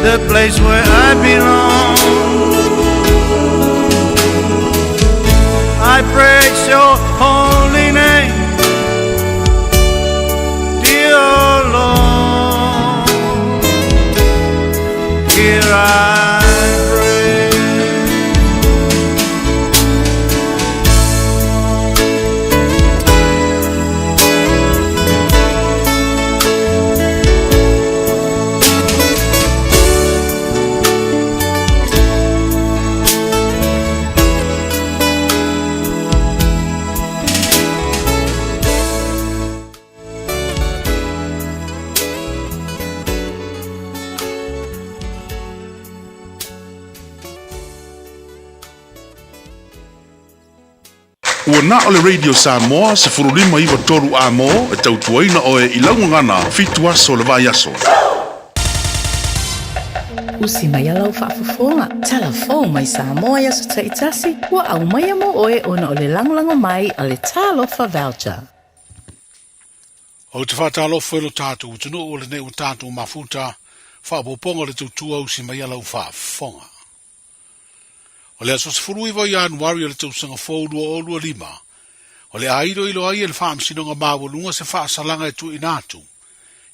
The place where I belong. I praise your holy name, dear Lord. Here I pray. Ua na o le Radio Samoa 1593 Amo e tautuaina oe i lau gagana 7 aso o le vaiaso. Usi mai a lau faafofoga, talafou mai Samoa i aso taitasi, ua aumaia mo oe ona o le lagolago mai a le Talofa Voucher. Ou te faatalofa i lo tatou atunuu o lenei ua tatou mafuta, faaopoopoga o le tautua usi mai a lau faafofoga. O le aso 19 o Ianuari o le tausaga fou 2025, o le a iloilo ai e le Faamasinoga Maualuga se faasalaga e tuuina atu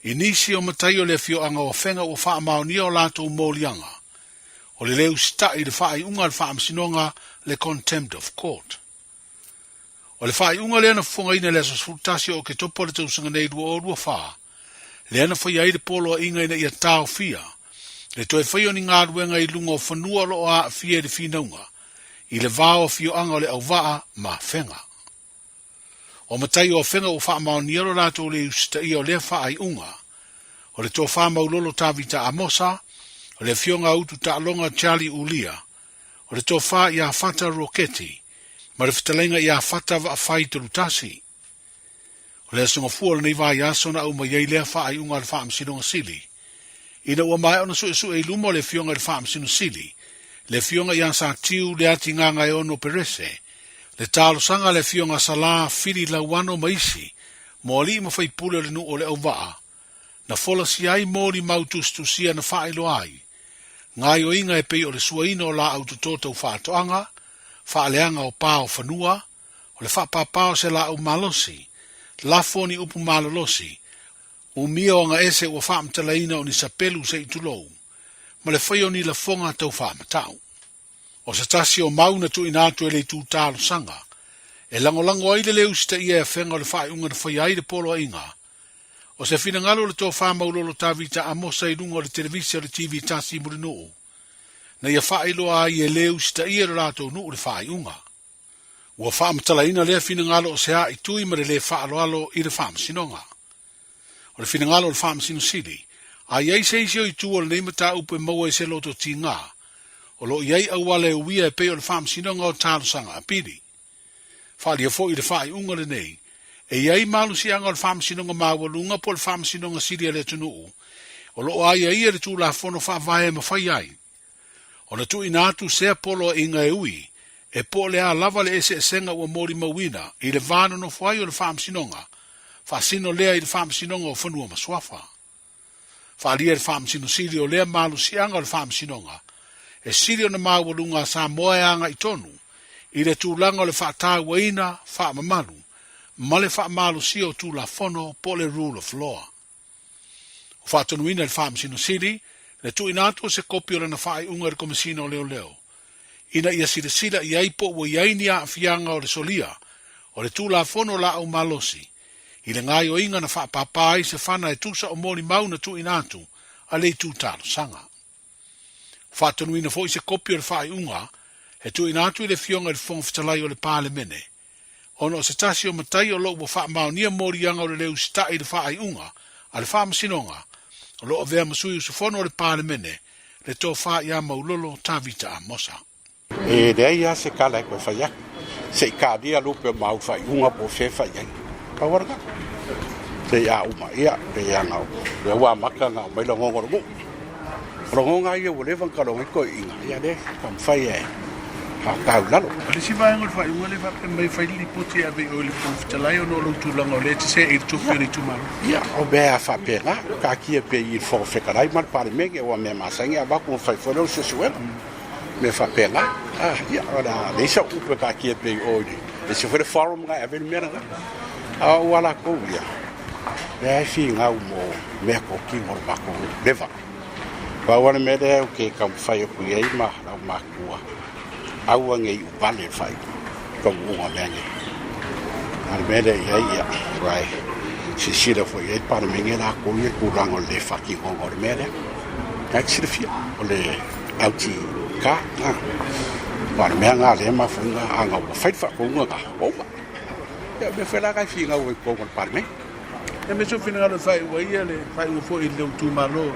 i nisi o matai o le afioaga o Afega ua faamaonia o latou moliaga o le lē usitai i le faaiuga a le Faamasinoga le Contempt of Court. O le faaiuga lea na fofogaina i le aso 11 o Oketopa o le tausaga nei 2024, lea na faia ai le poloaiga ina ia taofia le toe faia o ni galuega i luga o fanua o lo o aafia i le finauga i le va o afioaga o le Auvaa ma Afega. O matai o Afega ua faamaonia lo latou le usitaia o lea faaiuga, o le Tofa Maulolo Tavita Amosa, o le Afioga a Utu Taaloga Charlie Ulia, o le Tofa ia Fata Roketi, ma le Fetalaiga ia Fata Vaafai Tolutasi. O le aso Gafua o lenei vaiaso na aumai ai lea faaiuga a le Faamasinoga Sili, ina ua maea ona suesue i luma o le Afioga i le Faamasino Sili, le Afioga ia Satiu Leati Gagaeono Perese, le talosaga a le Afioga Salā Fili Lauano ma isi mo alii ma faipule o le nuu o le Auvaa, na folasia ai molimau tusitusia na faailoa ai gaoioiga e pei o le suaina o laau toto tau faatoaga, faaleaga o pa o fanua, o le faapāpā o se laau malosi, lafo o ni upu malolosi, umia o agaese ua faamatalaina o ni sapelu se i tulou, ma le faia o ni lafoga tau faamatau. O se tasi o mau na tuuina atu e le itu talosaga, e lagolago ai le lē usitaia e Afega o le faaiuga na faia ai le poloaiga. O se finagalo o le Tofa Maulolo Tavita Amosa i luga o le televise o le TV tasi i Mulinuu, na ia faailoa ai e lē usitaia e lo latou nuu le faaiuga. Ua faamatalaina lea finagalo o se aaitui ma le lē faaaloalo i le Faamasinoga. O le finagalo o le Faamasino Sili, a i ai se isi o itu o lenei mataupu e maua i se loto tigā, o lo o i ai auala e uia e pei o le Faamasinoga o Talosaga Apili. Faaalia foi i le faaiuga lenei, e i ai malosiaga o le Faamasinoga Maualuga po o le Faamasinoga Sili a le atunuu, o lo o aiaia i le Tulafono Faavae e mafai ai ona tuuina atu sea poloaiga e ui e po o le a lava le eseesega ua molimauina i le va nonofo ai o le Faamasinoga, faasino lea i le Faamasinoga o Fanua ma Suafa. Faaalia e le Faamasino Sili o lea malosiaga o le Faamasinoga e sili ona maualuga a Samoa e agai tonu i le tulaga o le faatauaina faamamalu ma le faamalosia o Tulafono po o le Rule of Law. Ua faatonuina e le Faamasino Sili le tuuina atu o se kopi o lana faaiuga i le Komesina o Leoleo ina ia silasila i ai po ua i ai ni aafiaga o le solia o le Tulafono Laau Malosi i le gaoioiga na faapāpā ai se fana e tusa o molimau na tuuina atu a le itu talosaga. Ua faatonuina foi se kopi o le faaiuga e tuuina atu i le Afioga i le Fofoga Fetalai o le Palemene ona o se tasi o matai o lo o ua faamaonia moliaga o le lē usitai i le faaiuga a le Faamasinoga o lo o avea ma sui usufono o le Palemene, le Tofa ia Maulolo Tavita Amosa. E leai lava se tala e toe fai atu, se i talia lupe o maua faaiuga po o fea e fai ai. Pau lava lena. Se i a uma, ia, pei lava ona, lea ua amata ona aumai lagona o le nuu. O lagona lava ia ua leva ona taloga ai toeaiina, ia lea e taumafai e A o tau lalo. O le isi vaega o le faaiuga lea e faapea mai e fai le lipoti e ave i o i le Fofoga Fetalai ona o lou tulaga o lea e te seei i le tofi o le itumalo. Ia, o mea faapena, taatia pea i le Fofoga Fetalai ma le Palemene, aua o mea masani e avatu ona fai foi lea o le suesuega. Mea faapena. Ah, ia, o le a leai sau upu e taatia pea i o i le ese foi le forum lena e ave ai le mea lena. A o ua latou ia, lea e finau mo mea totino o le matou leva. Pau lava le mea lea ou te taumafai atu i ai ma lau matua, aua ne i uvale le faaiuga, taunuuga o mea nei. A o le mea lea i ai, ia, aua e silasila foi i ai le Palemene latou ia i le tulaga o le le faatinoga o le mea lea. Na e te silafia, o le LTK lena. Aua o le mea lena o lea e mafua ai ona, ana ua fai le faatonuga lena, ua uma. Ia o le mea foi la lena e finau ai i totonu o le Palemene. E me sou finagalo e faaiu ai ia le faaiuga foi i lou itumalo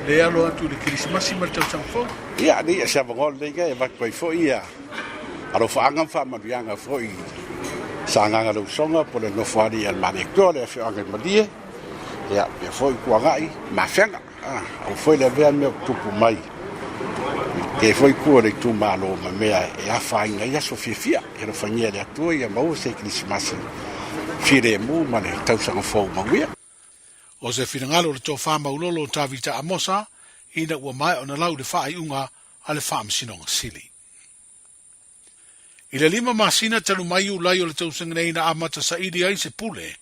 le alo atu i le Kerisimasi ma le tausaga fou. Ia, nei se avanoa lenei e avatu ai foi ia alofaaga ma faamanuiaga foi i Sagaga le Usoga po o le Nofoalii a le Malietoa, le afioaga i Malie, ia faapea foi Tuanai ma Afega. Aua foi le avea mea o tupu mai i te foi itu o le itumalo ma mea e afaina ai aso fiafia. Ia alofagia e le Atua ia maua se Kerisimasi filemu ma le tausaga fou manuia. O se finagalo o le tofa maulolo o Tavita Amosa ina ua maea ona lau le faaiuga a le Faamasinoga Sili. I le lima masina talu mai Iulai o le tausaga nei na amata saili ai se pule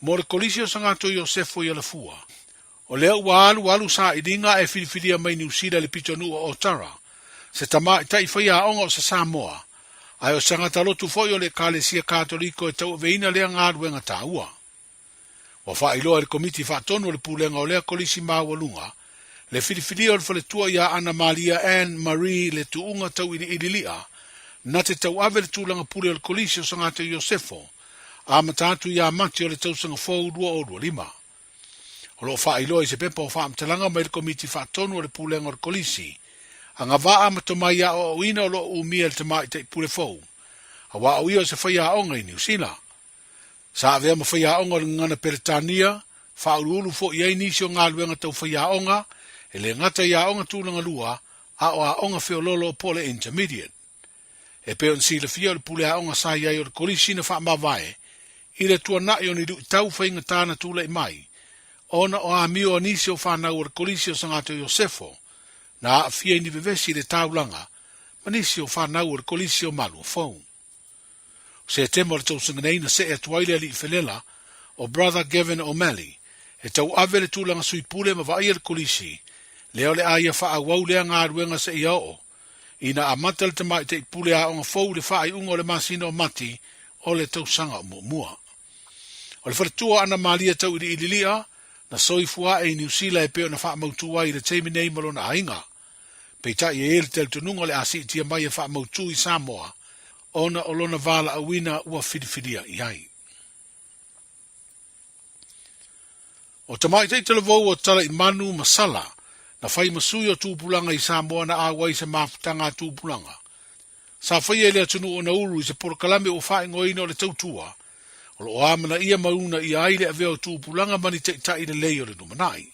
mo le Kolisi o Sagato Iosefo i Alafua. O lea ua alu alu sailiga ae filifilia mai Niu Sila i le pitonuu o Otara, se tamaitai faiaoga o se Samoa, ae o se tagata lotu foi o le Ekalesia Katoliko e tauaveina lea galuega taua. Ua faailoa e le Komiti Faatonu o le Pulega o lea Kolisi Maualuga le filifilia o le faletua ia Ana Malia Ann Marie le tuuga tauiliili li'a na te tauave le tulaga pule o le Kolisi o Sagata Iosefo amata atu ia Mati o le tausaga fou 2025. O lo o faailoa i se pepa o faamatalaga mai le Komiti Faatonu o le Pulega o le Kolisi agavaa ma tomai aoaoina o lo o umia e le tamaitai pule fou, aua o ia o se faiaoga i Niu Sila. Sa avea ma faiaoga o le gagana Peretania, faauluulu foi i ai nisi o galuega tau faiaoga, e le gata i aoga tulaga lua, a o aoga feoloolo po o le intermediate. E pei ona silafia o le pule aoga sa i ai o le Kolisi na faamavae i le tuanai o ni luitau faigata na tulai mai ona o amio a nisi o fanau o le Kolisi o Sagato Iosefo na aafia i ni vevesi i le taulaga ma nisi o fanau o le Kolisi o Maluafou. O Setema o le tausaga nei na see atu ai le alii felela o Brother Gavin O'Malley e tauave le tulaga sui pule ma vaaia le kolisi lea o le a ia faaauau lea galuega seia oo ina amata le tamaitai pule aoga fou i le faaiuga o le masina o Mati o le tausaga o muamua. O le faletua Ana Malia Tauiliili Li'a na soifua ae i Niu Sila e pei ona faamautu ai i le taimi nei ma lona aiga. Peitai e i ai le talitonuga o le a siitia mai e faamautu i Samoa ona o lona valaauina ua filifilia i ai. O tamaitai talavou o Talaimanu ma Sala na fai ma sui o tupulaga i Samoa na auai i se mafutaga a tupulaga. Sa faia i le atunuu o Nauru i se polokalame ua faaigoaina o le Tautua, o lo o amanaia ma uunaia ai le avea o tupulaga ma ni taitai lelei o le lumanai.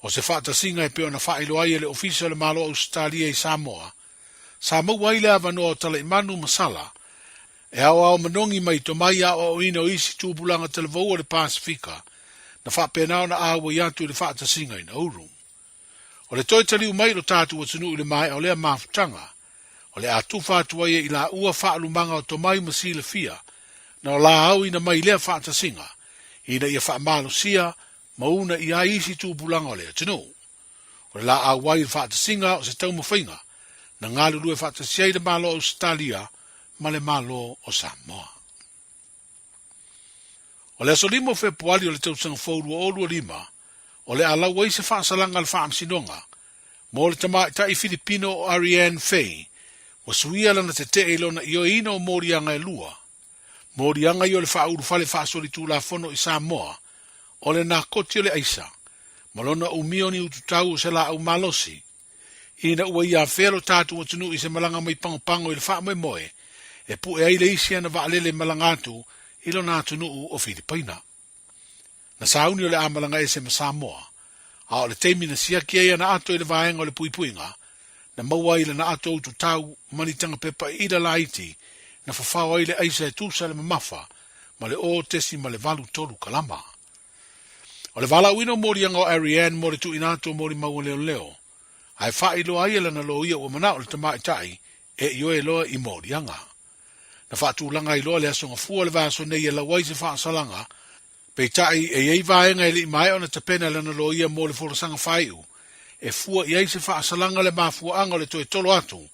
O se faatasiga e pei ona faailoa ai e le Ofisa o le Malo o Ausetalia i Samoa, sa maua ai le avanoa o Talaimanu ma Sala e aoao manogi mai tomai aoaoina o isi tupulaga talavou o le Pasefika na faapena ona auai atu i le faatasiga i Nauru. O le toe taliu mai i lo tatou atunuu i le maea o lea mafutaga, o le a tufa atu ai e i laua faalumaga o tomai ma silafia na o laaoina mai i lea faatasiga ina ia faamalosia ma una i ai isi tupulaga o le atunuu. O le laau ai i le faatasiga o se taumafaiga na galulue faatasi ai le Malo o Ausetalia ma le Malo o Samoa. O le aso 5 o Fepuali o le tausaga fou 2025, o le a lau ai se faasalaga a le Faamasinoga mo le tamaitai Filipino o Ariane Fay ua suia lana tetee i lona ioeina o moliaga e lua Moliaga ia o le faaulufale faasolitulafono i Samoa, o le nakoti o le aisa, ma lona umia o ni ututau o se laau malosi. Ina ua ia afea lo tatou atunuu i se malaga mai pagopago i le faamoemoe e pue ai le isi ana vaalele malaga atu i lona atunuu o Filipaina. Na sauni o le a malaga ese ma Samoa, a o le taimi na siaki ai ana ato i le vaega o le puipuiga, na maua ai i lana ato ututau ma ni taga pepa iila laiti na fafao ai le aisa e tusa le mamafa ma le 0.83 kalama. O le valaauina o moliaga o Arianne mo le tuuina atu o molimau a leoleo, ae faailoa ai e lana loia ua manao le tamaitai e ioe loa i moliaga. Na faatulaga ai loa le aso Gafua o le vaiaso nei e lau ai se faasalaga, peitai e i ai vaega e le i maea ona tapena e lana loia mo le folasaga faaiu e fua i ai se faasalaga le mafuaaga o le toe tolo atu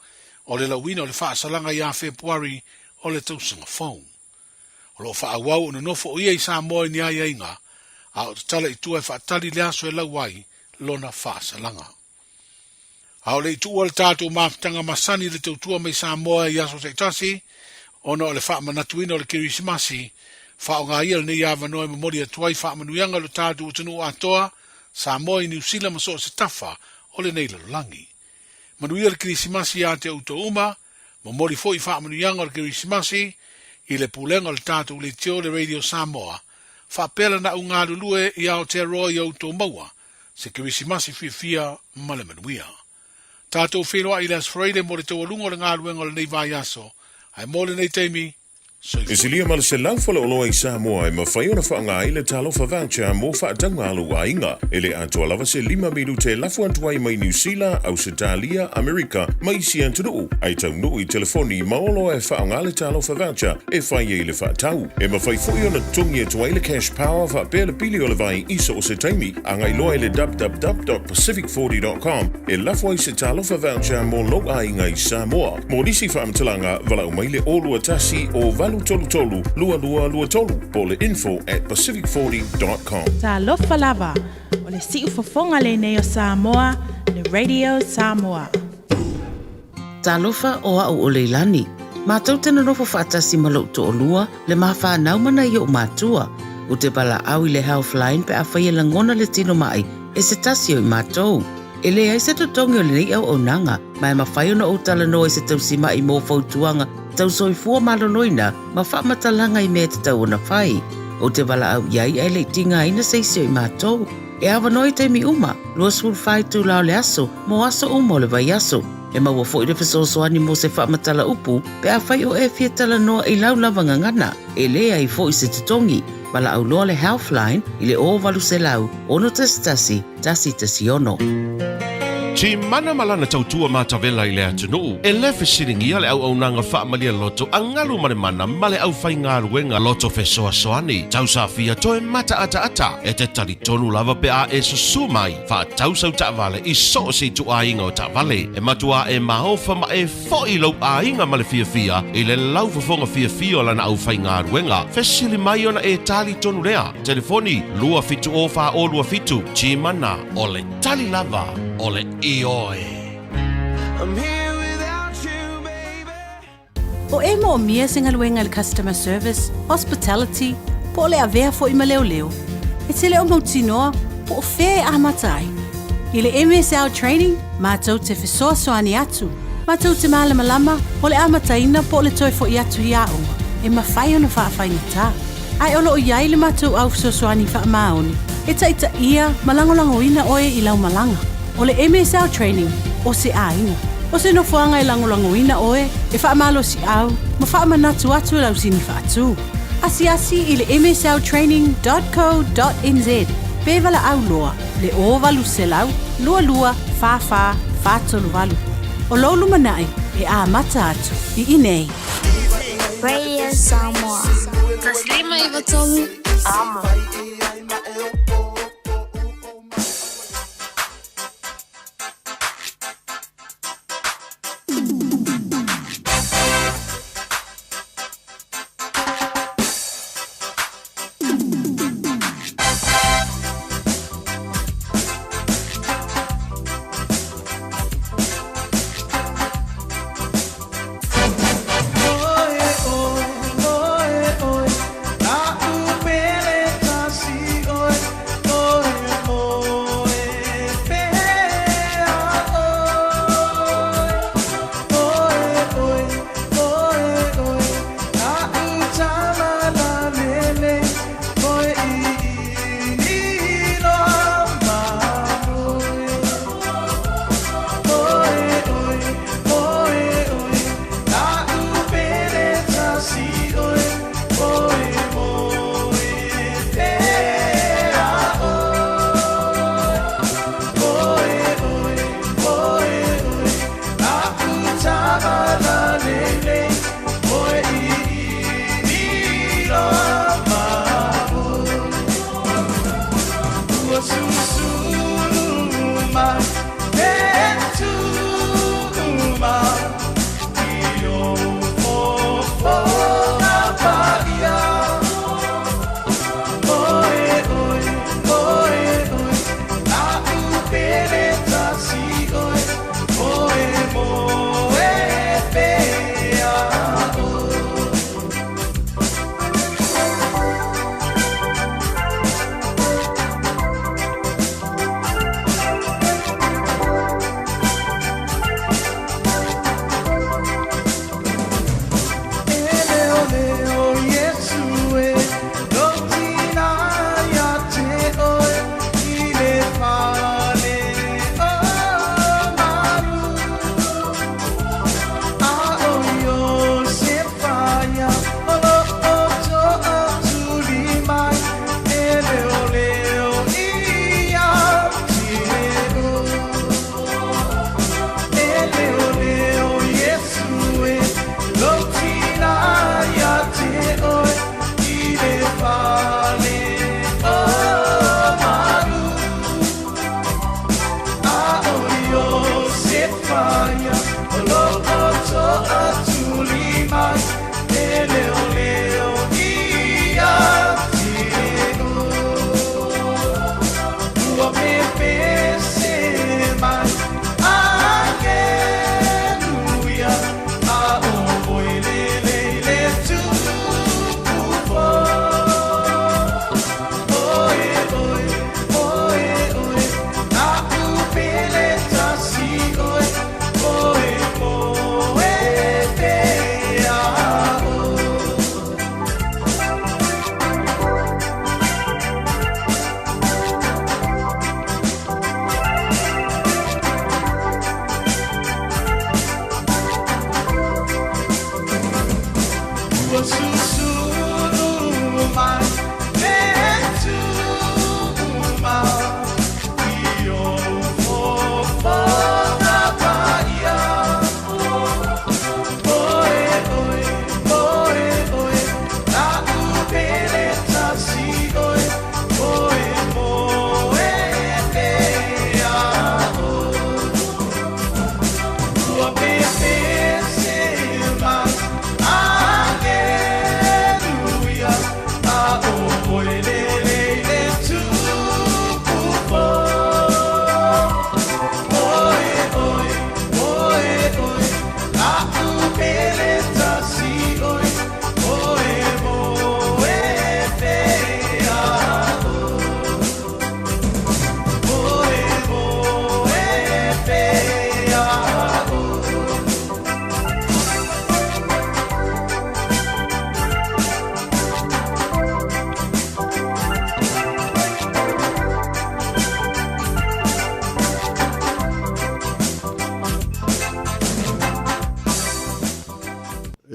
o le lauina o le faasalaga ia Fepuari o le tausaga fou. O lo o faaauau ona nofo o ia i Samoa i ni aiaiga, a o tatala i tua e faatali le aso e lau ai lona faasalaga. A o le i tuua le tatou mafutaga masani i le tautua mai Samoa i aso taitasi, ona o le faamanatuina o le Kerisimasi, faaaoga ia lenei avanoa e momoli atu ai faamanuiaga i lo tatou atunuu atoa, Samoa i Niu Sila ma so o se tafa o lenei lalolagi. Manuia le Kerisimasi ia te outou uma, momoli foi faamanuiaga o le Kerisimasi i le pulega o le tatou leitio le Radio Samoa, faapea lana au galulue i Aotearoa i outou maua se Kerisimasi fiafia ma le manuia. Tatou feiloai i le Aso Faraile mo le taualuga o le galuega o lenei vaiaso, ae mo lenei taimi, E soifua. silia ma le 100 faleoloa i Samoa e mafai ona faaaoga ai le Talofa Voucher mo faatauga a lou aiga. E le atoa lava se lima minute e lafo atu ai mai Niu Sila, Ausetalia, Amerika ma isi atunuu, ae taunuu i telefoni ma oloa e faaaoga le Talofa Voucher e fai ai le faatau. E mafai foi ona totogi atu ai le Cash Power faapea le pili o le vai i so o se taimi. Agai loa i le www.pacific40.com e lafo ai se Talofa Voucher mo lou aiga i Samoa. Mo nisi faamatalaga, valaau mai le 021 o 833 2223 po o le info@pacific40.com. Talofa lava, o le siufofoga lenei o Samoa, le Radio Samoa. Talofa o a'u o Leilani. Matou te nonofo faatasi ma lo'u to'olua, le ma fanau ma nai o'u matua. Ou te valaau i le Healthline pe afai e lagona le tino ma'i e se tasi o i matou. E leai se totogi o lenei auaunaga, ma e mafai ona ou talanoa i se tausima'i mo fautuaga tau soifua maloloina ma faamatalaga i mea e tatau ona fai. Ou te valaau i ai ae le i tigaina se isi o i matou. E avanoa i taimi uma, 24 itula o le aso, mo aso uma o le vaiaso. E maua foi le fesoasoani mo se faamatala upu pe afai o e fia talanoa i lau lava gagana. E leai foi se totogi. Valaau loa le Healthline i le 0800 611 116. Timana ma lana tautua matavela i le atunuu, e le fesiligia le auaunaga faamalie loto a galu ma le mana ma le aufaigaluega loto fesoasoani. Tausafia toe mataataata e te talitonu lava pe a e susu mai faatau sau taavale i so o se ituaiga o taavale. E matuā e maofa ma e foʻi lou aiga ma le fiafia i le laufofoga fiafia o lana aufaigaluega. Fesili mai ona e talitonu lea. Telefoni, 2 7 0 4 0 2 7. Timana, o le tali lava o le ioe. O e moomia se galuega i le customer service, hospitality, po o le avea foi ma leoleo. E te le o mautinoa po o fea e amata ai. I le MSL Training, matou te fesoasoani atu, matou te malamalama o le amataina po o le toe foʻi atu i aoga e mafai ona faafaigata. Ae o lo o i ai le matou au fesoasoani faamaoni e taitaia ma lagolagoina oe i lau malaga. O le MSL Training, o se aiga. O se nofoaga e lagolagoina oe, e faamalosiau ma faamanatu atu e lau sini faatu. Asiasi i le msltraining.co.nz pe valaau loa le 0800 22 44 438. O lou lumanai e amata atu i inei. Radio Samoa. 153 Amo.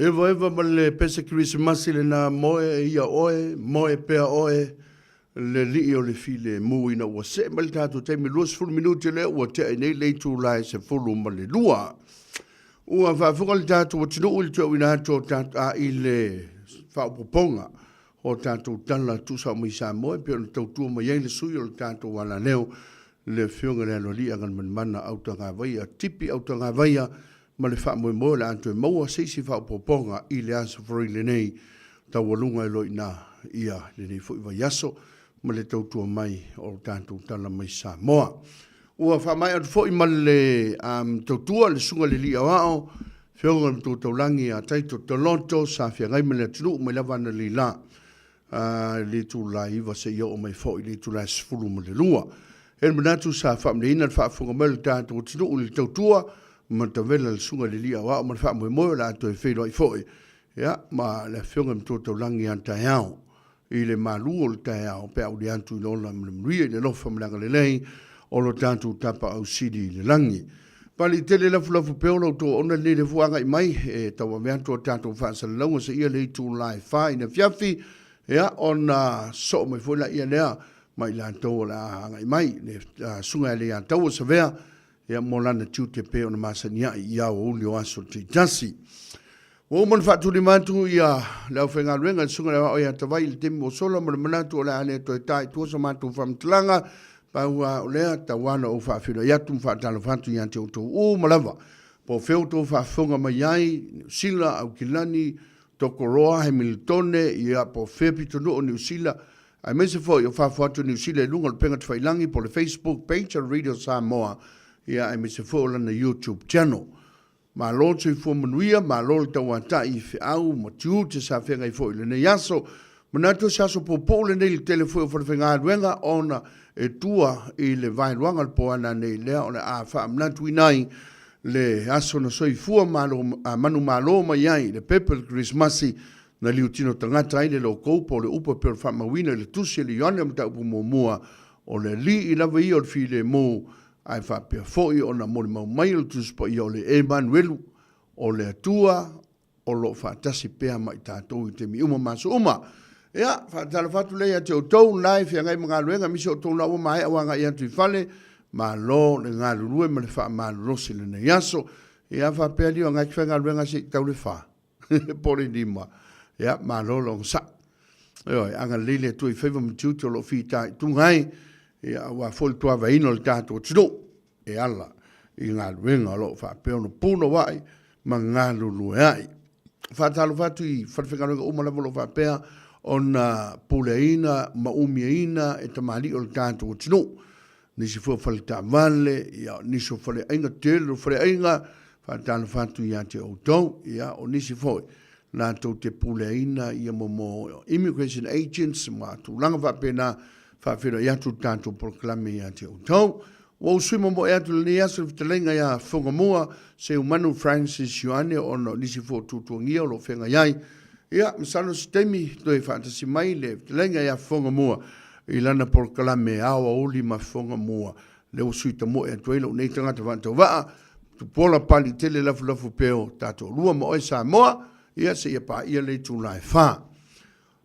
Evaeva ma le pese Kerisimasi lena moe ia oe, moe pea oe, le lii o le filemu ina ua see mai le tatou taimi 20 minute lea ua tea ai nei le itula e 12. Ua faafofoga le tatou atunuu i le toeauina atu o tatou a i le faaopoopoga o tatou tala tuusao mai Samoa e pei ona tautua mai ai le sui o le tatou alaleo le Afioga i le Aloalii Agalimanimana Autagavaia Tipi Autagavaia ma le faamoemoe o le a toe maua se isi faaopoopoga i le Aso Faraile lenei taualuga e loina ia lenei foi vaiaso ma le tautua mai o tatou tala mai Samoa. Ua faamaea atu foi ma le um, tautua le susuga i le Alii Aoao, Afioga i le Matua Taulagi ia Taito Toloto sa feagai ma le atunuu mai lava analeila uh, le itula 9 seia oo mai foi le itula 12. E le manatu sa faamanuiaina le faafofoga mai o le tatou atunuu i le tautua ma tavela le susuga i le Alii Aoao ma le faamoemoe o le a toe feiloai foi ia, ma le Afioga i le Matua Taulagi a taeao i le malu o le taeao pe a uli atu i le ola ma le manuia i le alofa ma le agalelei o lo tatou Tapaau Sili i le lagi. Pali tele lafulafu pea o lo outou ona lenei le fua agai mai e tauave atu a tatou faasalalauga seia le itula e fa i le afiafi ia ona soo mai foi laia lea ma i latou o le a agai mai le susuga ia Leiataua Savea ia mo lana tiute pei ona masani ai i aoauli o aso taitasi. Ua uma ona faatulima atu ia le aufaigaluega i le Susuga i le Aoao ia Tavai i le taimi ua sola ma le manatu o le a le toe ta i tua sa matou faamatalaga. Pau lava o lea, tau lava ona ou faafeiloai atu ma faatalofa atu ia te outou uma lava, po o fea outou faafofoga mai ai, Niu Sila, Aukilani, Tokoroa, Hemiltone, ia, po o fea pitonuu o Niu Sila, aemaise foi o fafo atu o Niu Sila i luga o le upega tafailagi po o le Facebook page a le Radio Samoa, ia, aemaise foi o lana YouTube channel. Malo le soifua manuia, malo le tauatai i feau ma tiute sa feagai foi i lenei aso. Manatu o se aso puupuu lenei i le tele foi o falefaigaluega ona e tua i le vaeluaga o le po ana nei lea o le a faamanatuina ai le aso na soifua malo, manumalo mai ai le pepe o le Kerisimasi na liutino tagata ai le lokou po o le upu e pei ona faamauina i le Tusi a le Ioane o Mataupu Muamua o le Alii lava ia o le Filemu Ae faapea foi ona molimau mai o le Tusi Paia o le Emanuelu, o le Atua o lo o faatasi pea ma i tatou i taimi uma ma aso uma. Ia, faatalofa atu lea ia te outou la e feagai ma galuega, aemaise outou la ua maea ua agai atu i fale, malo le galulue ma le faamalolosi i lenei aso. Ia, faapea lio agai ki faigaluega se i tau le fa, po o le lima. Ia, malo le onosai. Ioe, agalelei le Atua i faiva ma tiute o lo o fitaituga ai, ia, aua foi le tuavaina o le tatou atunuu e ala i galuega o lo o faapea ona punouai ma galulue ai. Faatalofa atu i falefaigaluega uma lava o lo o faapea ona puleaina ma umiaina e tamalii o le tatou atunuu. Nisi foi o fale taavale, ia, nisi o faleaiga, tele o faleaiga, faatalofa atu ia te outou, ia, o nisi foi latou te puleaina ia mo immigration agents ma tulaga faapena, faafeiloai atu le tatou polokalame ia te outou. Ua ou sui momoe atu i lenei aso i le fetalaiga ia Fogamua Seumanu Francis Ioane ona o nisi foi o tuatuagia o lo o feagai ai. Ia, masalo se taimi toe faatasi mai le fetalaiga ia Fogamua i lana polokalame aoauli ma Fogamua, lea ua sui tamoe atu ai lou nei tagata faatauvaa, Tupuola Pali tele lafulafu peo tatou lua ma oe Samoa, ia seia paia le itula e fa.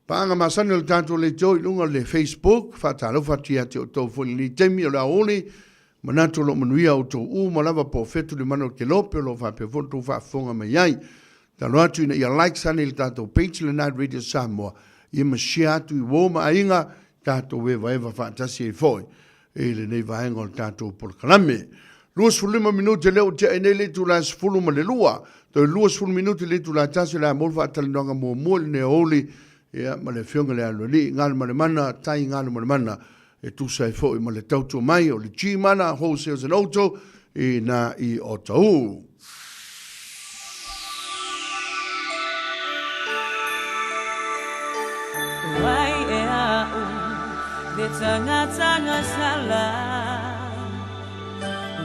Paaga masani o le tatou leitio i luga o le Facebook, faatalofa atu ia te outou foi i lenei taimi o le aoauli, manatu o lo o manuia outou uma lava po o fetu le mana o kelope o lo o faapea foi ona outou faafofoga mai ai. Tatalo atu ina ia likes ane i le tatou page lena Radio Samoa, ia ma share atu i uo ma aiga, tatou evaeva faatasi ai foi i lenei vaega o le tatou polokalame. 25 minute lea ua tea nei le itula e 12, toe 20 minute le itula e 1 o le a maua le faatalanoaga muamua i lenei aoauli, ia, ma le Afioga i le Aloalii Galumalemana Tai Galumalemana e tusa ai foi ma le tautua mai o le G-Mana Wholesales and Auto i nā i Otahuhu. Wai e au le tangata sala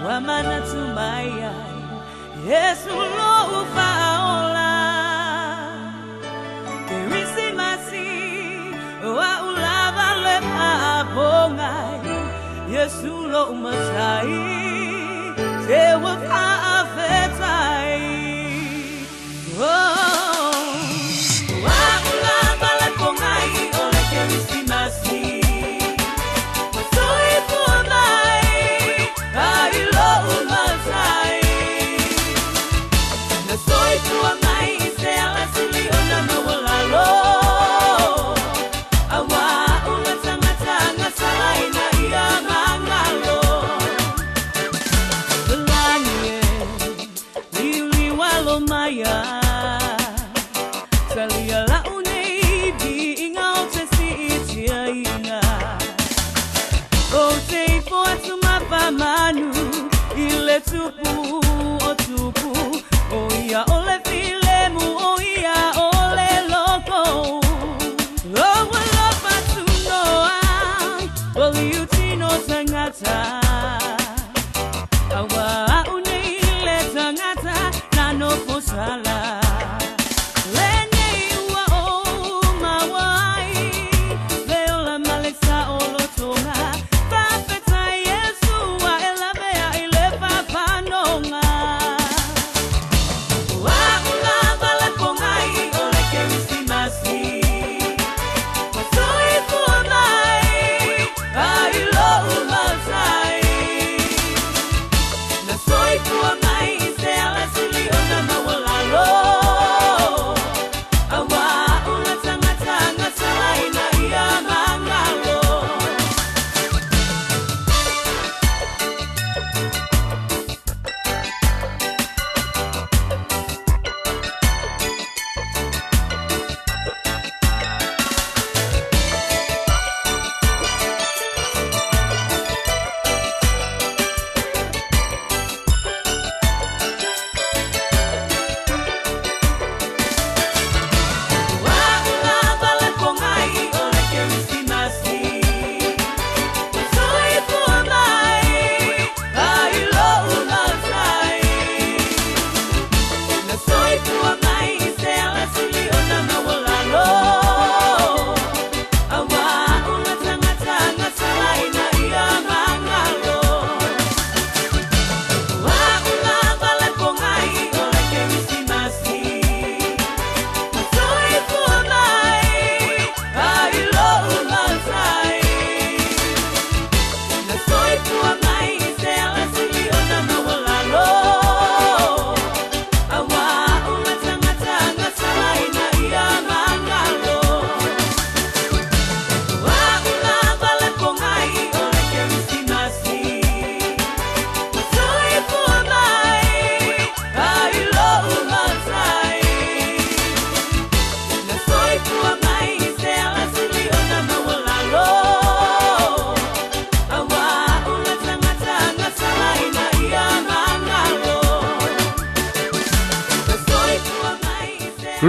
Ua manatu mai ai Yesu lou faaola Kerisimasi Ua ulava le paapongai Yesu lou matai Te ua faafetai Oh Ua ulava le pongai o le Kerisimasi Ua soifua mai ai lou matai Na soifua mai i se ala sili ona maualalo Aua ua tagata salaina ia magalo Lani e liuliu alo mai Talia lau nei viiga o te siitiaina O te ifo atu mapamanu i le tupu o tupu O ia o le filemu o ia o le loko O ua lofa tunoa o liutino tagata Aua au nei le tagata na nofo sala Lenei ua ou maua ai le ola ma le saolotoga Faafetai Iesu ua e lavea i le papanoga Ua ulava le pogai o le Kerisimasi Ua soifua mai ai lou matai.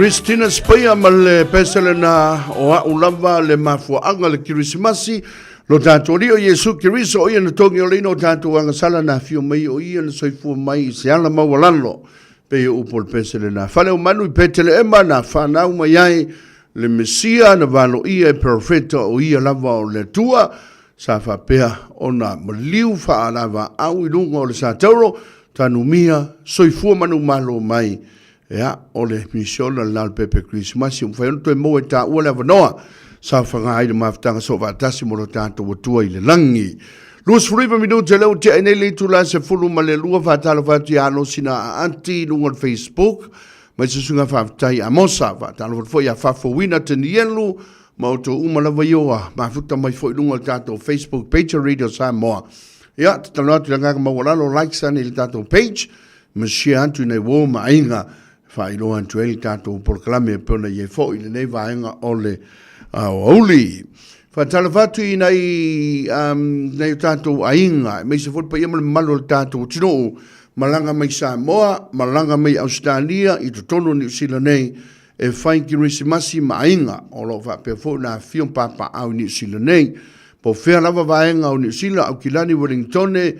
Christina Speyer ma le pese lena o a'u lava le mafuaaga le Kirisimasi lo tatou Alii o Iesu Keriso o ia na togi oleina o tatou agasala na afio mai o ia na soifua mai i se ala maualalo pei o upu o le pese lena. Fale o manu i Peteleema na whanau mai ai le Mesia na valoia e perofeta o ia lava o le Atua sa faapea ona maliu faalavaau i luga o le satauro tanumia soifua manumalo mai. Ia, o le misiona lena o le pepe Kerisimasi, ua mafai ona toe maua e taua le avanoa saofaga ai le mafutaga soofaatasi mo lo tatou Atua i le lagi. 29 minute lea ua tea ai nei le itula 12, faatalofa atu ia Alosina Aati i luga o le Facebook, mai se susuga faafetai Amosa, faatalofa atu foi ia Faafouina Tanielu, ma outou uma lava ioa mafuta mai foi i luga o le tatou Facebook page o Radio Samoa. Ia, tatalo atu i le agaga maualalo, likes ane i le tatou page, ma share atu i nai uo ma aiga e faailoa atu ai le tatou polokalame e pei ona i ai foi i lenei vaega o le aoauli. Faatalofa atu i nai, um, nai o tatou aiga, aemaise foi le paia ma le mamalu o le tatou atunuu, malaga mai Samoa, malaga mai Ausetalia, i totonu o Niu Sila nei, e fai Kerisimasi ma aiga, o lo o faapea foi ona afifio ma papaaao i Niu Sila nei. Po o fea lava vaega o Niu Sila, Aukilani, Wellingtone,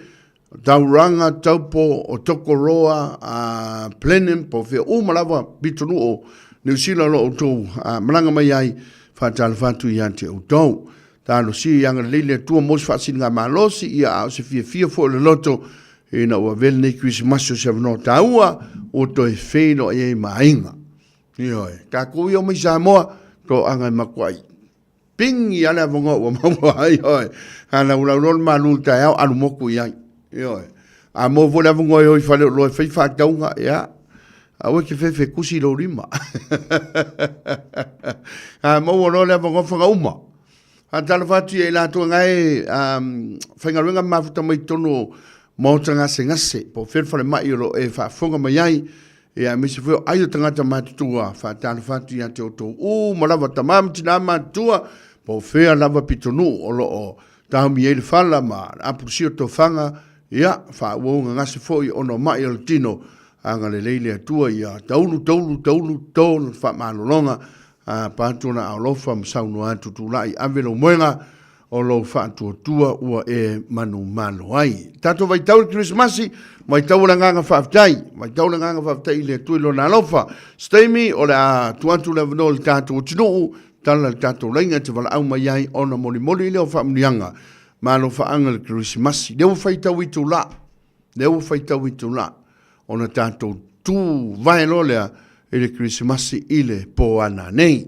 Tauranga, Taupo, o Tokoroa, a Blenheim, po o fea uma lava pitonuu o Niu Sila o lo o outou malaga mai ai, faatalofa atu ia te outou. Talosia ia agalelei le Atua mo se faasiligamalosi, ia a o se fiafia foi o le loto, ina ua avea lenei Kerisimasi o se avanoa taua ua toe feiloai ai ma aiga. Ioe, tatou ia mai Samoa, toaga e matuai Ping ia le avanoa ua maua ai oe. A laulau loa le malu i le taeao, alu motu i ai. Ioe. A maua foi le avanoa e o i faleoloa e fai faatauga, ia, aua e te fefe e tusi i lou lima. A maua loa le avanoa, faga uma. Faatalofa atu ia i latou na e um, faigaluega ma mafuta mai totonu o maota gasegase, po o fea le falemai o lo o e faafofoga mai ai, Ia, aemaise foi o ai o tagata matutua, faatalofa atu ia te outou uma lava, tama ma tinā matutua, po o fea lava pitonuu o lo o taomi ai le fala ma apulusia o tofaga, ia, faaauau gagase foi ona o mai o le tino, agalelei le Atua ia taulu, taulu, taulu, to le faamalologa, a pa atu ona aolofa ma saunoa atu tulai, ave lou moega, o lou faatuatua ua e manumalo ai. Tatou vaitau i le Kerisimasi, vaitau o le agaga faafetai, vaitau le agaga faafetai i le Atua i Lona alofa. Se taimi o le a tuu atu le avanoa i le tatou atunuu, tala le tatou laina e te valaau mai ai ona molimoli lea o faamanuiaga ma alofaaga i le Kerisimasi. Lea ua faitau itula, lea ua faitau itula ona tatou tu vae loa lea i le Kerisimasi i le po a nanei.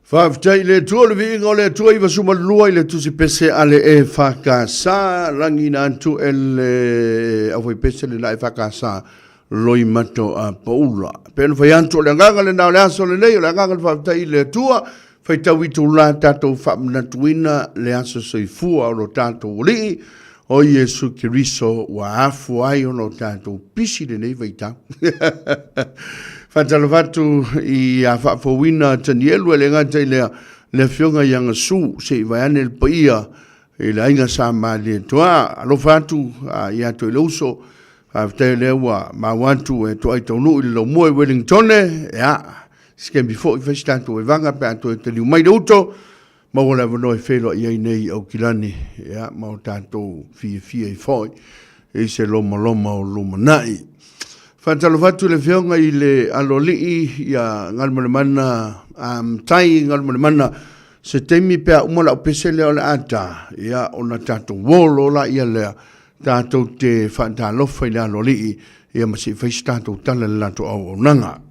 Faafetai i le Atua, o le viiga o le Atua 92 i le tusi pese a le EFKS, lagiina atu e le aufaipese lena EFKS Loimato a Paula. Pe ona fai atu o le agaga lena o le aso lenei, o le agaga o le faafetai i le Atua, faitau itulā tatou faamanatuina le aso soifua o lo tatou Alii, o Iesu Keriso ua afua ai ona o tatou pisi lenei vaitau. Faatalofa atu i a faafouina Tanielu e le gata i lea le afioga i Agasu se i vaeane le paia i le aiga sa Malietoa. Alofa atu ia te le uso, faafetai o lea ua maua atu e toai taunuu i le laumua i Wellingtone. Ia, sikemi foi fai se tatou evaga pe a toe taliu mai le uto. Maua le avanoa e feiloai ai nei i Aukilani, ia, ma o tatou fiafia ai foi i se lomaloma o lumanai. Faatalofa atu i le Afioga i le Aloalii ia Galumalemana Tai Galumalemana, se taimi pe a uma lau pese lea o le a ta, ia, ona tatou uo loa laia lea, tatou te faatalofa i le Aloalii, ia ma se i fai se tatou tala i le latou auaunaga.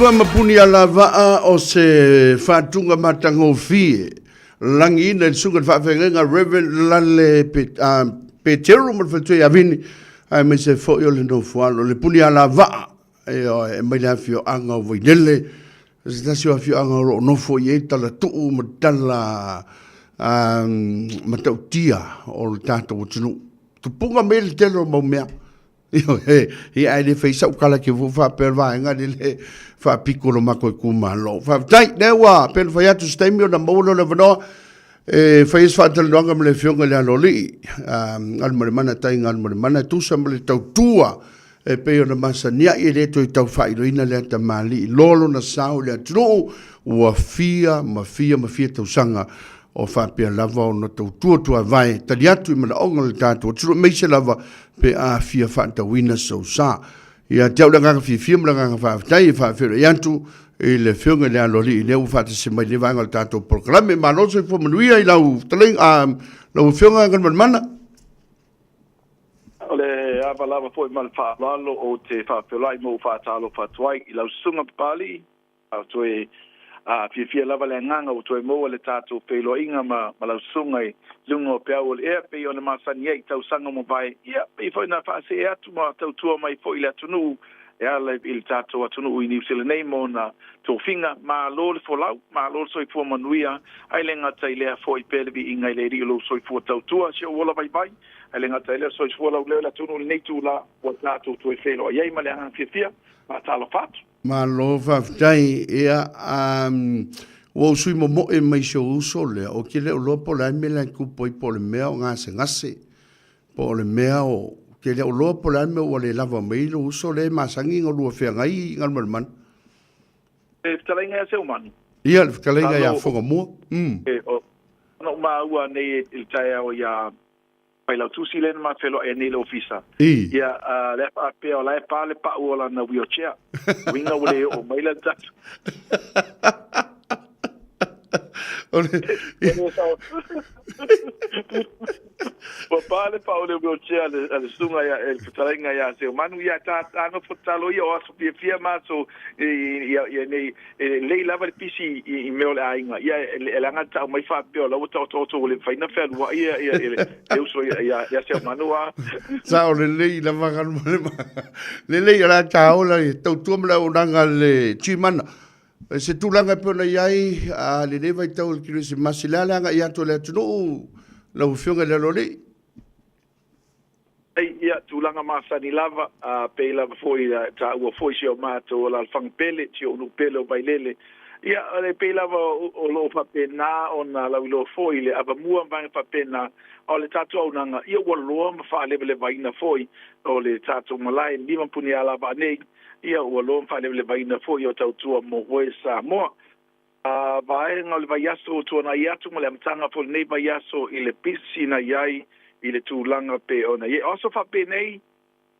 Evaeva ma Punialavaa o se faatuga matagofie lagiina i le susuga i le faafeagaiga Rev. Lale Peteru ma le faletua ia Vini, aemaise foi o le nofoalo le Punialavaa e mai le afioaga o Vailele, se tasi o afioaga o lo o nofo i ai talatuu ma tala matautia o le tatou atunuu. Tupuga mai le tele o mau mea. Ioe, ia ae le fai sau tala ke fua faapea le vaega le le faapiko lo matou itumalo. Faafetai, lea ua pei ona fai atu se taimi ona maua lea o le avanoa e fai ai se faatalanoaga ma le Afioga i le Aloalii, Galumalemana Tai Galumalemana e tusa ma le tautua e pei ona masaniai e le toe tau faailoina lea tamalii loa lona sao i le atunuu ua fia ma fia ma fia tausaga o faapea lava ona tautua tuavae tali atu i manaoga o le tatou atunuu aemaise lava pe a fia faatauina sou sa. Ia te au le agaga fiafia ma le agaga faafetai e faafeiloai atu i le Afioga i le Aloalii lea ua faatasi mai i lenei vaega o le tatou polokalame. Malo le soifua manuia i lau fetalaiga, lau Afioga Galumalemana. O le ava lava foi ma le faaaloalo ou te faafeiloai ma ou faatalofa atu ai i lau Susuga Papalii, A toe fiafia lava le agaga ua toe maua le tatou feiloaiga ma lau susuga i luga o peau o le ea pei ona masani ai i tausaga ua mavae, ia, pei foi ona faasee atu ma tautua mai foi i le atunuu e ala i le tatou atunuu i Niu Sila nei ma ona tofiga. Malo le folau, malo le soifua manuia, ae le gata i lea foi pea le viiga i le Alii o lou soifua tautua, si ou ola vaivai, ae le gata i lea soifua lauleo i le atunuu i lenei itula ua tatou toe feiloai ai ma le agaga fiafia. Faatalofa atu. Malo faafetai. Ia, um, ua ou sui momoe mai si ou uso lea, ou te le o loa po o le a le mea la e tupu ai, po o le mea o gasegase, po o le mea o... Ou te le o loa po o le a le mea ua le lava mai lou uso lea e masani ona lua feagai Galumalemana. Le fetalaiga ia Seumanu. Ia, le fetalaiga ia Fogamua. E, o, ona ou maua nei i le taeao ia Failautusi lea na ma feiloai ai nei i le ofisa. Ia, lea faapea o la e pa le pau o lana wheelchair. Uiga ua le oo mai la tatou. Ua pa le pau o le wheelchair a le susuga ia le fetalaiga ia Seumanu. Ia, ta nofo tatalo ia o aso fiafia ma aso ia nei E lelei lava le pisi i mea o le aiga, ia e leaga le tau mai faapea o la ua taotooto ua le mafai ona fealuai le uso ia Seumanu a. Sao lelei lava Galumalemana. Lelei o le a taola i tautua ma le auaunaga a le Tšimana. Se tulaga e pei ona i ai lenei vaitau o le Kerisimasi, le a le agai atu a le atunuu lau Afioga i le Aloalii? Ai, ia, tulaga masani lava, a pei lava foi e taua foi si o matou alaalafaga pele, si ou nuu pele o Vailele. Ia, e pei lava o lo o faapena ona lauiloa foi le avamua ma vaega faapena, a o le tatou auaunaga, ia ua loa ma faalevalevaina foi o le tatou malae Limampunialavaa nei, ia ua loa ma faalevalevaina foi o tautua mo oe Samoa. A vaega o le vaiaso ua tuanai atu ma le amataga foi o lenei vaiaso i le pisi na i ai i le tulaga pe ona i ai. O aso faapenei,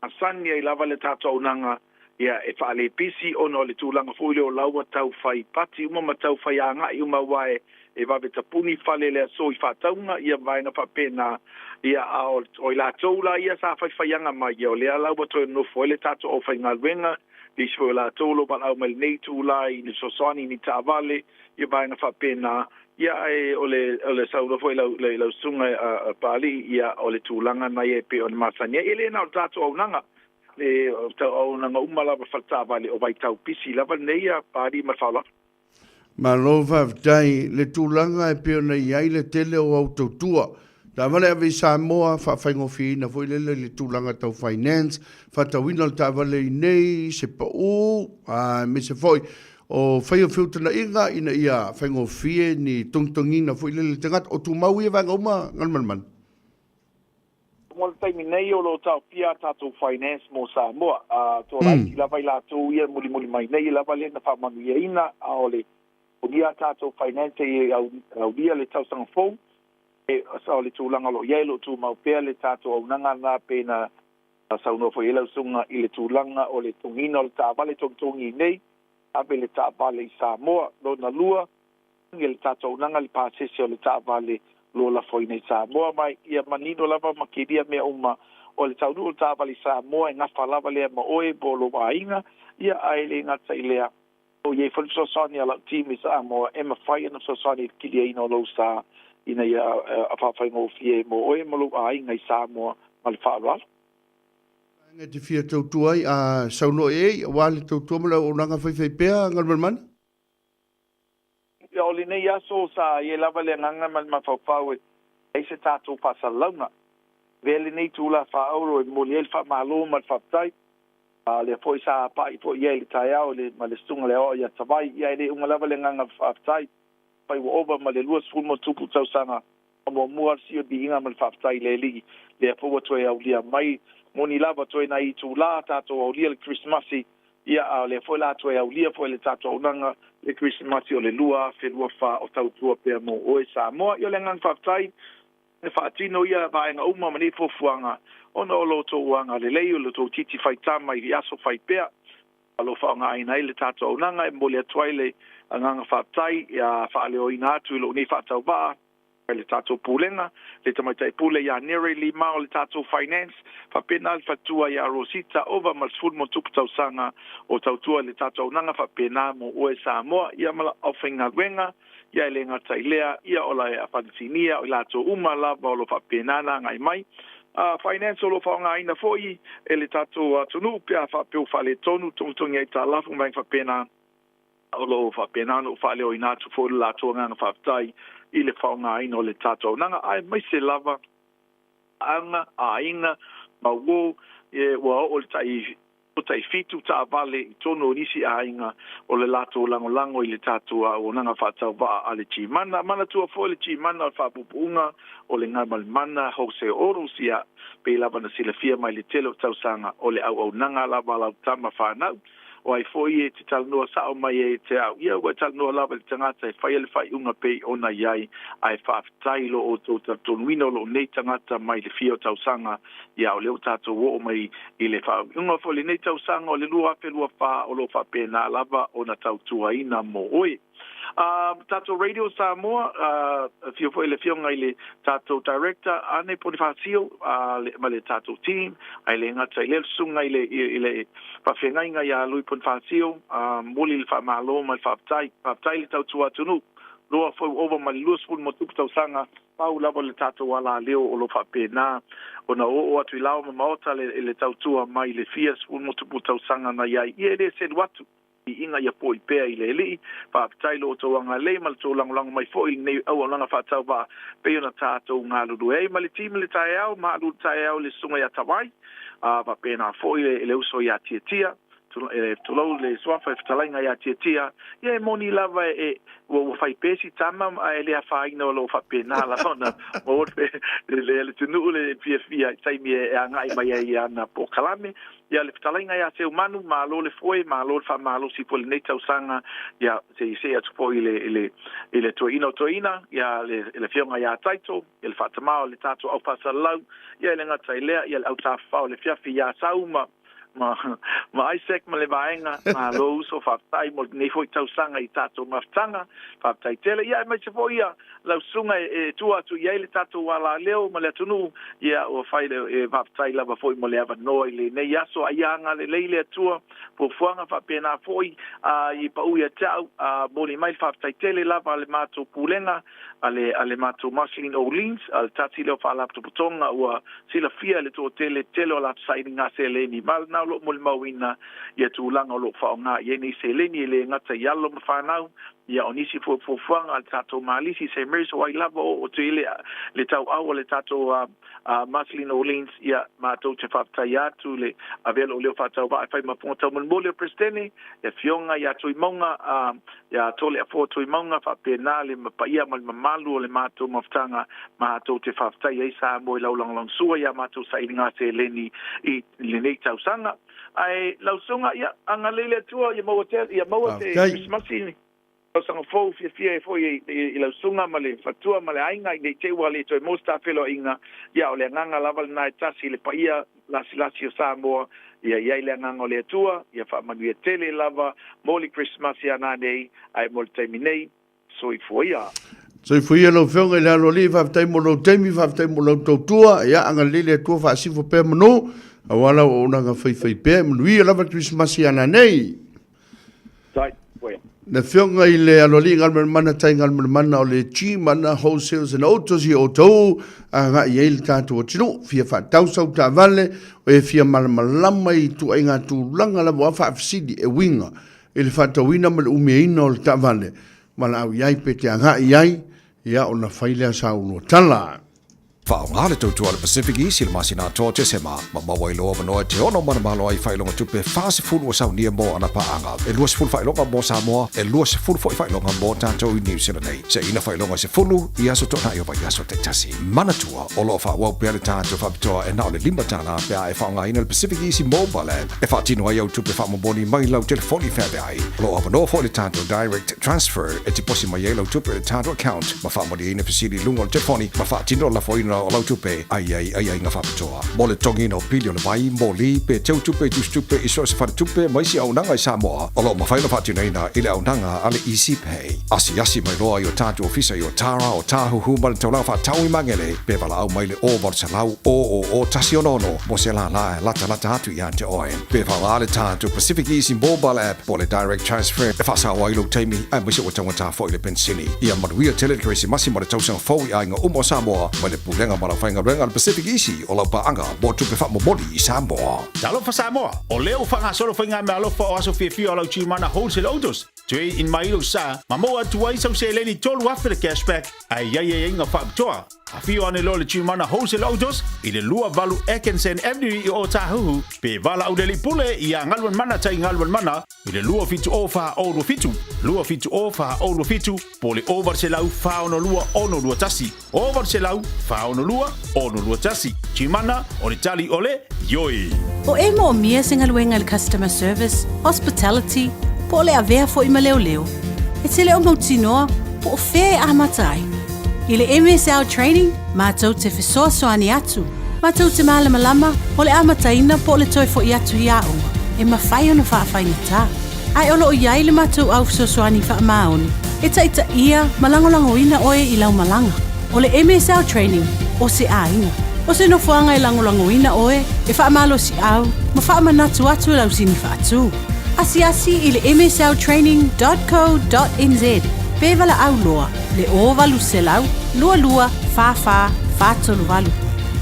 masani ai lava le tatou auaunaga ia e faalepisi ona o le tulaga foi lea o la ua tau fai pati uma ma tau fai agai uma aua e vave tapuni fale le aso i faatauga ia vaega faapena ia a o i latou la ia sa faifaiaga mai ia o lea la ua toe nonofo ai le tatou aufaigaluega Nisi foi o latou o lo o valaau mai lenei itula i ni fesoasoani i ni taavale, ia vaega faapena. Ia ae o le o le saunoa foi lau lau susuga a Papalii, ia o le tulaga na ia e pei ona masani ai. E le na o le tatou auaunaga, le auaunaga uma lava fale taavale o vaitau pisi lava lenei a Papalii ma le faaaloalo. Malo faafetai. Le tulaga e pei ona i ai le tele o au tautua. Taavale ave i Samoa, faafaigofieina foi lele i le tulaga tau finance, faatauina o le taavale i inei, se pau, aemaise foi o faia o feutagaiga ina ia faigofie ni togitogiina foi lele i le tagata. O tumau ia vaega uma Galumalemana? Mo le taimi nei o lo o taofia a tatou finance mo Samoa, a toa laiti lava i latou ia e mulimuli mai nei lava lea na faamanuiaina, a o le ponia a tatou finance e aulia le tausaga fou, e o le tulaga o lo o i ai o lo o tumau pea le tatou auaunaga lena pei na saunoa foi i ai lau susuga i le tulaga o le togiina o le taavale togitogi i nei, ave le taavale i Samoa. Lona lua, i le tatou auaunaga le pasese o le taavale lo lafoina i Samoa mai ia manino lava ma kelia mea uma o le taunuu o le taavale i Samoa e gafa lava lea ma oe po o lou aiga ia ae le gata i lea O i ai foi le fesoasoani a lau team i Samoa e mafai ona fesoasoani i le kiliaina o lou sa ina ia faafaigofie ai mo oe ma lou aiga i Samoa ma le faaaloalo. Vaega e te fia tautua ai, a saunoa i ai aua le tautua ma le auaunaga faifaipea, Galumalemana? Ia, o lenei aso sa i ai lava le agaga ma le mafaufau e ai se tatou faasalalauga. Avea lenei itula faaauuro e momoli ai le faamalo ma le faafetai. A o lea foi sa pai foi i ai i le taeao i le ma le susuga i le aoao ia Tavai. Ia e le uma lava le agaga faafetai. Fai ua ova ma le 20 ma tupu tausaga muamua le sio viiga ma le faafetai i le Alii. Lea foi ua toe aulia mai. Moni lava toe nai itula tatou aulia le Kerisimasi, ia a o lea foi la toe aulia foi le tatou auaunaga le Kerisimasi o le 2024 o tautua pea mo oe Samoa. Ia o le agaga faafetai e faatino ia vaega uma ma nei fuafuaga ona o lo outou agalelei, o lo outou titi faitama i aso fai pea o lo o faaaogaina ai le tatou auaunaga. E momoli atu ai le agaga faafetai ia faaleoina atu i lou nei faatauvaa i le tatou Pulega, le Tamaitai Pule ia Nere Limao le tatou Finance, faapena le faletua ia Rosita Ova ma le 10+ tausaga o tautua i le tatou auaunaga faapena mo oe Samoa ia ma lau aufaigaluega. Ia e le gata i lea, ia o le Afanisinia, o i latou uma lava o lo o faapena ona agai mai. Finance o lo o faaaogaina foi e le tatou atunuu pe a faapea ua faaletonu, togitogi aitalafu ma vaega faapena, o lo o faapena ona ou faaleoina atu foi lo latou agaga faafetai i le faaaogaina o le tatou auaunaga, aemaise lava aga, aiga, ma uo, ua oo i le tai Ua tai fitu taavale i totonu o nisi aiga o le latou lagolago i le tatou auaunaga faatauvaa a le Gmana. Manatua foi le Gmana o le faapuupuuga o le Gamalemana Jose Oros ia pei lava na silafia mai le tele o tausaga o le auaunaga lava a lau tama fanau. O ai foi e te talanoa sao mai ai e te au? Ia ua e talanoa lava i le tagata e faia le faaiuga pei ona i ai, ae faafetai i lo outou talitonuina o lou nei tagata mai le fia o tausaga Ia, o lea ua tatou oo mai i le faaiuga foi o lenei tausaga o le 2024, o lo o faapena lava ona tautuaina mo oe. A tatou Radio Samoa, afio foi le afioga i le tatou Director, Ane Ponifasio, ma le tatou team, ae le gata i lea le susuga i le, i le faafeagaiga ia Lui Ponifasio, momoli le faamalo ma le faafetai. Faafetai le tautua atunuu. Loa foi ua ova ma le 20 ma tupu tausaga Pau lava le tatou alaleo o lo faapena ona oo atu i lao ma maota le le tautua mai le fia sefulumotupu tausaga na iai ia e le selu atu i iga ia poi pea i le Alii. Faafetai lo outou agalelei ma le tou lagolago mai foi i lenei auaunaga faatauvaa pei ona tatou galulue ai ma le team i le taeao malu le taeao i le susuga ia Tavai a faapena foi le le uso ia Tiatia Tulou le suafa e fetalaiga ia Tiatia, ia e moni lava e ua fai pē si tama ae le afaina o lo o faapena lava ona maua le le atunuu le fiafia i taimi e agai mai ai i ana polokalame. Ia le fetalaiga ia Seumanu, malo le foe, malo le faamalosi foi i lenei tausaga, ia se i see atu foi i le i le i le toeaina o toeaina, ia le le afioga ia Taito, ia le faatamā o le tatou au faasalalau, ia e le gata i lea, ia le au tafafao o le fiafi ia Sauma, ma, ma Isaac ma le vaega, malo uso, faafetai mo lenei foi tausaga i tatou mafutaga, faafetai tele. Ia, aemaise foi ia lau susuga e, e tua atu i ai le tatou alaleo ma le atunuu, ia ua fai le, e faafetai lava foi mo le avanoa i lenei aso, a ia agalelei le Atua, fuafuaga faapena foi, a i pau ia te au, a momoli mai le faafetai tele lava a le matou Pulega, a le, a le matou Marceline O'Leans, a le tasi lea o faalapotopotoga ua silafia e le toatele tele o latou sailiga seleni, ma lena o lo o molimauina ia tulaga o lo o faaaoga i ai nei seleni, e le gata i alo ma fanau, ia o nisi foi o fuafuaga a le tatou Malisi St. Mary's, o ai lava o oo atu i ai le, le tauau a le tatou a, a Marceline O'Leans, ia matou te faafetai atu le avea lou leo faatauvaa e fai ma fofoga taumolimoli o le Peresetene, le Afioga ia Tuimauga, a, Ia Toleafoa Tuimauga, faapena le paia ma le mamalu o le matou mafutaga, matou te faafetai ai Samoa i lau lagolagosua i a matou sailiga seleni i lenei tausaga. Ae lau susuga, ia, agalelei le Atua ia maua te, ia maua te Kerisimasi, tausaga fou fiafia ai foi i lau susuga ma le faletua ma le aiga, i nei te i ua le toe maua se ta feiloaiga, ia o le agaga lava lena e tasi i le paia lasilasi o Samoa, ia i ai le agaga o le Atua, ia faamanuia tele lava mo le Kerisimasi a nanei, ae mo le taimi nei, soifua ia. Soifua ia lau Afioga i le Aloalii, faafetai mo lou taimi, faafetai mo lau tautua, ia agalelei le Atua faasifo pea manu, aua lau auaunaga faifaipea, manuia lava le Kerisimasi a nanei. Soifua ia. Le Afioga i le Aloalii Galumalemana Tai Galumalemana o le G-Mana Wholesales and Autos i outou agai ai le tatou atunuu, fia faatau sau taavale, o e fia malamalama i ituaiga tulaga lava o a faafesili e uiga i le faatauina ma le umiaina o le taavale, valaau i ai pe te agai i ai, ia ona fai lea sa ulua tala. Faaaoga le tautua a le Pacific East i le masina atoa o Tesema ma maua ai lou avanoa e te ono manamalo ai i faailoga tupe 40 ua saunia mo ana paaga. E 20 faailoga mo Samoa, e 20 foi faailoga mo tatou i Niu Sila nei. Seiina faailoga se fulu i aso toonai o vaiaso taitasi. Manatua, o lo o faaauau pea le tatou faapitoa e na o le $5 pe a e faaaogaina le Pacific Easy Mobile App e faatino ai au tupe faamomoli mai lau telefoni feaveai. O lo o avanoa foi le tatou Direct Transfer e tiposi mai ai lau tupe i le tatou account ma faamalieina fesili i luga o le telefoni ma faatino le lafoina o lau tupe a i ai aiaiga faapitoa. Mo le totogiina o pili o le vai, moli, pe teu tupe i tusitupe i so o se faletupe ma isi auaunaga i Samoa, o lo o mafai ona faatinoina i le auaunaga a le Easy Pay. Asiasi mai loa i o tatou ofisa i Otara, Otāhuhu ma le taulaga faatau i Magele, pe valaau mai i le 0800 000 166 mo se lālā e latalata atu ia te oe. Pe faaaoga le tatou Pacific Easy Mobile App po o le Direct Transfer e faasao ai lou taimi aemaise ua taugata foi le penisini. Ia manuia tele le Kerisimasi ma le tausaga fou i aiga uma o Samoa mai le Pulega ma le Aufaigaluega a le Pacific Easy o lau paaga mo tupe faamomoli i Samoa. Talofa Samoa! O lea ua faagasolo faigameaalofa o aso fiafia o lau Gmana Wholesale Autos, Trade in mai lou sa, ma maua atu ai sau seleni 3,000 le cashback, ae i ai aiaiga faapitoa. Afio ane loa le Gmana Wholesale Autos i le 28 Atkinson Avenue i Ōtāhuhu, pe valaau le alii pule iā Galuanmana Tai Galuanmana i le 270 4027, 270 4027, po o le 800 462 621, 800 462 621. Gmana, o le tali o le ioe. O e moomia se galuega i le customer service, hospitality, po o le avea foi ma leoleo. E te le o mautinoa po o fea e amata ai. I le MSL Training, matou te fesoasoani atu, matou te malamalama o le amataina po o le toe foi atu i aoga e mafai ona faafaigata. Ae o lo o i ai le matou au fesoasoani faamaoni e taitaia ma lagolagoina oe i lau malaga. O le MSL Training, o se aiga. O se nofoaga e lagolagoina oe, e faamalosiau ma faamanatu atu i lau sini faatu. Asiasi i le msltraining dot co dot nz pe valaau loa le 0800 22 44 438.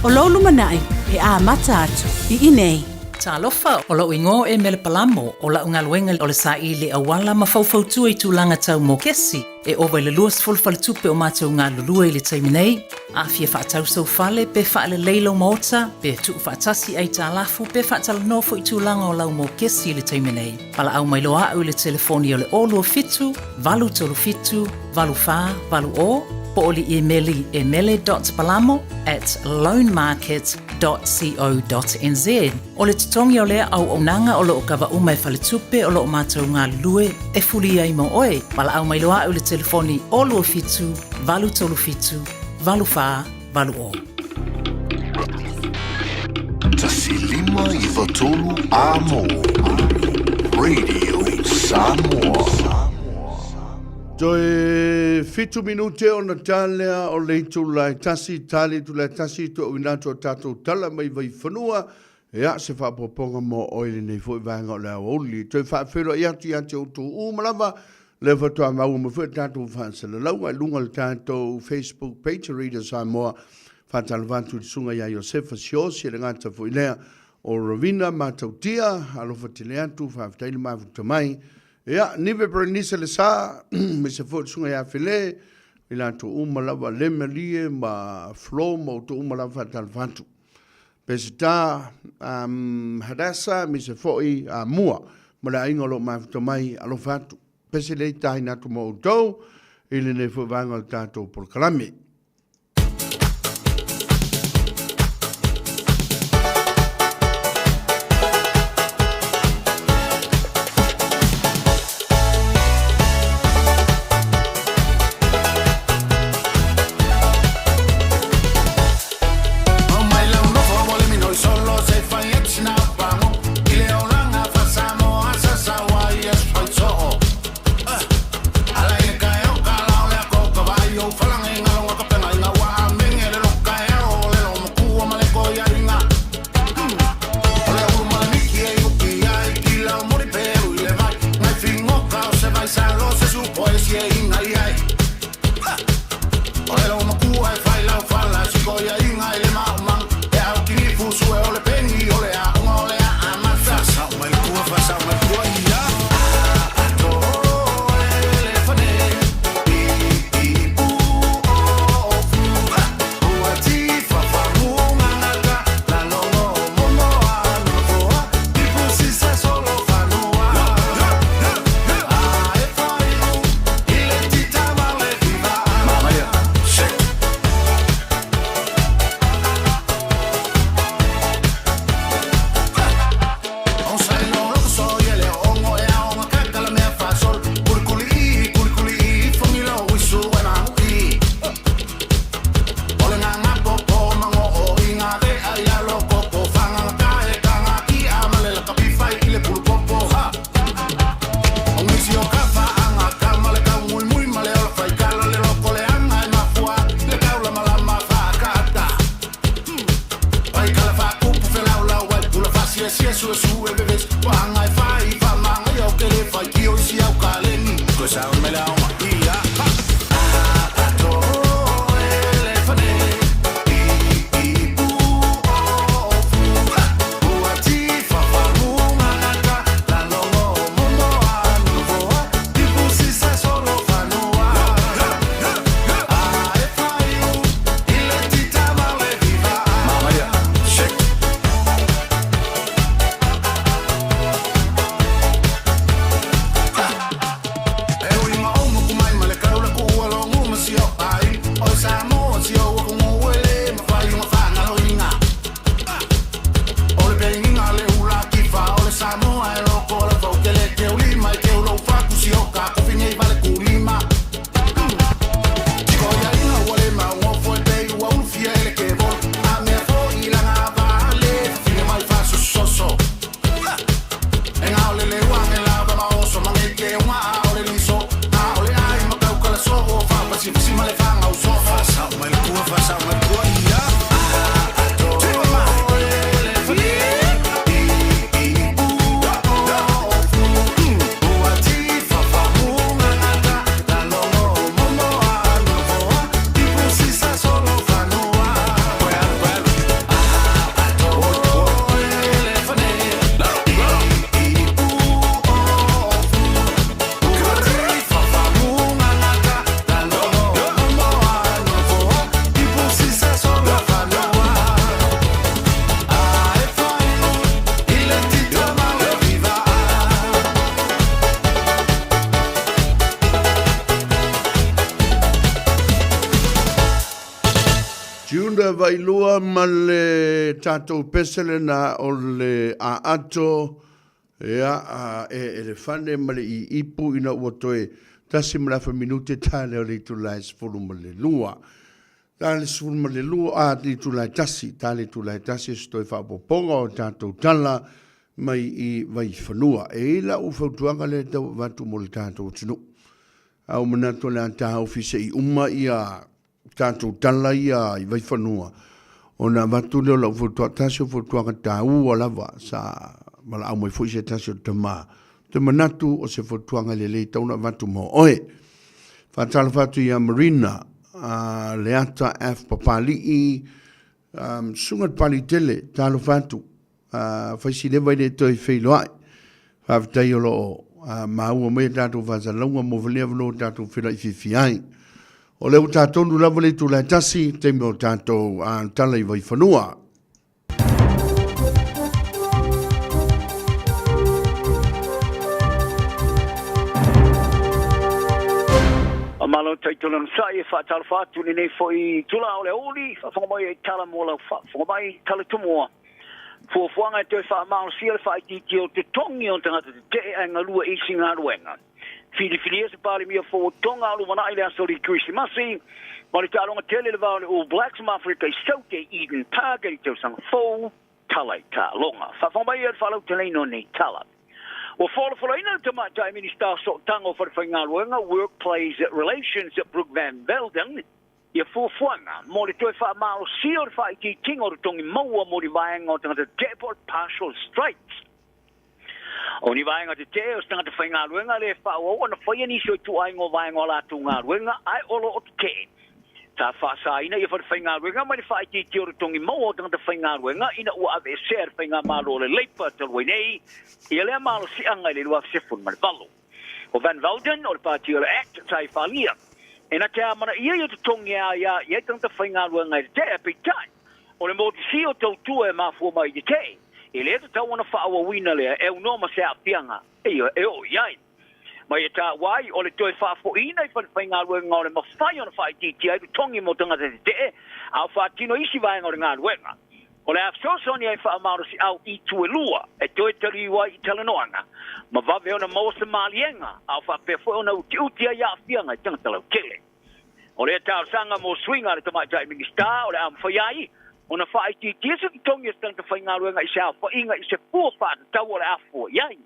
O lou lumanai e amata atu i inei. Talofa, o lou igoa o Emele Palamo, o lau galuega o le saili auala ma faufautua i tulaga tau mokesi. E ova i le 20 faletupe o matou galulue i le taimi nei. A fia faatau sou fale, pe faalelei lou maota, pe tuufaatasi aitalafu, pe faatalanoa foi tulaga o lau mokesi i le taimi nei. Valaau mai loa a'u i le telefoni o le 027 837 8480 po o le imeli e mele.palamo at loanmarket.co.nz. O le totogi o lea auaunaga o lo o kava uma e faletupe o lo o matou galulue e fuli ai mo oe. Valaau mai loa a'u i le telefoni 027 837 8480. 1 5 9 3 Amo Radio Samoa. Toe fitu minute ona ta lea o le itula e tasi, ta le itula e tasi, toeuina atu o tatou tala mai Vaifanua, ia se faaopoopoga mo oe i lenei foi vaega o le aoauli. Toe faafeiloai atu ia te outou uma lava, lea faatoa maua mai foi le tatou faasalalauga i luga o le tatou Facebook page Radio Samoa. Faatalofa atu i le susuga ia Iosefa Siosi, e le gata foi lea o Rovina Matautia, alofa tele atu, faafetai le mafuta mai. Ia, Nive Berenice le sa, aemaise foi le susuga ia Fele, i latou uma lava, le Malie ma Flo ma outou uma lava faatalofa atu. Peseta, Hadasa, aemaise foi Mua ma le aiga o lo o mafuta mai, alofa atu. Pese lea i tahina atu ma outou i lenei foi vaega o le tatou polokalame. Tiunda Vailua ma le tatou pese lena o le Aato, ia, e elefane ma le iipu ina ua toe tasi ma le afa minute ta lea o le itula e 12. Ta le 12, a, le itula e tasi, ta le itula e tasi e se toe faaopoopoga o tatou tala mai i Vaifanua. E i ai lau fautuaga lea e tau avatu mo le tatou atunuu. A ua manatu o le a taofi se i uma ia tatou tala ia i Vaifanua, ona avatu lea o lau fautuaga, tasi o fautuaga taua lava sa valaau mai foi se tasi o tama. Ou te manatu o se fautuaga lelei tau ona avatu mo oe. Faatalofa atu ia Marina, uh, Leata F. Papali'i, um, Susuga le Palitele, talofa atu. Uh, Faisileva i le toe feiloai. Faafetai o lo o uh, maua mai a tatou faasalalauga mo lea avanoa o tatou feiloai fiafia ai. O lea ua tatonu lava le itula e tasi, taimi o tatou uh, tala i Vaifanua. Malo taitona sai e faatalofa atu lenei foi tula o le aoauli, faafofoga mai ai tala mo lau faafofoga mai, tala tumua. Fuafuaga e toe faamalosia le faaitiitia o totogi o tagata tetee ae galue i isi galuega. Filifilia se Palemia fou o Tonga o lumanai i le aso alii Kerisimasi, ma le taaloga tele i le va o le All Blacks ma Afrika i Saute i Eden Park i le tausaga fou. Tala i taaloga. Faafofoga mai ia i le faalauteleina o nei tala. Ua folafolaina le Tamaitai Minisita o Sootaga o Falefaigaluega, Workplace Relations, Brooke Van Velden, Ia fuafuaga mo le toe faamalosia o le faaitiitiga o totogi maua mo ni vaega o tagata tetee po o le partial strikes. O ni vaega tetee o se tagata faigaluega lē faaauau ona faia nisi o ituaiga o vaega o a latou galuega ae o loo tetee. Sa faasaina ia falefaigaluega mai le faaitiitia o totogi maua o tagata faigaluega ina ua aveesea e le faigamalo o le Leipa talu ai nei ia lea malosiaga i le 2018. O Van Velden o le Pati o le Act sa i faaalia e na te amanaia ia totogi e aia i ai tagata faigaluega e tetee, peitai o le motisi o tautua e mafua mai i tetee e lē tatau ona faaauauina lea e aunoa ma se aafiaga e oo i ai. Ma ia taua ai, o le toe faafoiina i falefaigaluega o le mafai ona faaitiitia ai totogi mo tagata tetee a o faatino isi vaega o le galuega. O le a fesoasoani ai faamalosiau i itu e lua e toe taliu ai i talanoaga ma vave ona maua se maliega a o faapea foi ona utiuti ai aafiaga i tagata lautele. O lea talosaga mo suiga a le Tamaitai Minisita o le a mafai ai ona faaitiitia se totogi o se tagata faigaluega i se aofaiga i se fua faatatau o le a fua i ai.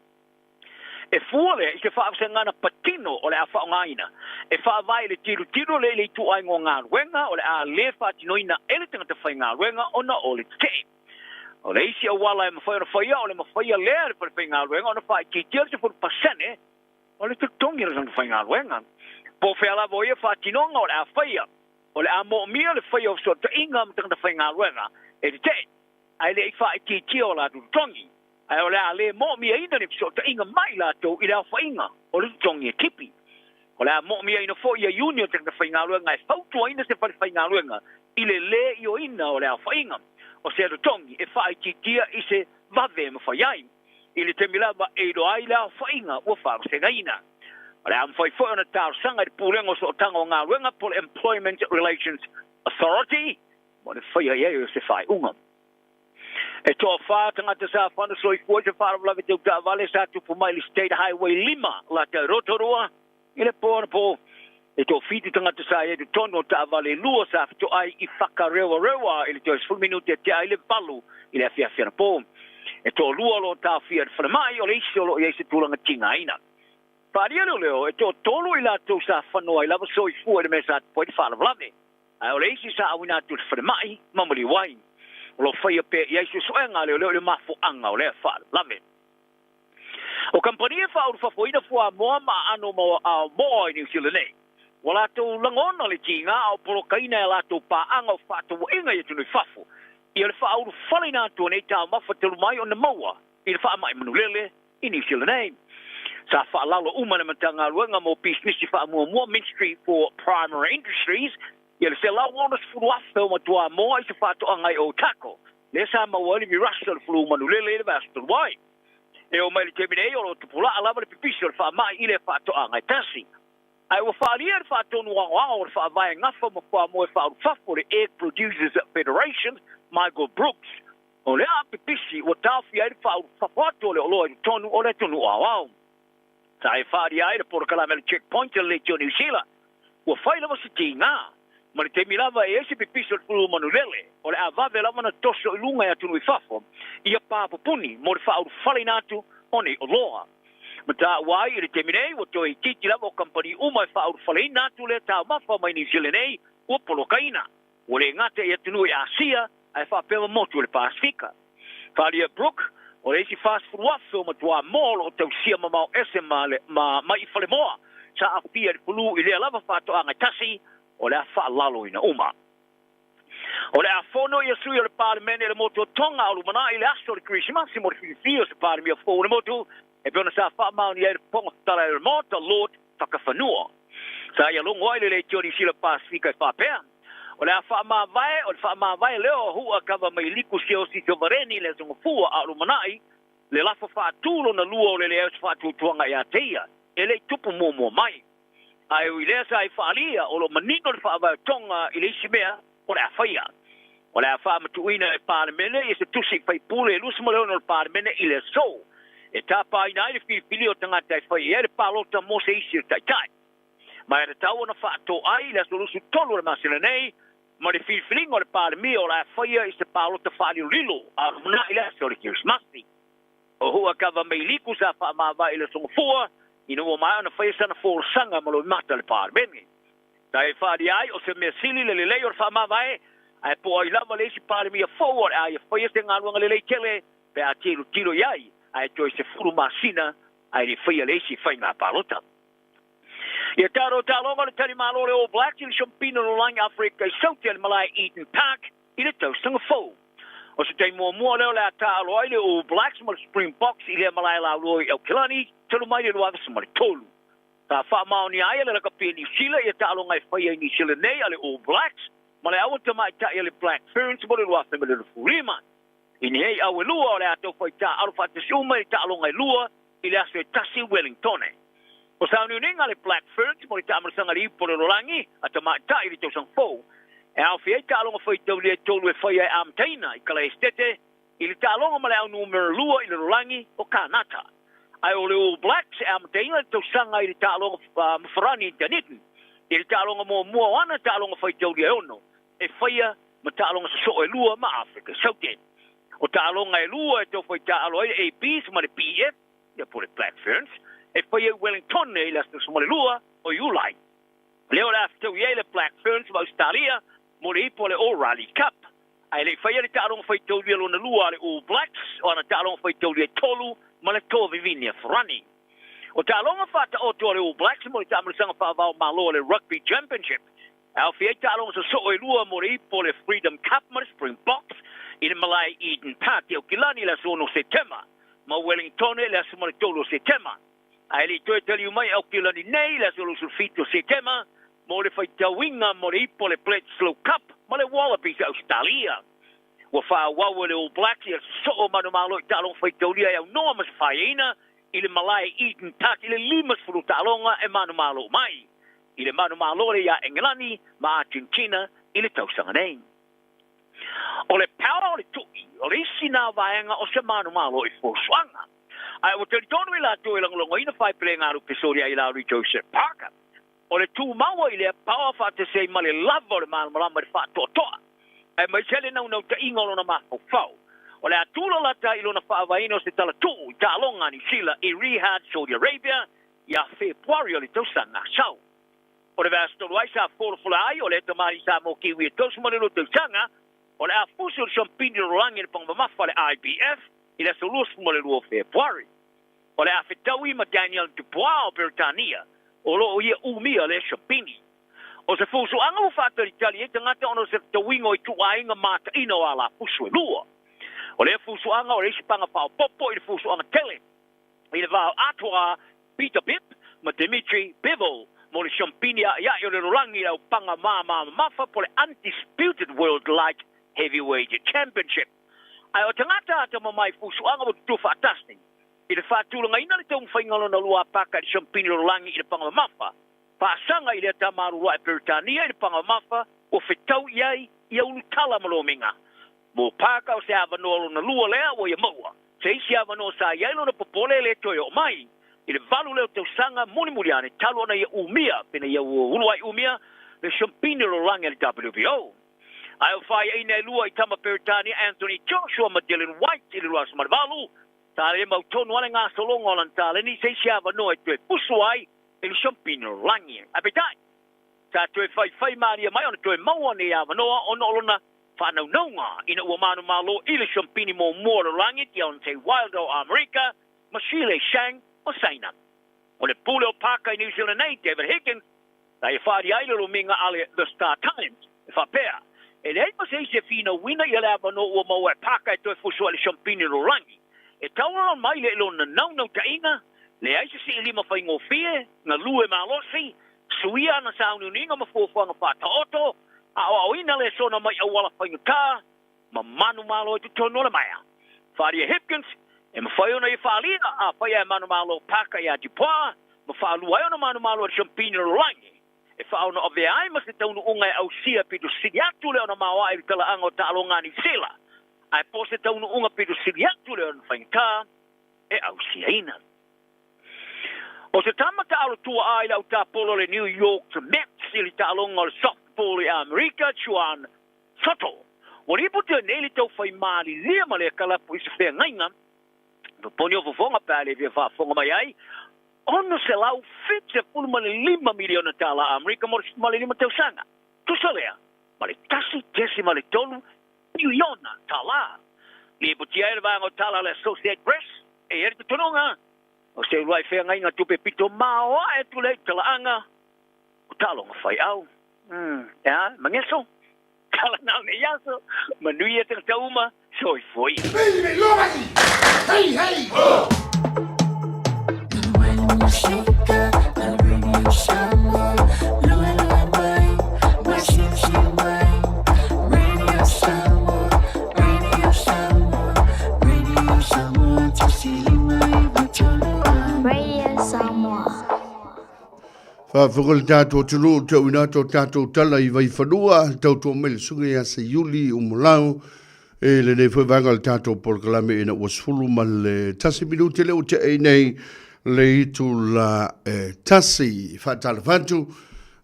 E fua lea i se faavasegana patino o le a faaaogaina e faavae i le tilotilo lea i le ituaiga o galuega o le a le faatinoina e le tagata faigaluega ona o le tetee. O le isi auala e mafai ona faia o le mafaia lea e le falefaigaluega ona faaitiitia le 10% o le totogi o le tagata faigaluega. Po o fea lava o ia faatinoga o le a faia, o le a moomia le faia o fesootaiga ma tagata faigaluega e tetee ae le i faaitiitia o latou totogi, ae o le a le moomiaina ni fesootaiga ma i latou i le aofaiga o le totogi e tipi. O le a moomiaina foi ia iuni o tagata faigaluega e fautuaina se falefaigaluega i le lē ioeina o le aofaiga o se totogi e faaitiitia i se vave e mafai ai, i le taimi lava e iloa ai le aofaiga ua faavasegaina. O le a mafai foi ona talosaga i le Pulega o Sootaga o Galuega po o le Employment Relations Authority mo le faia i ai o se faaiuga. E toafa tagata sa fana soifua i se faalavelave tau taavale sa tupu mai i le State Highway 5 lata i Rotorua i le po anapo. E toafitu tagata sa i ai i totonu o taavale e lua sa fetoai i Whakarewarewa i le toe 10 minute tea ai le 8 i le afiafi anapo. E toalua o lo o taofia i le falemai, o le isi o lo o i ai se tulaga tigaina. Faaalia leoleo, e toatolu i latou sa fano ai lava soifua i le mea sa tupu ai le faalavelave. Ae o le isi sa auina atu i le falemai ma maliu ai. O lo o faia pea i ai suesuega a leoleo i le mafuaaga o lea faalavelave. O kamupani e faaulufafoina fuamoa ma aano moa i Niu Sila nei, ua latou lagona le tiga a o polokaina e a latou paaga o fefaatauaiga i atunuu i fafo ia le faaulufaleina atu o nei taumafa talu mai ona maua i le faamai manulele i Niu Sila nei. Sa faalalo uma le Matagaluega mo Pisinisi Faamuamua, Ministry for Primary Industries, ia le 160,000 o matuā moa i se faatoaga i Otago, lea sa maua ai le virasi o le flu manulele i le vaiaso talu ai. E oo mai i le taimi nei, o lo o tupula'a lava le pipisi o le faamai i lea faatoaga e tasi. Ae ua faaalia le faatonu aoao o le faavae gafa ma fuamoa e faaulufafo le Egg Producers Federation, Michael Brooks, O le aa pipisi ua taofia ai le faaulufafo atu o le oloa i totonu o le atunuu aoao. Sa e faaalia ai le polokalame a le Checkpoint a le Leitio Niu Sila. Ua fai lava se tiga. Ma le taimi lava e i ai se pipisi o le fulu manulele, o le a vave lava ona toso i luga e atunuu i fafo ia pā pupuni mo le faaulufaleina atu o nei oloa. Ma taua ai i le taimi nei, ua toe itiiti lava o kamupani uma e faaulufaleina atu lea taumafa mai Niu Sila nei ua polokaina. Ua le gata i atunuu i Asia ae faapea ma motu o le Pasefika. Faaalia Brooke, o le isi 40,000 o matuā moa o lo o tausia mamao ese ma le ma maʻi falemoa sa aafia i le fulu i lea lava faatoaga e tasi o le a faalaloina uma. O le a fono ia sui o le Palemene i le motu o Tonga o lumanai i le aso o le Kerisimasi mo le filifili o se Palemia fou o le motu e pei ona sa faamaonia ai le Fofoga Fetalai o le Maota, Lord Fakafanua. Sa ia logo ai le Leitio Niu Sila Pasefika e faapea, O le a faamavae, o le faamavae lea o Hua Kava mai Liku Siaosi Sovareni le Aso Gafua a o lumanai le lafo faatu lona lua o le leai o se faatuatuaga ia te ia e le i tupu muamua mai. Ae ui lea sa i faaalia o lo o manino le faavae o Tonga i le isi mea o le a faia. O le a faamatuuina e Palemene ia se tusi faipule e 26 o le Palemene i le aso e tapaina ai le filifili o tagata e fai i ai le palota mo se isi o taitai. Ma e tatau ona faatoai i le aso 23 o le masina nei ma le filifiliga o le Palemia o le a faia i se palota faalilolilo a o lumanai i le aso o le Kerisimasi. O Hua Kava Meiliku sa faamavae i le Aso Gafua ina ua maea ona faia sana folasaga ma loimata i le Palemene. Sa e faaalia ai o se mea sili le lelei o le faamavae, ae po o ai lava le isi Palemia fou o le a ia faia se galuega lelei tele pe a tilotilo i ai ae toe 10 masina ae le i faia le isi faiga palota. Ia taro taaloga o le talimalo o le All Blacks i le Siampina o le Lalolagi Aferika i Saute a le malae Eden Park i le tausaga fou. O se taimi muamua lea o le a taaalo ai le All Blacks ma le Springboks i lea malae laulua i Aukilani talu mai le 2003. Sa faamaonia ai e le lakapi e Niu Sila ia taaloga e faia i Niu Sila nei a le All Blacks ma le aua tamaitai a le Black Ferns mo le 2025. I nei au e lua o le a tau fai taaalo faatasi uma i taaloga e lua i le aso e tasi i Wellingtone. O sauniuniga a le Black Ferns mo le taamalasaga i le ipu o le lalolagi a tamaitai i le tausaga fou, e aofia ai taaloga faitaulia e tolu e faia e amataina i Kalaesetete i le taaloga ma le au numera lua i le lalolagi o Kanata. Ae o le All Blacks e amataina le tausaga i le taaloga ma Farani i Dunedin i le taaloga muamua o ana taaloga faitaulia e ono e faia ma taaloga sosoo e lua ma Afrika Saute. O taaloga e lua e tau fai taaalo ai le ABs ma le BF, ia po o le Black Ferns, e faia i Wellington i le aso 12 o Iulai. Lea o le a fetaui ai le Black Ferns ma Ausetalia mo le ipu o le O'Reilly Cup. Ae le i faia le taaloga faitaulia lona lua a le All Blacks, o ana taaloga faitaulia e tolu ma le toa vivini a Farani. O taaloga faataoto a le All Blacks mo le taamalasaga faavao Malo o le Rugby Championship, E aofia ai taaloga sosoo e lua mo le ipu o le Freedom Cup ma le Springboks i le malae Eden Park i Aukilani i le aso 6 o Setema ma Wellingtone i le aso ma le 3 o Setema. Ae le i toe taliu mai Aukilani nei i le aso 27 o Setema mo le faitauina mo le ipu o le Bledisloe Cup ma le Wallabies a Ausetalia. Ua faaauau e le All Blacks ia sosoo manumalo i taaloga faitaulia e aunoa ma se faiaina i le malae Eden Park i le 50 o taaloga e manumalo mai i le manumalo lea iā Engelani ma Argentina i le tausaga nei. O le power o le tuʻi, o le isi nā vaega o se manumalo i fuafuaga. Ae ua talitonu i latou e lagolagoina faepelega alu pesoli ai Lauri Joseph Parker. O le tumau ai lea power faatasi ai ma le lava o le malamalama i le faatoatoa, aemaise ai le naunautaiga o lona mafaufau. O le a tula lata i lona faavaeina o se talatuu i taaloga a Niu Sila i Riyadh, Saudi Arabia, Ia Fepuari o le tausaga sau. O le vaiaso talu ai sa folafola ai o le tamalii Samoa Kiwi e 32 tausaga, o le a fusi o le Siampini Lalolagi i le Paga Mamafa a le IBF i le aso 22 o Fepuari. O le a fetaui ma Daniel Dubois o Beretania, o lo o ia umia le siampini. O se fusuaga ua faatalitali ai tagata ona o se fetauiga o ituaiga mataina o alafusu e lua. O lea fusuaga o le isi paga faaopoopo i le fusuaga tele i le va o Atoa Peter Bibb ma Dimitri Bivol mo le siampini a'ia'i o le lalolagi i le aupaga māmā mamafa po o le Undisputed World Light Heavyweight Championship. Ae o tagata atamamai fusuaga ua tutu faatasi i le faatulagaina le taumafaiga lona lua a Paka i le siampini o le lalolagi i le paga mamafa, faasaga i lea tama alu ae Peretania i le paga mamafa ua fetau i ai ia ulutala ma lomiga. Mo Paka o se avanoa lona lua lea ua ia maua. Se isi avanoa sa i ai lona popole e le toe oo mai i le valu lea o tausaga mulimuli ane talu ona ia umia pena ia ua ulu ai umia le siampini o le lalolagi a le WBO. Ae o faiaina e lua i tama Peretania Anthony Joshua ma Dillian Whyte i le 2008, sa le mautonu lava le gasologa o lana taleni i se isi avanoa e toe pusu ai i le siampini o le lalolagi. Ae peitai, sa toe faifai malie mai ona toe maua nei avanoa ona o lona faanaunauga ina ua manumalo i le siampini muamua o le lalolagi Deontay Wilder o Amerika ma Zhilei Zhang o Saina. O le pule o Parker i New Zealand nei, David Higgins, sa ia faaalia ai le lomiga a le The Star Times e faapea, E leai ma se isi e finauina ia le avanoa ua maua e Parker e toe fusu ai le siampini o le lalolagi. E tauala mai le i lona naunautaiga, leai se siilima faigofie, galue malosi, suia ana sauniuniga ma fuafuaga faataoto, aoaoina le sona mai auala faigata, ma manumalo i totonu o le maea. Faaalia Hipkins, e mafai ona ia faaalia afai ae manumalo Parker iā Dubois, ma faalua ai ona manumalo i le siampini o le lalolagi. E faaono-avea ai ma se taunuuga e ausia pito sili atu le ona maoae i le talaaga o taaloga a Niu Sila, ae po o se taunuuga pito sili atu le ona faigata e ausiaina. O se tama taaalo tuaa i le autapolo o le New York Mets i le taaloga o le softball i Amerika, Juan Soto, ua lipotia nei le taufai malilia ma le kalapu i se feagaiga Poponi o fofoga pe a le fia faafofoga mai ai, $675 miliona tālā Amerika mo le lima tausaga. Tusa lea ma le 1.3 piliona tālā. Lipotia ai le vaega o tala a le Associated Press, E i ai le talitonuga, o se uluai feagaiga tupe pito maoae atu lea i talaaga o taaloga faiau. Umm, e a, Mageso? Tala na o nei aso, manuia tagata uma, soifua ia. Hey, hey, ho! Radio Samoa. Faafofoga le tatou atunuu tauina atu o tatou tala i Vaifanua, tautua mai le susuga ia Seiuli Umulau i lenei foi vaega o le tatou polokalame ina ua 11 minute lea ua tea ai nei le itula e tasi. Faatalofa atu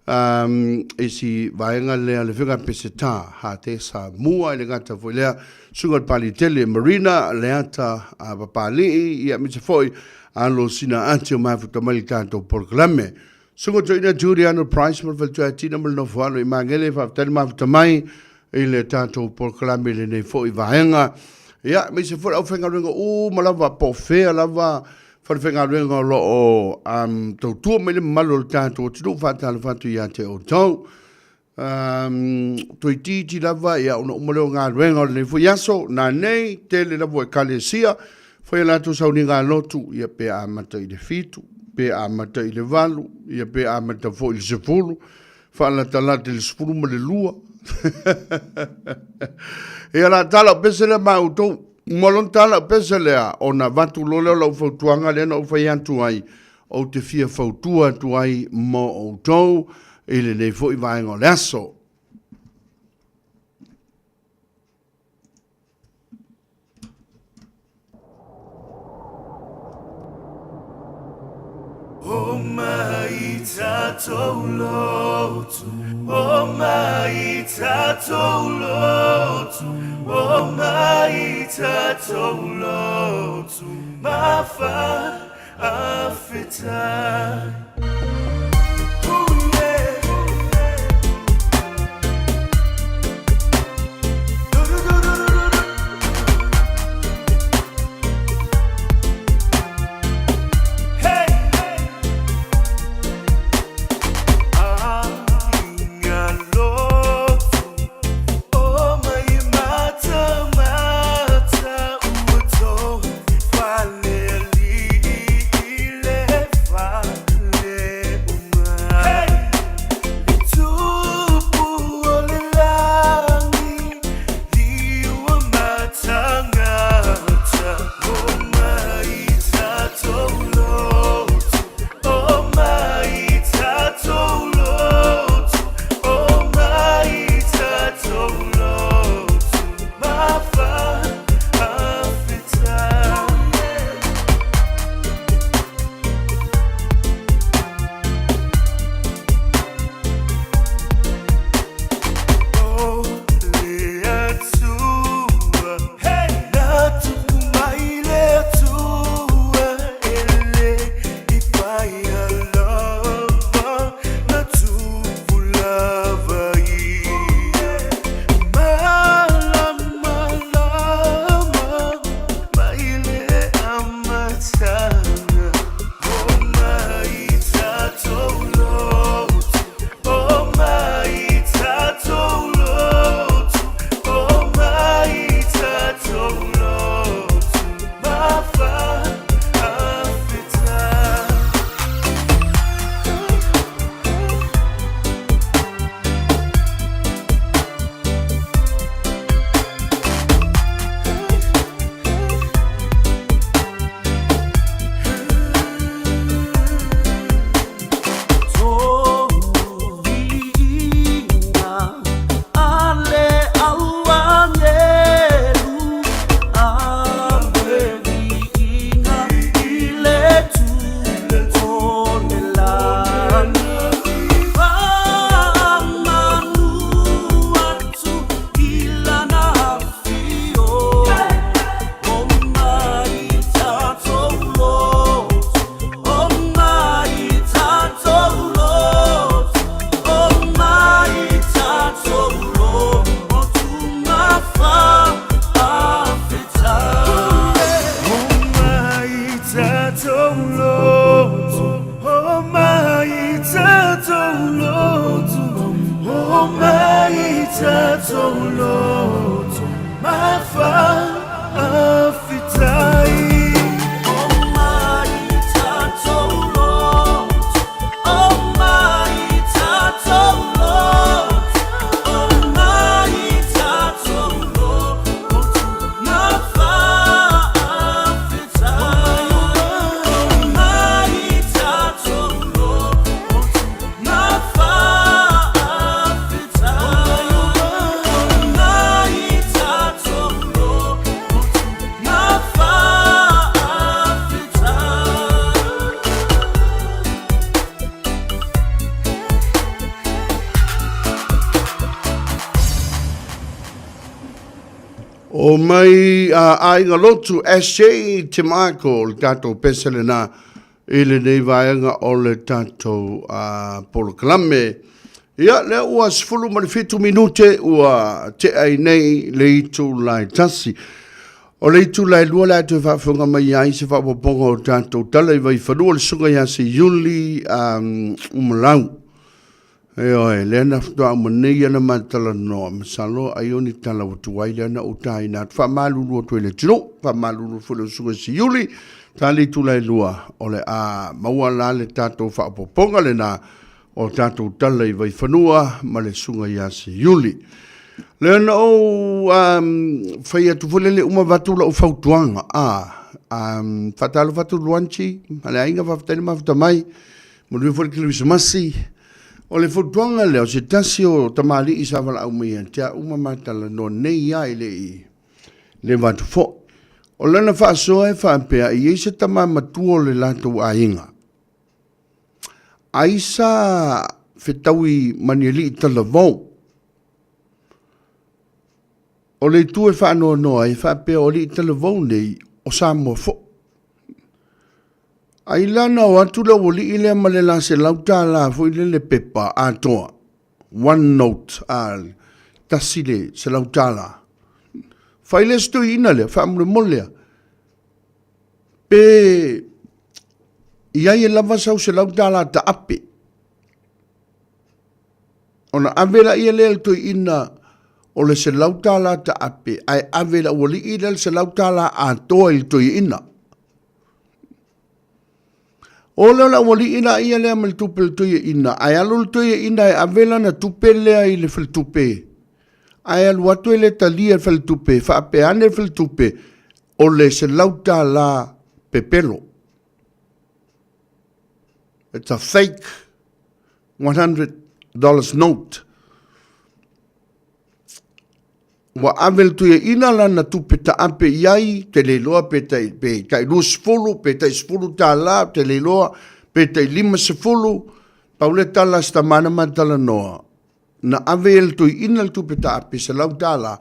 um, i si vaega lea le Afioga Peseta Hate Samua i le gata foi lea susuga i le Palitele Marina Leata a Papalii ia aemaise foi alo sina ati o mafuta mai le tatou polokalame. Susuga Toeaina Juliano Price ma le faletua Tina ma le nofo alo i Magele, faafetai le mafuta mai i le tatou polokalame i lenei foi vaega. Ia, aemaise foi le aufaigaluega uma lava po o fea lava falefaigaluega o lo o um, tautua mai le mamalu o le tatou atunuu, faatalofa atu ia te outou. Um, toeitiiti lava, ia, ona uma lea o galuega o lenei foi aso, nanei, tele lava o ekalesia, fai a latou sauniga lotu, ia pe amata i le 7, pe amata i le 8, ia pe amata foi i le 10, faalatalata i le 12. Ia la tala o pese lea ma outou. Mo lona tala o pese lea, ona avatu loa lea o lau fautuaga lea na ou fai atu ai, ou te fia fautua atu ai mo outou i lenei foi vaega o le aso. O mai tatou lotu, o mai tatou lotu, o mai tatou lotu, mafa afetai. Ooh, yeah. Do, do, do, do, do, do. Hey! Aiga lotu, o mai matamata ua to falealii le falealii. O mai tatou loto ma faafetai. O mai tatou loto, o mai tatou loto, o mai tatou loto ma faafetai. O mai tatou loto ma faafetai. O mai tatou loto ma faafetai. O mai a Aiga Lotu SJ Te Maako o le tatou pese lena i lenei vaega o le tatou polokalame. Ia, lea ua 17 minute ua tea ai nei le itula e 1. O le itula e 2 le a toe faafofoga mai ai se faaopoopoga o tatou tala i Vaifanua, le susuga ia Seiuli Umalau. Ioe, lea na faatoa uma nei ana ma talanoa, masalo ai o ni tala ua tuai lea na ou taina atu. Faamalulu atu ai le atunuu, faamalulu foi le usuga i Siuli, ta le itula e 2, o le a maua la le tatou faaopoopoga lena o tatou tala i Vaifanua ma le susuga ia Siuli. Lea na ou fai atu foi lele uma avatu lau fautuaga, faatalofa atu Luanchi ma le aiga, faafetai le mafuta mai. Manuia foi le Kerisimasi. O le fautuaga lea, o se tasi o tamalii sa valaau mai ia te au ma ma talanoa nei lava e le i leva atu foi. O lana faasoa e faapea, e i ai se tama matua o le latou aiga, ai sa fetaui ma ni alii talavou. O le itu e faanoanoa ai, e faapea o alii talavou nei, o Samoa foi. Ai la na o atu le aualii lea ma le la $100 foi lele pepa atoa, one note, a, tasi le $100. Fai le isi toeaina lea, faamolemole a, pe i ai e lava sau $100 taape, ona ave laia lea i le toeaina o le $100 taape, ae ave i le aualii lea le $100 atoa i le toeaina. O lea o le aualii la ia lea ma le tupe o le toeaina, ae alu le toeaina e ave lana tupe lea i le faletupe, ae alu atu e le talia e le faletupe, faapea ane le faletupe, o le $100 pepelo. It's a fake $100 note. Ua ave le toeaina lana tupe taape i ai, te le iloa pe tai, pe tai 20, pe tai 10 tala, te le iloa pe tai 50, pau le tala a si tama na ma talanoa, na ave e le toeaina le tupe taape $100 tala,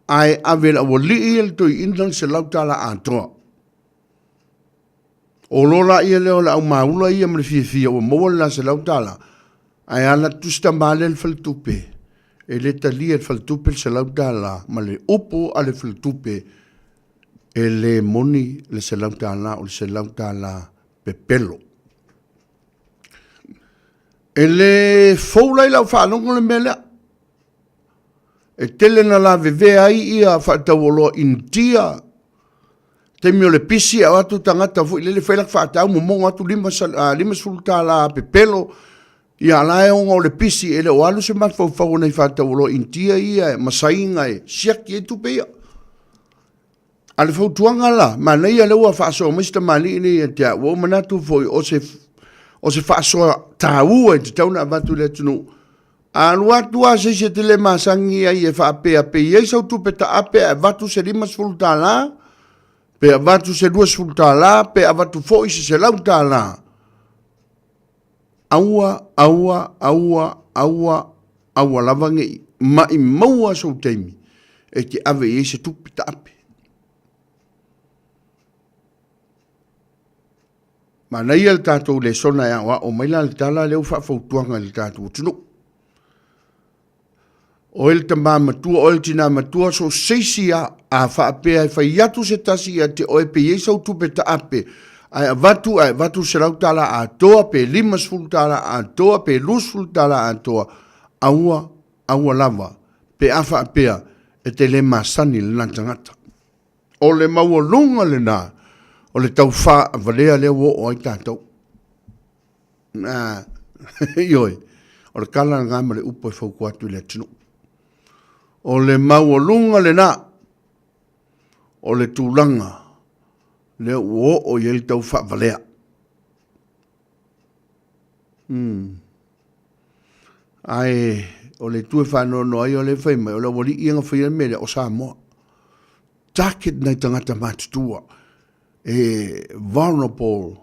ae ave e le aualii e le toeaina le $100 tala atoa. O lo la ia lea o le aumaula ia ma le fiafia ua maua le la $100, ae ala atu si tama lea i le faletupe, e le talia e le faletupe le $100 ma le upu a le faletupe, e le moni le $100, o le $100 pepelo. E le fou la i lau faalogo le mea lea. E tele na lavevea ai ia faatauoloa Initia, taimi o le pisi e atu tagata foi lele fai laka faatau momono atu $50 pepelo, ia la e ona o le pisi e le o alu se mafaufau o nai faatauoloa Initia ia e masaiga e siaki ai tupe ia. A le fautuaga la, manaia lea ua faasoa mai si tamalii nei ia te au, ua ou manatu foi o se, o se faasoa taua e tatau ona avatu i le atunuu. A alu atu lava se isi e te le masani ai e faapea pe i ai sau tupe taape ae avatu se $50, pe avatu se $20, pe avatu foi se $100. Aua, aua, aua, aua, aua lava ne i maimauina sou taimi e te ave i ai se tupe taape. Manaia le tatou lesona e aoao mai la le tala lea ua faafautuaga i le tatou atunuu. Oe le tama matua, oe le tina matua, so o se isi lava, a faapea e fai atu se tasi ia te oe pe i ai sau tupe taape, ae avatu, ae avatu le $100 atoa, pe $50 atoa, pe $20 atoa, aua, Aua lava, pe a faapea e te le masani lena tagata. O le maualuga lena o le tau faavalea lea ua oo ai tatou. Ioe, o le tala lena ma le upu e fautua atu i le atunuu. O le maualuga lena o le tulaga lea ua oo i ai le tau faavalea. Mm. Ae o le itu e faanoanoa ai o lea e fai mai, o le aualii ia na faia le mea lea, o Samoa. Target nai tagata matutua e vulnerable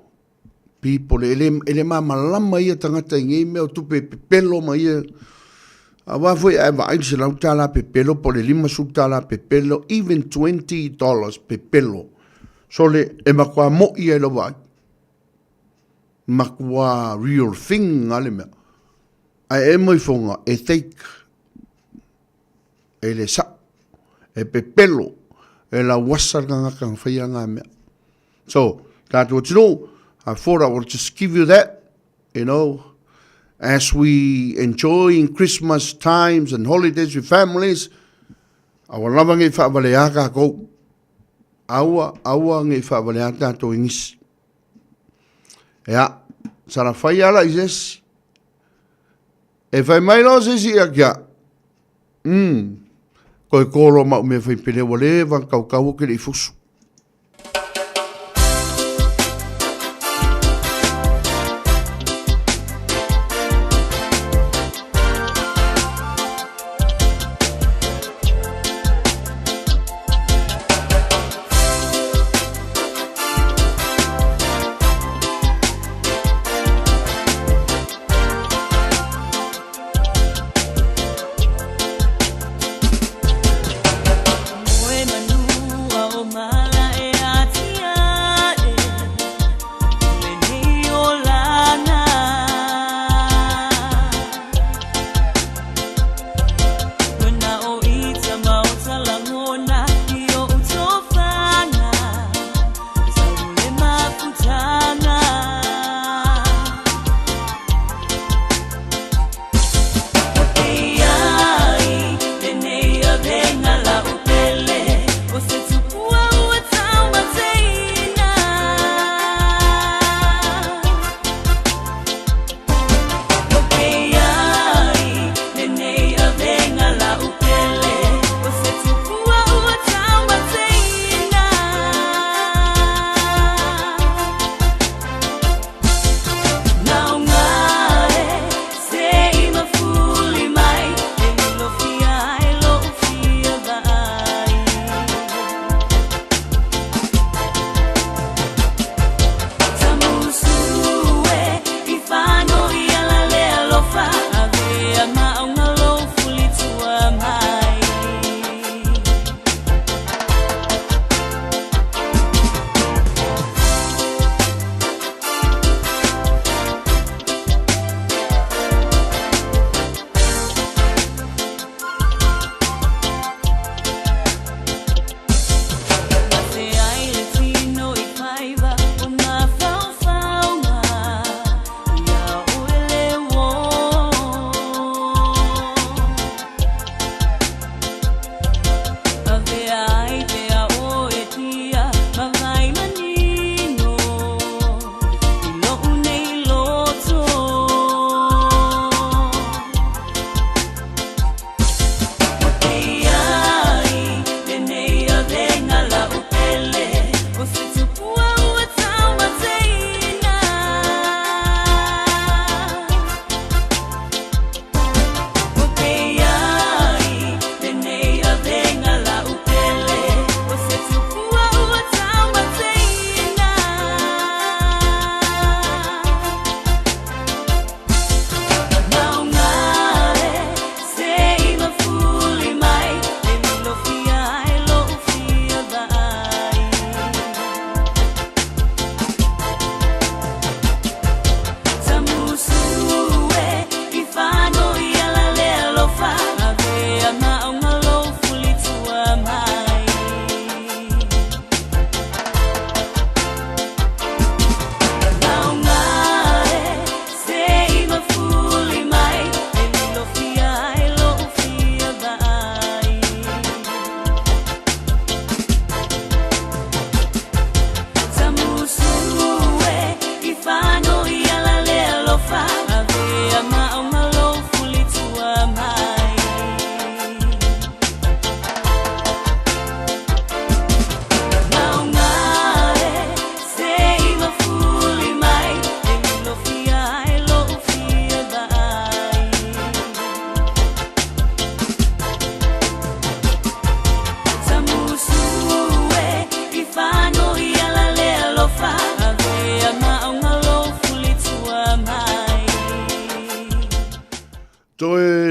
people, e le, e le malamalama ia tagata i nei mea o tupe pepelo ma ia aua foi a e vaai le $100 pepelo po o le $50 pepelo, even $20 pepelo, sole e matua mo'i ai lau vaai. Matua real thing a le mea. Ae e moifoga e fake. E le sa'o. E pepelo. E lauasa le tagata na faia na mea. So, tatou atunuu, I thought I would just give you that, you know, as we enjoy in Christmas times and holidays with families, aua lava nei faavaleā tatou. Aua, aua nei faavaleā tatou i nisi. Ia, sala fai ala i se isi. E fai mai loa se isi ia kia. Koe kolo mau mea fai pele ua leva na kaukau o ke le i fusu.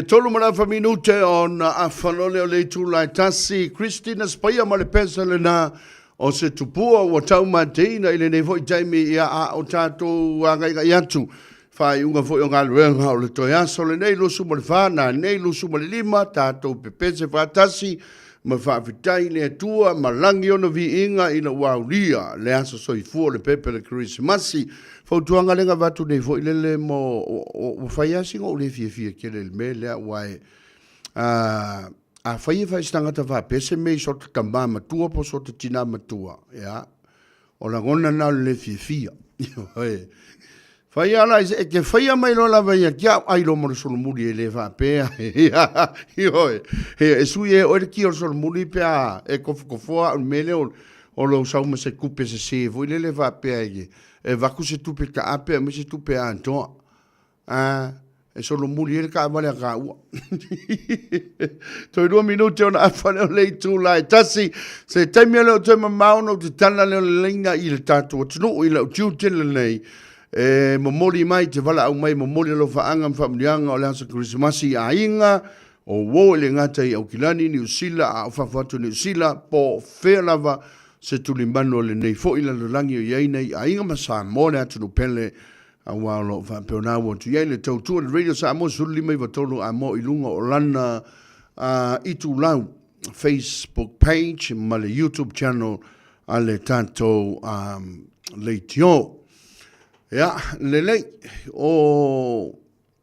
Le 3 ma le afa minute ona afa loa lea o le itula e tasi. Christina Spaia ma le pesa lena o se tupua ua taumateina i lenei foi taimi ia a o tatou agaigai atu faaiuga foi o galuega o le toe aso lenei 24 nanei 25 tatou pepese faatasi ma faafetai i le Atua ma lagi ona viiga ina ua aulia le aso soifua o le pepe o le Kerisimasi. Fautuaga lea na avatu nei foi lele mo ua fai lava sina ou le fiafia tele i le mea lea aua e a afai e fai se tagata faapea se mea i sota tama matua po o sota tina matua, ia, o lagona na o le le fiafia. Ioe. Fai ala e te faia mai loa lava ia te au, ai loa ma le solomuli e le faapea. Ioe. E sui e oe le ki o le solomuli pe a e kofokofoa au i le mea lea o lou sau ma se tupe sese foi lele faapea e avatu se tupe taape aemaise tupe atoa. A, e solomuli ai le taavale a taua. Toe 2 minute ona afa lea o le itula e tasi. Se taimi e le o toe mamao ona ou tatala lea o le laina i le tatou atunuu i lau tiute lenei e momoli mai te valaau mai, momoli alofaaga ma faamanuiaga o le aso Kerisimasi i aiga o uo e le gata i Aukilani, Niu Sila, a o fafo atu o Niu Sila, po o fea lava se tulimanu o lenei foi lalolagi o i ai nei aiga ma Samoa le atunuu pele Aua o lo o faapea ona au atu i ai le tautua i le Radio Samoa 1593 a mo i luga o lana itulau Facebook page ma le YouTube channel a le tatou leitio. Ia, lelei, o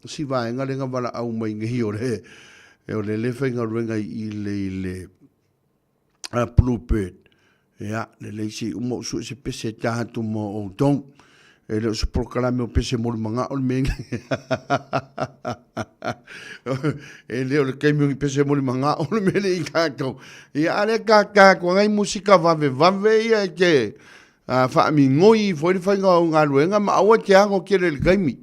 si vaega lea na valaau mai nei o le, o le le faigaluega i le, i le a Bluebird. Ia, lelei se i uma ou sue se pese e ta atu mo outou. E le o se polokalame o pese mo le magao le mea nei. E le o le taimi o ni pese mo le magao le mea nei i tatou. Ia, a lea ta ta atu ai musika vave vave ia e te faamigoi ifo ai le faiga o galuega ma aua e te ago tele i le taimi.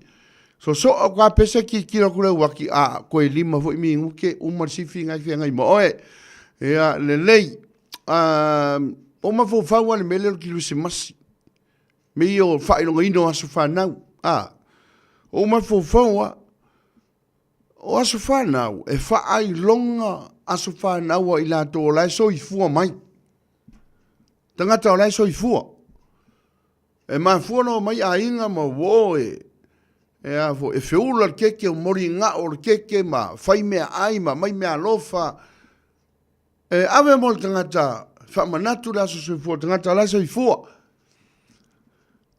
Sosoa o ka pese tilotilo atu le uaki a koe lima foi minute uma le sifi ngai feagai ma oe. Ia lelei. O mafaufau a le mea lea o le Kerisimasi. Me ia o faailogaina o aso fanau. A, o mafaufau a, o aso fanau e faailoga aso fanau a i latou o la e soifua mai. Tagata o la e soifua. E mafua ona omai aiga ma uo e, e a foi, e feula le keke o moli gao o le keke ma fai meaai ma aumai meaalofa. E ave mo le tagata faamanatu le aso soifua o le tagata la e soifua.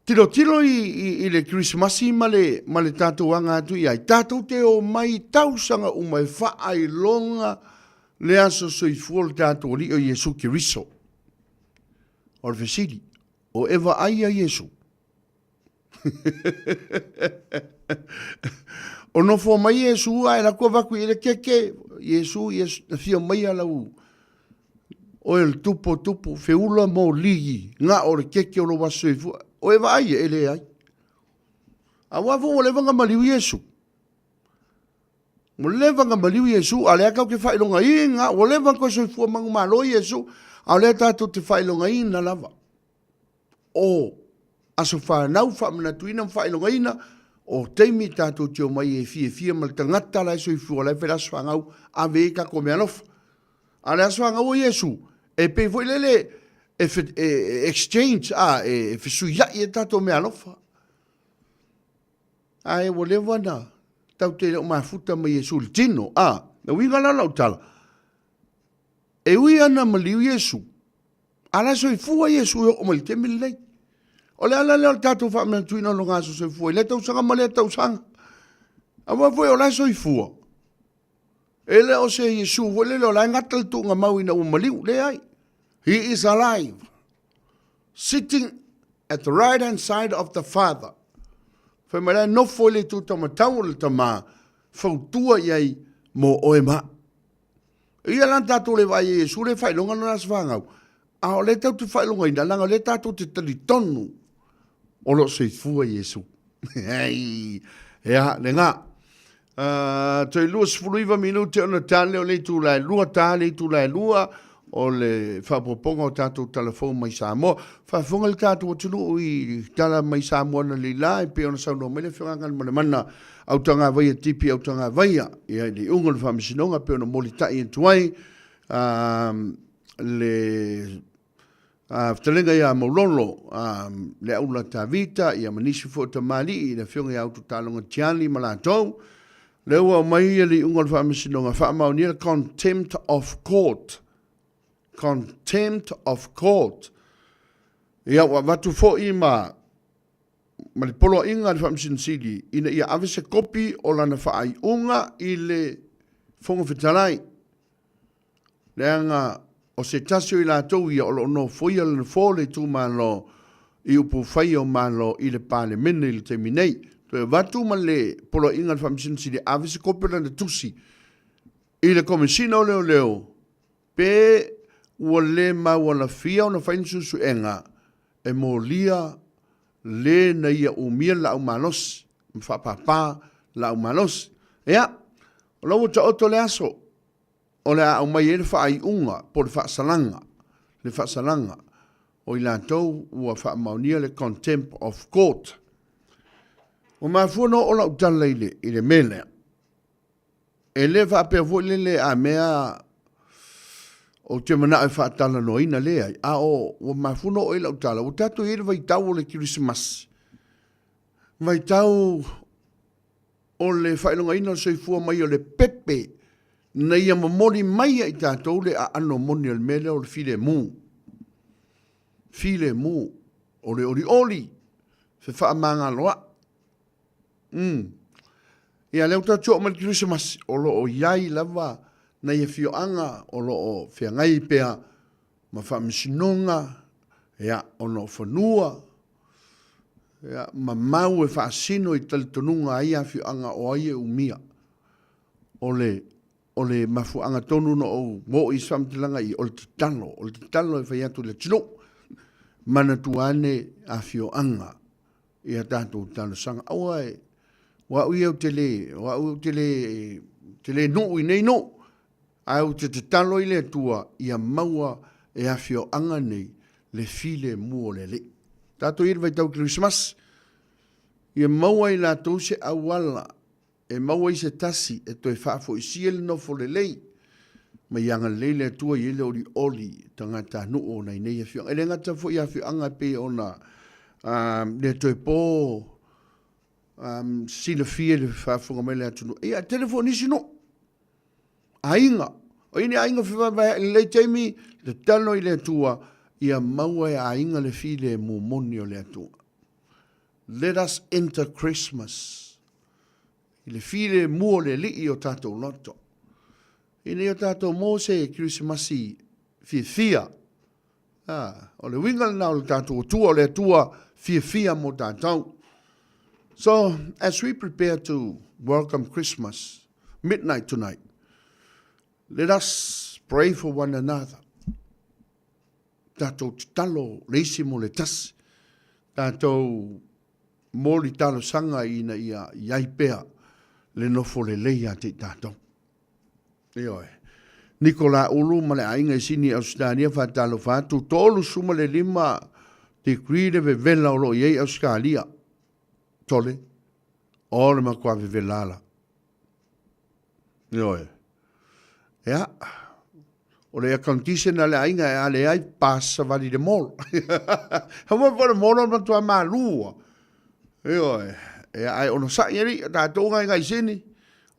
Tilotilo i, i, i le Kerisimasi ma le, ma le tatou aga atu i ai. Tatou te omai tausaga uma e faailoga le aso soifua o le tatou Alii o Iesu Keriso. O le fesili, O e vaai ia Iesu. O nofo mai Iesu ae laku avatu i le keke, Iesu, Iesu, na fia mai a lau, oe o le tupu o tupu, feula mo ligi, nga o le keke o lou aso soifua. O e vaai e leai. Aua foi ua leva ona maliu Iesu. Ua leva ona maliu Iesu, a o lea tatou te faailogaina, ua leva ona toe soifua manumalo Iesu, a o lea tatou te faailogaina lava. O aso fanau faamanatuina ma faailogaina, o taimi tatou te omai e fiafia ma le tagata la e soifua, la e fai le aso fanau, ave ai tatou meaalofa. A o le aso fanau o Iesu, e pei foi lele e, e exchange, a, e fesuiai e tatou meaalofa. Ae ua leva na tatou te le o mafuta ma Iesu i le tino. A, le uiga la o lau tala, e ui lava na maliu Iesu, a la e soifua Iesu e oo mai i le taimi lenei. O le ala lea o le tatou faamanatuina o lona aso soifua i lea tausaga ma lea tausaga. Aua foi o la e soifua. E le o se Iesu foi lele o la e gata le tuugamau ina ua maliu. Leai. He is alive. Sitting at the right hand side of the Father. Fai mai la e nofo i le itu taumatau o le Tama, fautua i ai mo oe ma au. Ia la tatou le vaai e Iesu le faailoga lona aso fanau, a o lea tatou te faailogaina, leaga o lea tatou te talitonu o lo o soifua Iesu. Ea, lena. Toe 29 minute ona tale o le itula e lua, ta le itula e lua. o le faaopoopoga o tatou tala fou mai Samoa. Faafofoga le tatou atunuu i tala mai Samoa analeila e pei ona saunoa mai le Afioga Galumalemana Autagavaia TP Autagavaia ia i le iuga o le Faamasinoga e pei ona molitai atu ai le fetalaiga ia Maulolo Leaula Tavita ia ma nisi foi o tamalii le Afioga ia Autotaloga Tiani ma latou. Lea ua aumai le iuga o le Faamasinoga faamaonia le contempt of court. Contempt of court. Ia ua avatu foi ma ma le poloaiga a le Faamasino Sili ina ia ave se kopi o lana faaiuga i le Fofoga Fetalai. Leaga o se tasi o i latou ia o lo o nofoia le Nofoa o le itumalo i upufai o Malo i le Palemene i le taimi nei. Toe avatu ma le Poloaiga a le Faamasino Sili e ave se kopi o lana tusi i le Komesina o Leoleo pe ua le maualafia ona fai ni suesuega e molia le na ia umia le laau malosi ma faapapa laau malosi. Ia, o la ua taoto le aso o le a aumai ai le faaiuga po o le faasalaga, le faasalaga o i latou ua faamaonia le contempt of court. Ua mafua ona oo lau tala i le, i le mea lea. E le faapea foi lele a mea ou te manao e faatalanoaina, leai, a o ua mafua ona oo i lau tala, ua tatou i ai le vaitau o le Kerisimasi, vaitau o le faailogaina o le soifua mai o le pepe na ia momoli mai ia i tatou le aano moni o le mea lea o le filemu. Filemu, o le olioli, fefaamagaloa'i. Mm. Ia, lea ua tatou oo mai le Kerisimasi, o lo o i ai lava nai afioaga o lo o feagai pea ma faamasinoga, ia, ona o fanua, ia, ma mau e faasino i talitonuga a ia afioaga o ai e umia. O le, o le mafuaaga tonu na ou oo i se faamatalaga i, o le tatalo, o le tatalo e fai atu i le atunuu, manatua ane afioaga i a tatou talosaga. Aua e, o au ia ou te le, o au ou te le, te le nuu i nei nuu, ae ou te tatalo i le Atua ia maua e afioaga nei le filemu o le Alii. Tatou i ai le vaitau Kerisimasi, ia maua e latou se auala e maua ai se tasi e toe faafoisia le nofo lelei ma ia agalelei le Atua i ai le olioli tagatanuu o nai nei afioaga. E le gata foi i afioaga e pei ona le toe po silafia i le faafofoga mai le atunuu. Ia, e tele foi nisi nuu, aiga. O i ni aiga fevaevaea'i i lelei taimi, tatalo i le Atua ia maua e aiga le filemu moni o le Atua. Let us enter Christmas i le filemu o le Alii o tatou loto. Ina ia tatou maua se Kerisimasi fiafia. Ah, o le uiga lena o le tatou Atua, o le Atua fiafia mo tatou. So, as we prepare to welcome Christmas, midnight tonight, let us pray for one another. Tatou tatalo le isi mo le tasi. Tatou moli talosaga ina ia i ai pea le nofo lelei ia te i tatou. Ioe. Nikola Ulu ma le aiga i Sini Ausetalia faatalofa atu, 35 degree le vevela o lo o i ai Ausetalia. Tole. O le matua vevela la. Ioe. Ia. O le air condition a le aiga e a leai pa savali i le mall. Aua foi le mall o le matua malu ua. Ioe. Ia ae onosai alii, o tatou ngai ngai sini,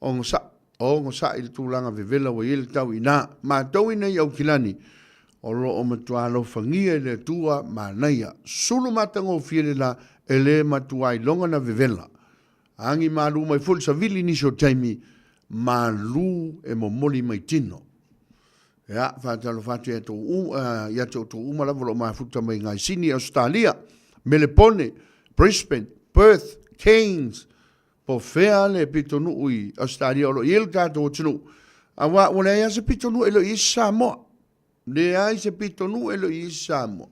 onosai, onosai i le tulaga vevela ua i ai le tau i ina. Matou i nei Aukilani, o lo o matua alofagia i le Atua manaia. Sulu matagofie le la, e le matua iloga na vevela. Agi malu mai foi le savili i nisi o taimi, malu e momoli mai tino. Ia, faatalofa atu ia te ia te outou uma lava o lo o mafuta mai ngai Sini, Ausetalia, Melepone, Brisbane, Perth, Cairns, po o fea le pitonuu i Ausetalia o lo o i ai le tatou atunuu, aua ua leai lava se pitonuu e le o i ai se Samoa. Leai se pitonuu e le o i ai se Samoa.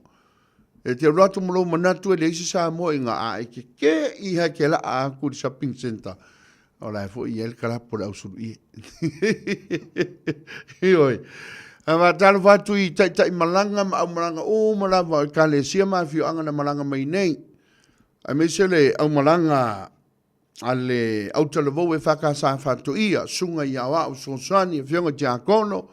E te alu atu ma lou manatu e leai se Samoa i ina, a e keke'i lava e te laa atu i le shopping centre, o la e foi i ai le kalapu o le ausuluie. Ioe. Faatalofa atu i taitai malaga ma aumalaga uma lava o Ekalesia ma afioaga na malaga mai nei, aemaise le aumalaga a le autalavou EFKS Faatoia, Susuga i Aoao Fesoasoani, Afioga i Tiakono,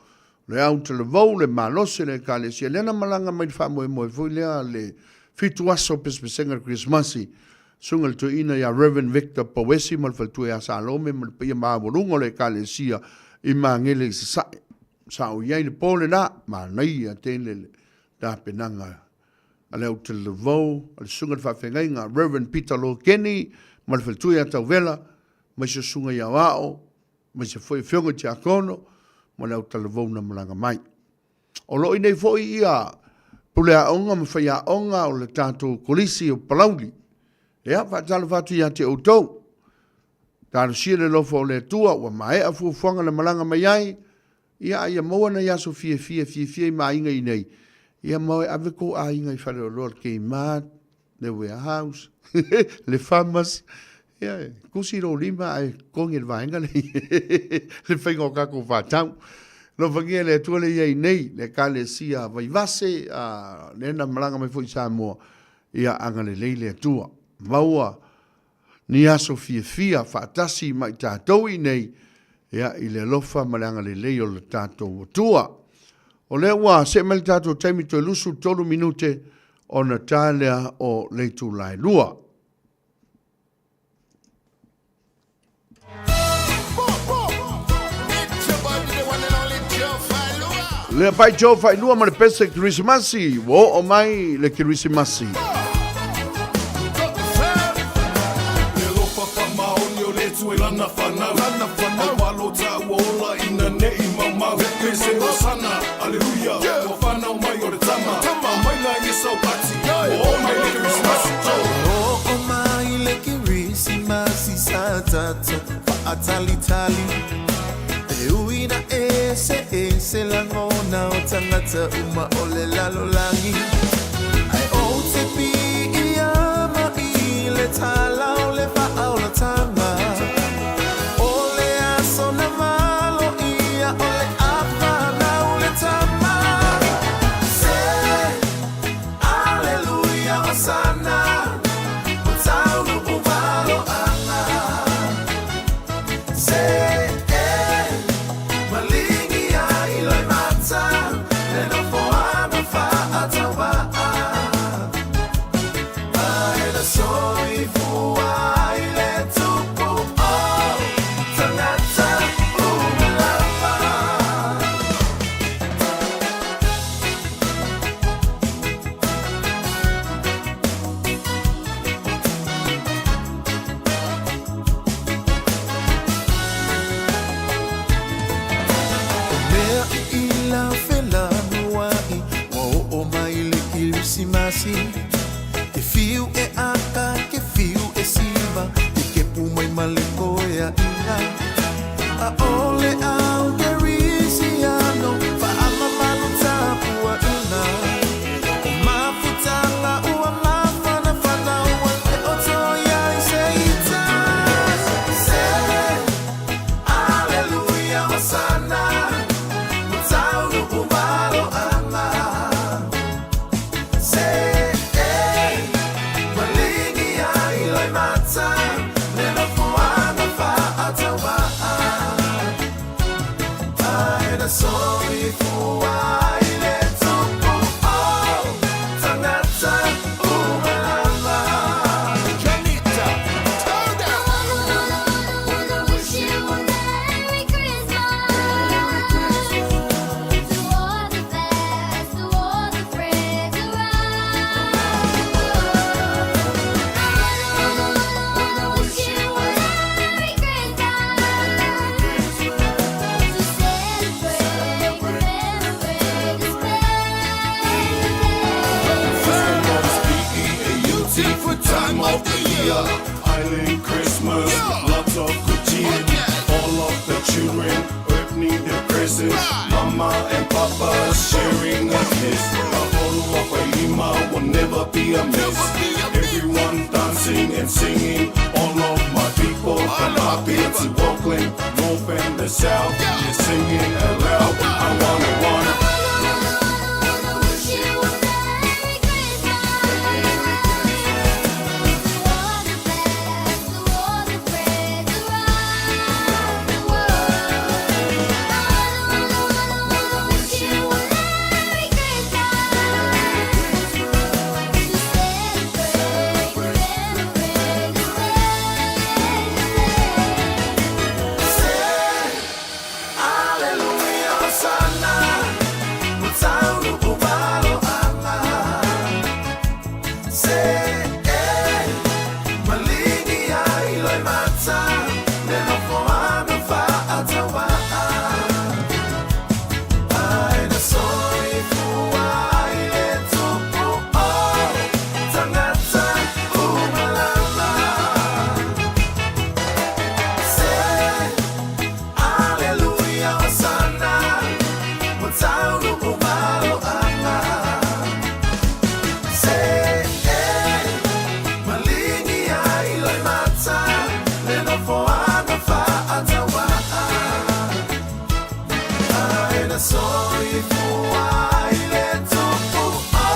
le autalavou, le malosi o le Ekalesia, lea na malaga mai le faamoemoe foi lea le fitu aso o pesepesega o le Kerisimasi, Susuga i le Toeaina ia Rev. Victor Pouesi ma le faletua ia Salome ma le paia maualuga o le Ekalesia i Magele i Sasae. Sa ou i ai i le po lena, manaia tele le tapenaga a le autalavou a le Susuga i le Faafeagaiga Rev. Peter Lokeni ma le faletua ia Tauvela, ma si susuga i Aoao, ma se foi afioga i Tiakono ma le autalavou na malaga mai. O lo o i nei foi ia puleaoga ma faiaoga o le tatou Kolisi o Palauli. Ia, faatalofa atu ia te outou. Talosia le alofa o le Atua, ua maea fuafuaga na malaga mai ai, ia a ia maua nai aso fiafia, fiafia i ma aiga i nei, ia ma e ave kou aiga i faleoloa le Kmart, le Warehouse, le Farmers, ia e kusi lou lima ae totogi e le vaega le le faiga o tatou vatau. Alofagia e le Atua le i ai nei, le Ekalesia Vaivase, a lea na malaga mai foi i Samoa, ia agalelei le Atua. Maua ni aso fiafia faatasi ma i tatou i nei, ia, i le alofa ma le agalelei o le tatou Atua. O lea ua see mai le tatou taimi toe 23 minute ona ta lea o le itula e 2. Lea pai Joe Failua ma le pese Kerisimasi, ua oo mai le Kerisimasi. Soifua i le tupu o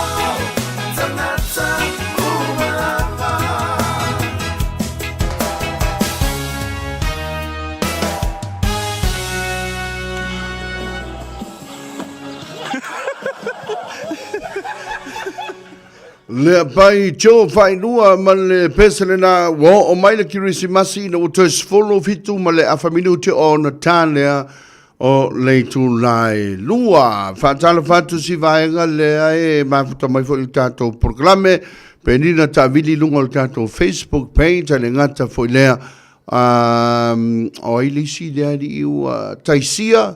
tagata uma lava. Le pai Joe Failua ma le pese lena ua oo mai le Kirisimasi ina ua toe 17 ma le afa minute ona tā lea o le itula e lua. Faatalofa atu si vaega lea e mafuta mai foi i le tatou polokalame, Penina Taavili i luga o le tatou Facebook page, a le gata foi lea, um, o ai le isi lea alii ua Taisia,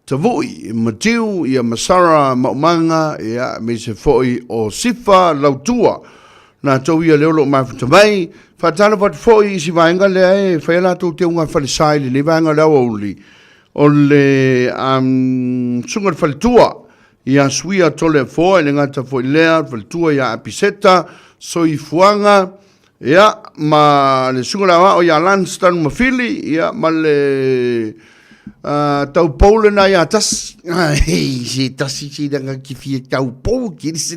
Tavui, Matiu, ia ma Sarah Maumaga, ia, aemaise foi o Sifa Lautua. Latou ia lea o lo o mafuta mai. Faatalofa atu foi i si vaega lea e fai a latou teuga falesa i lenei vaega o le aoauli, o le um, Susuga i le Faletua ia Suia Toleafoa, e le gata foi lea, le Faletua ia Apiseta Soifuaga, ia, ma le Susuga i le Aoao ia Lanston Mafili, ia, ma le uh, taupou lena ia Tasi. Ai, se tasi se langa ki fia taupou ki se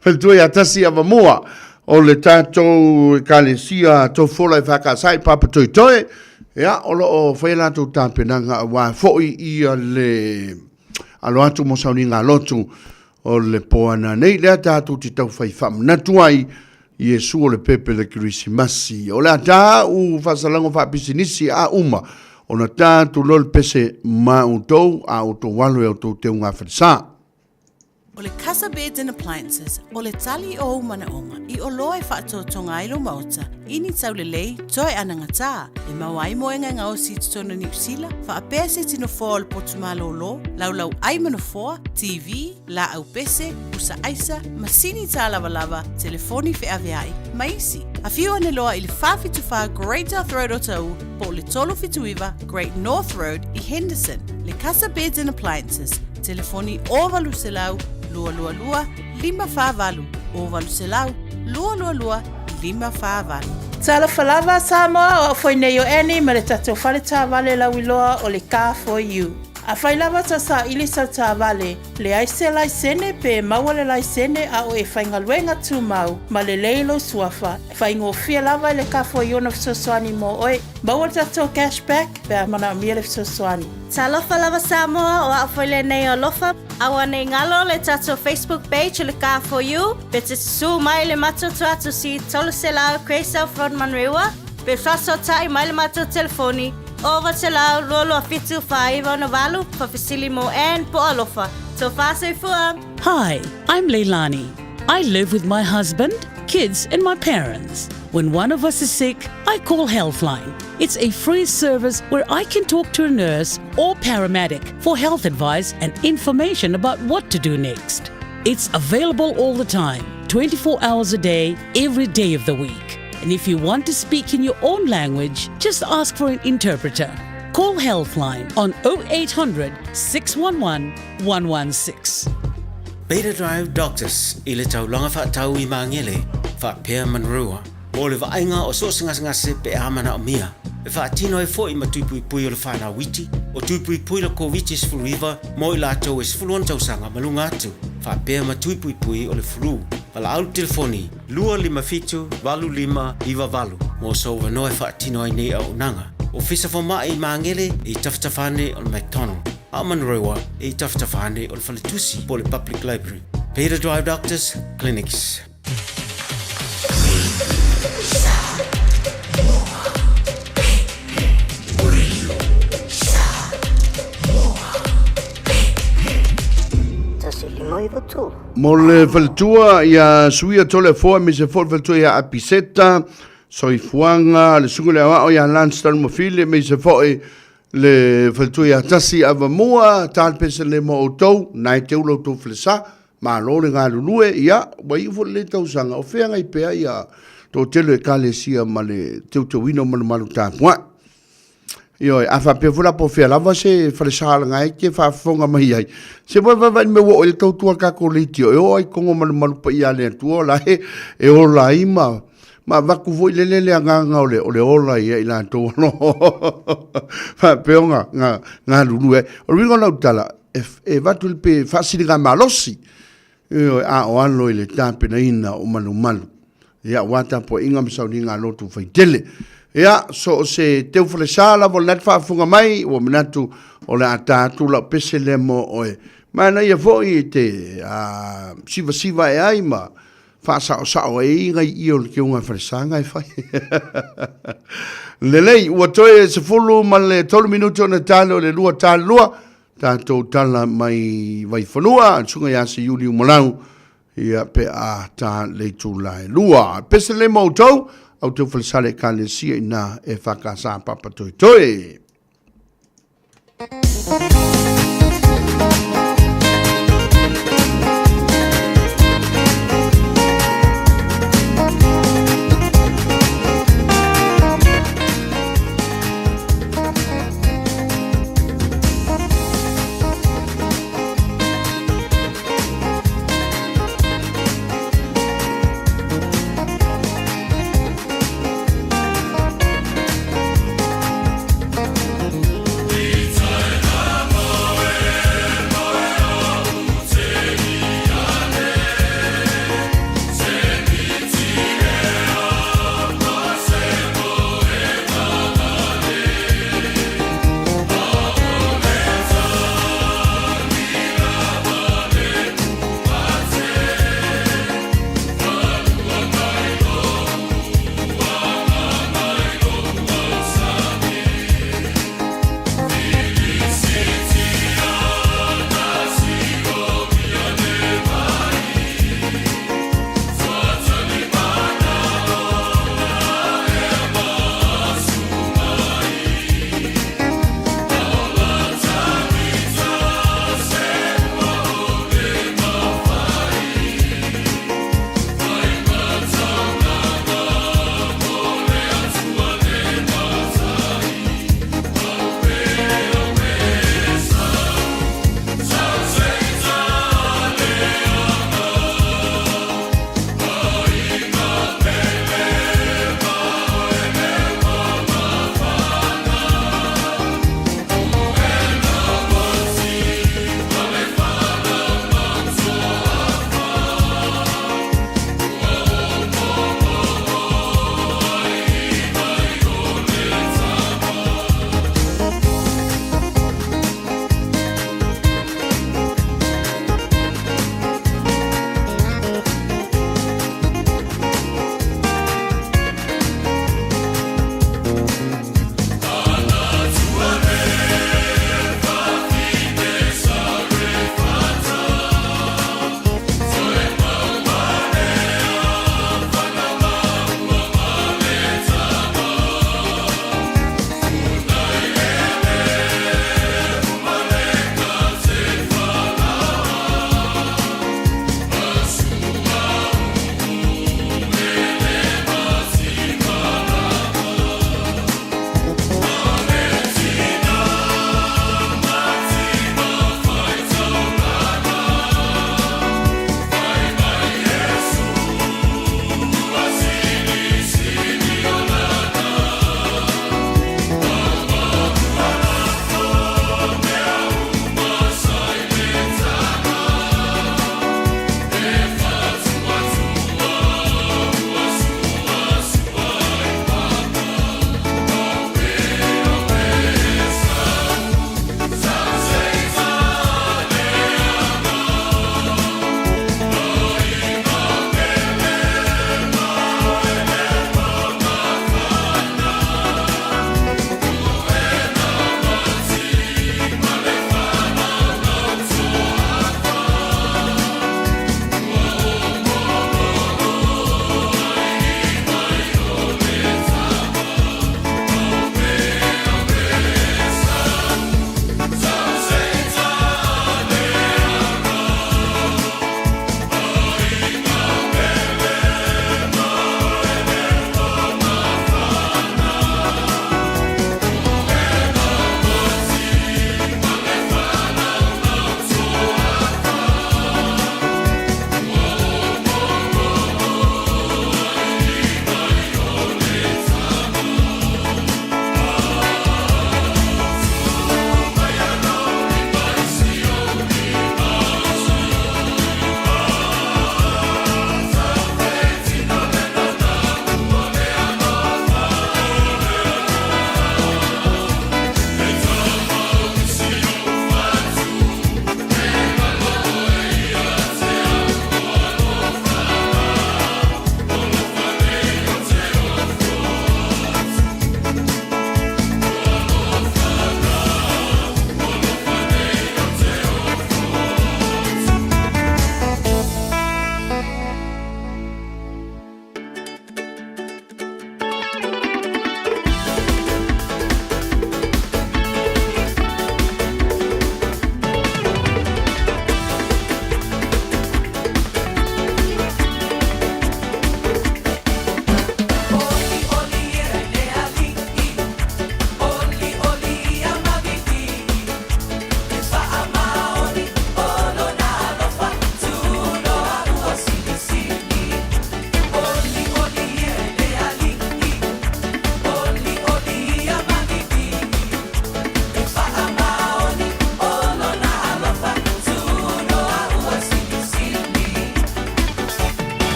Faletua ia Tasi Avamua, o le tātou ekalesia Tofola e whakasai Papa Toetoe, ia, o lo o whai latou tapenaga aua foi ia le alo atu mo sauniga lotu o le poana nei lea tātou te tauwhai whaamanatu ai Iesu o le pepe le Kirisimasi. O le a tā u whasalango whaapisinisi a uma ona tātou lo le pese ma outou a outou alo e outou te unga whalesa. O le Casa Beds and Appliances, o le tali o ou manaoga i oloa e faatoatoga ai lou maota i ni taulelei toe anagatā, e maua ai moega e gaosi i totonu o Niu Sila, faapea se tino foa o le potu malōlō, laulau ai ma nofoa, TV, laau pese, pusa aisa, masini tālavalava, telefoni feaveai, ma isi. Afio ane loa i le 474 Great South Road o Tauu po o le 379 Great North Road i Henderson. Le Casa Beds and Appliances, telefoni 0800 222 548, 0800 222 548. Talofa lava Samoa, o au foi nei o Annie ma le tatou fale taavale lauiloa o le Car For You. Afai lava ta saili sau taavale, leai se laisene pe maua le laisene a o e faigaluega tumau ma lelei lou suafa, faigofie lava i le Car For You ona fesoasoani mo oe. Maua le tatou cash back pe a manaomia le fesoasoani. Talofa lava Samoa, o au foi lenei o Alofa. Aua nei galo le tatou Facebook page o le Car For You, pe te susū mai le matou tuatusi 300 Grey South Road Manurewa, pe faasootai mai le matou telefoni 0800 22 7 49 68 faafesili mo Ann po o Alofa. Tofa soifua! Hi, I'm Leilani. I live with my husband, kids and my parents. When one of us is sick, I call Healthline. It's a free service where I can talk to a nurse or paramedic for health advice and information about what to do next. It's available all the time, 24 hours a day, every day of the week. And if you want to speak in your own language, just ask for an interpreter. Call Healthline on 0800 611 116. Beta Drive Doctors i le taulaga faatau i Magele, faapea Manurewa, mo le vaaiga o so o se gasegase pe a manaomia. E faatino ai foi ma tui puipui o le whanau iti, o tui puipui le Koviti-19 mo i latou e 16 tausaga ma luga atu, faapea ma tui puipui o le flu. Valaau le telefoni 257 8598 mo sou avanoa e faatino ai nei auaunaga. Ofisa Fomai i Magele i tafatafa ane o le McDonald. A o Manurewa e i tafatafa ane o le faletusi po o le Public Library. Peter Drive Doctors Clinics. Mo le faletua ia Suia Toleafoa aemaise foi le faletua ia Apiseta Soifuaga, le susuga i le aoao ia Lance Talumafili aemaise foi Le faletua ia tasi avamua, ta le pese le mo outou, na e te ula outou falesa, malo le galulue, ia, ua iu foi lenei tausaga, o feagai pea ia toatele o ekalesia ma le teuteuina o malumalu tapuai. Ioe, a faapea foi la po o fea lava se falesa laga e te faafofoga mai ai, se vaevaevae le mea ua oo i ai le tautua a le tatou leitio, e oo ai i toga o malumalu paia a le Atua o la e ola ai ma. Ma avatu foi lele le agaga o le, o le ola ia i latou o lo o faapea ona galulue ai. O le uiga o lau tala, e, e avatu le pe faasiligamalosi, ioe, a o alo i le tapenaina o malumalu. Ia, aua tapuaiga ma sauniga a lotu faitele. Ia, so o se teu falesa lava o lena e te faafofoga mai, ua manatu o le a ta atu lau pese lea mo oe. Manaia foi e te a, sivasiva e ai ma faasaosao ai nai ie o le keuga falesa na e fai. Lelei, ua toe 13 minuti ona tale o le lua talua, tatou tala mai Vaifanua, le susuga ia Seiuli Umalau, ia pe a ta le itula e lua. Pese lelei mo outou, au teu falesale Ekalesia ina e whakasa papa toi toi.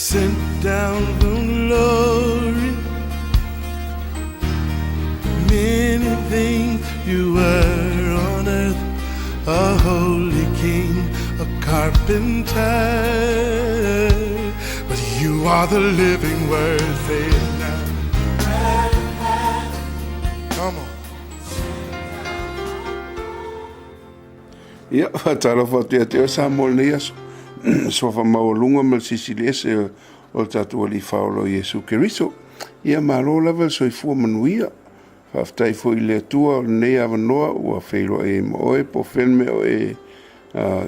Sent down from glory. Many things you were on earth, a holy king, a carpenter. But you are the living word, say it now. Come on. Ia, faatalofa atu ia te oe Samoa i lenei aso. Suafa maualuga ma le silisili ese o le tatou Alii Faaola o Iesu Keriso. Ia, malo lava le soifua manuia. Faafetai foi i le Atua o lenei avanoa ua feiloai ai ma oe po o fea le mea o e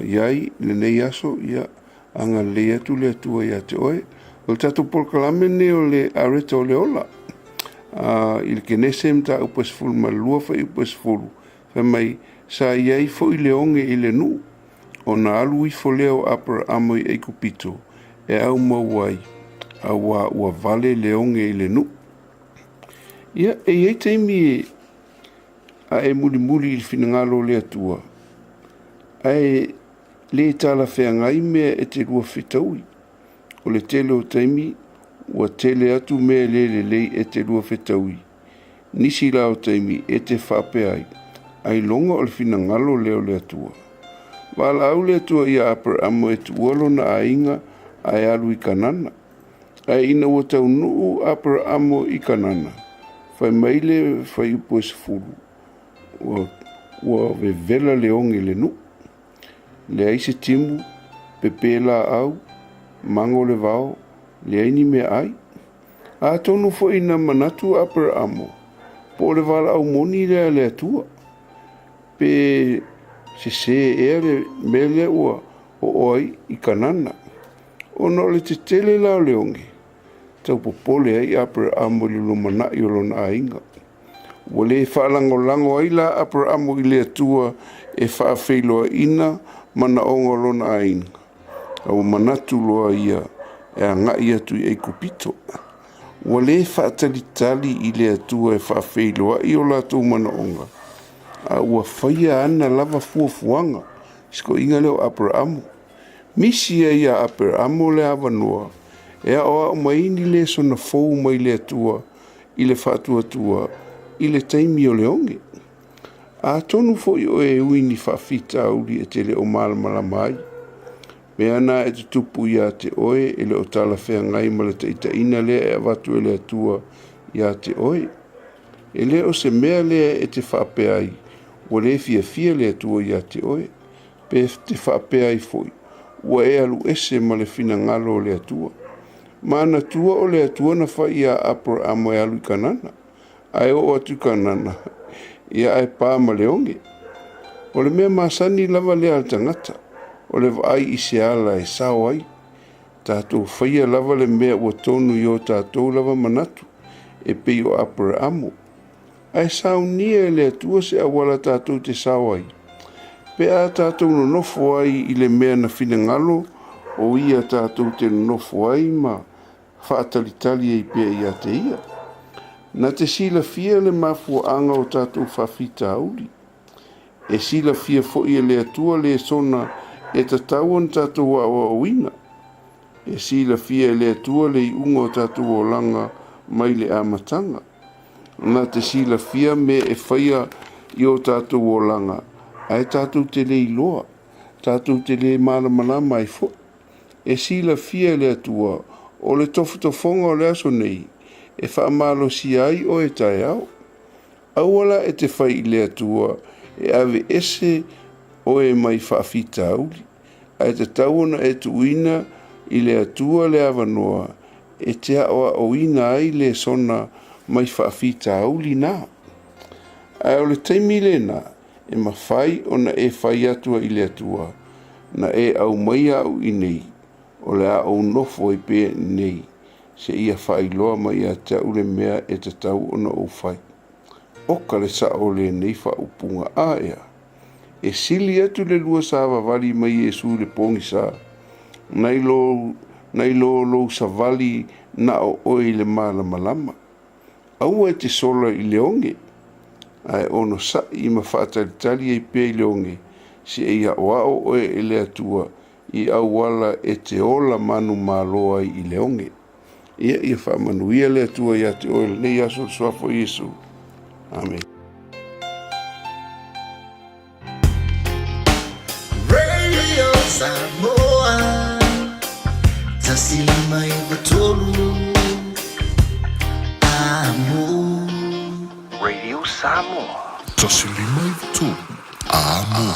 i ai i lenei aso. Ia, agalelei atu le Atua ia te oe. O le tatou polokalame lenei o le Areta o le Ola. I le Kenese mataupu e 12 fuaiupu e 10, Fai mai, sa i ai foi le oge i le nuu, ona alu ifo lea o Aperaamo i Aikupito e aumau ai, auā ua vale le oge i le nuu. Ia, e i ai taimi e a e mulimuli i le finagalo o le Atua, ae le talafeagai mea e te lua fetaui. O le tele o taimi, ua tele atu mea le lelei e te lua fetaui. Nisi la o taimi e te faapea ai, Ailoga o le finagalo lea o le Atua. Valaau le Atua ia Aperaamo e tuua lona aiga ae alu i Kanana. Ae ina ua taunuu Aperaamo i Kanana, fai mai le fuaiupu e 10, ua, ua vevela le oge i le nuu. Leai se timu, pepe laau, mago le vao, leai ni meaai. Atonu foi na manatu Aperaamo, po o le valaau moni lea a le Atua, pe sesē ea le mea lea ua oo ai i Kanana. Ona o le tetele la o le oge, tau popole ai Aperaamo i le lumanai o lona aiga. Ua le faalagolago ai la Aperaamo i le Atua e faafeiloaiina manaoga o lona aiga, a ua manatu loa ia e agai atu i Aikupito. Ua le faatalitali i le Atua e faafeiloai o latou manaoga, a ua faia ana lava fuafuaga, sikoiga lea o Aperaamo. Misi ai ia Aperaamo le avanoa e aoao mai ai ni lesona fou mai le Atua i le faatuatua i le taimi o le oge. Atonu foi oe e ui ni faafitauli e te le o malamalama ai. Mea na e tutupu ia te oe e le o talafeagai ma le taitaiina lea e avatu e le Atua ia te oe. E le o se mea lea e te faapea ai ua le fiafia le Atua ia te oe, pe te faapea ai foi ua e alu ese ma le finagalo o le Atua. Manatua o le Atua na fai iā Aperamo e alu i Kanana, ae oo atu i Kanana, ia ae pa ma le oge. O le mea masani lava lea a le tagata, o le vaai i se ala e sao ai. Tatou faia lava le mea ua tonu i o tatou lava manatu, e pei o Aperamo. Ae saunia e le Atua se auala tatou te sao ai, pe a tatou nonofo ai i le mea na finagalo o Ia tatou te nonofo ai ma faatalitali ai pea ia te Ia. Na te silafia le mafuaaga o tatou faafitauli. E silafia foi e le Atua lesona e tatau ona tatou aoaoina. E silafia e le Atua le iuga o tatou olaga mai le amataga. Na te silafia mea e faia i o tatou olaga, ae tatou te le iloa, tatou te le malamalama ai foi. E silafia e le Atua, o le tofotofoga o le aso nei, e faamalosia ai oe taeao. Aua la e te fai i le Atua e aveese oe mai faafitauli, ae tatau ona e tuuina i le Atua le avanoa e te aoaoina ai lesona mai faafitauli na. Ae o le taimi lena e mafai ona e fai atu ai i le Atua, Na e aumaia au i nei, o le a ou nofo ai pea i nei, seia faailoa mai ia te au le mea e tatau ona ou fai. Oka le sao o lenei faaupuga a ea! E sili atu le lua savavali mai Iesu i le pogisa, nai lo, nai lo lou savali na o oe i le malamalama. Aua e te sola i le oge, ae onosai ma faatalitali ai pea i le oge, seia aoao oe e le Atua. i auala e te ola manumalo ai i le oge. Ia, ia faamanuia le Atua iā te oe i lenei aso i le Suafa o Iesu. Amene. Radio Samoa 1 5 9 3 Amo. Radio Samoa. 1 5 9 3 Amo.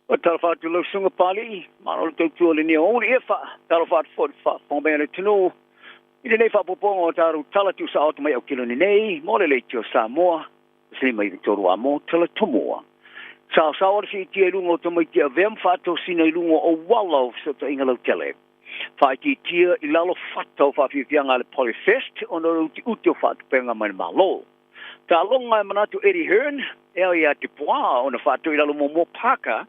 Ua talofa atu lau susuga Papalii, malo le tautua i lenei aoauli ia faatalofa atu foi i le faafofoga mai a le atunuu i lenei faaopoopoga o tatou tala tuusao atu mai Aukilani nei mo le Leitio Samoa 1 5 9 3 Amo tala tomua. Saosaoa le siitia i luga o tamaiti avea ma faatosina i luga o auala o fesootaiga lautele. Faaitiitia i lalo fata o faafiafiaga a le Polyfest ona o le utiuti o faatupega mai le Malo. Taaloga e manatu Eddie Hearn e ao ia Dubois ona faatoi i lalo muamua Parker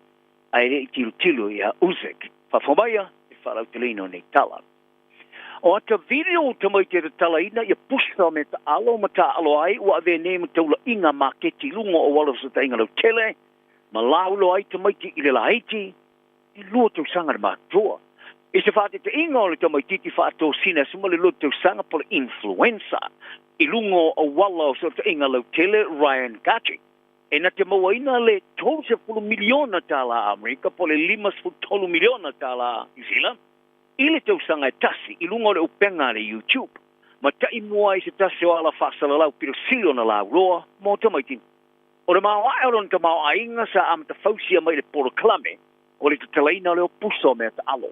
ae le i tilotilo ia Usyk. Faafofoga maia i le faalauteleina o nei tala. O ata video tamaiti e tatalaina ia pusa o mea taalo ma taaalo ai ua avea nei ma taulaiga maketi i luga o auala o fesootaiga lautele ma laulo ai tamaiti i le laiti e 2 tausaga le matutua. I se faateteiga o le tamaititi faatosina e suma le 2 tausaga po le influencer i luga o auala o fesootaiga lautele Ryan Gachi e na te mauaina le $30 miliona tālā Amerika po le $53 miliona tālā New Zealand i le tausaga e tasi i luga o le upega a le YouTube ma taimua ai se tasi o ala faasalalau pito sili ona lauloa mo tamaiti. O le maoae o lona tamaoaiga sa amatafausia mai le polokalame o le tatalaina o le opusa o mea taalo.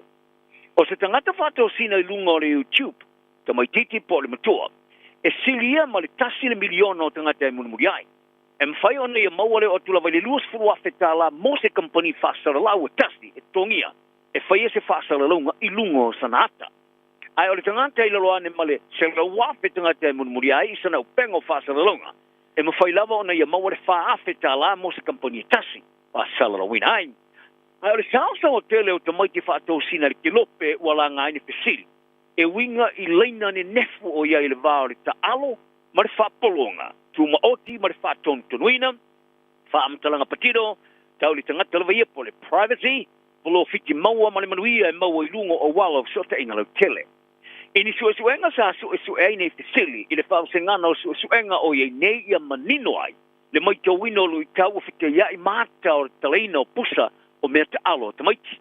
O se tagata faatosina i luga o le YouTube, tamaititi po o le matua, e sili ia ma le 1 le miliona o tagata e mulimuli ai. E mafai ona ia maua le oo atu lava i le $20,000 mo se kamupani faasalalau e tasi e totogia e faia se faasalalauga i luga o sana ata. Ae o le tagata i lalo ane ma le 100,000 tagata e mulimuli ai i sana upega o faasalalauga, e mafai lava ona ia maua le $4,000 mo se kamupani e tasi faasalalauina ai. Ae o le saosaoa tele o tamaiti faatosina i le kelope ua laga ai ni fesili e uiga i laina nenefu o i ai i le va o le taalo ma le faapologa, tumaoti ma le faatonutonuina, faamatalaga patino tau i le tagata lava ia po o le privacy, polofiti maua ma le manuia e maua i luga o auala o fesootaiga lautele. I ni suesuega sa suesue ai nei fesili i le faavasegana o suesuega o i ai nei ia manino ai le maitauina o luitau ua fetaiai ma ata o le tatalaina o pusa o mea taalo a tamaiti.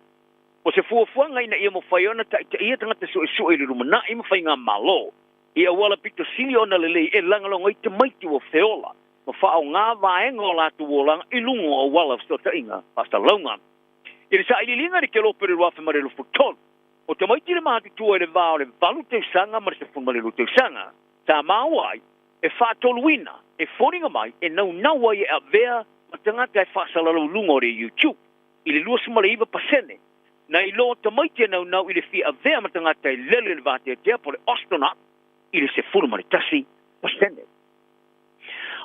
O se fuafuaga ina ia mafai ona taitaia tagata suesue i le lumanai ma faigamalo i auala pito sili ona lelei e lagolago ai tamaiti ua feola ma faaaoga vaega o latou olaga i luga o auala o fesootaiga faasalalauga. I le sailiiliga i le kelope o le 2023, o tamaiti le matutua i le va o le 8 tausaga ma le 12 tausaga sa maua ai e faatoluina, e foliga mai e naunau ai e avea ma tagata e faasalalau i luga o le YouTube i le 29%, nai lo tamaiti e naunau i le fia avea ma tagata e lele i le vateatea po o le astronaut i le 11%.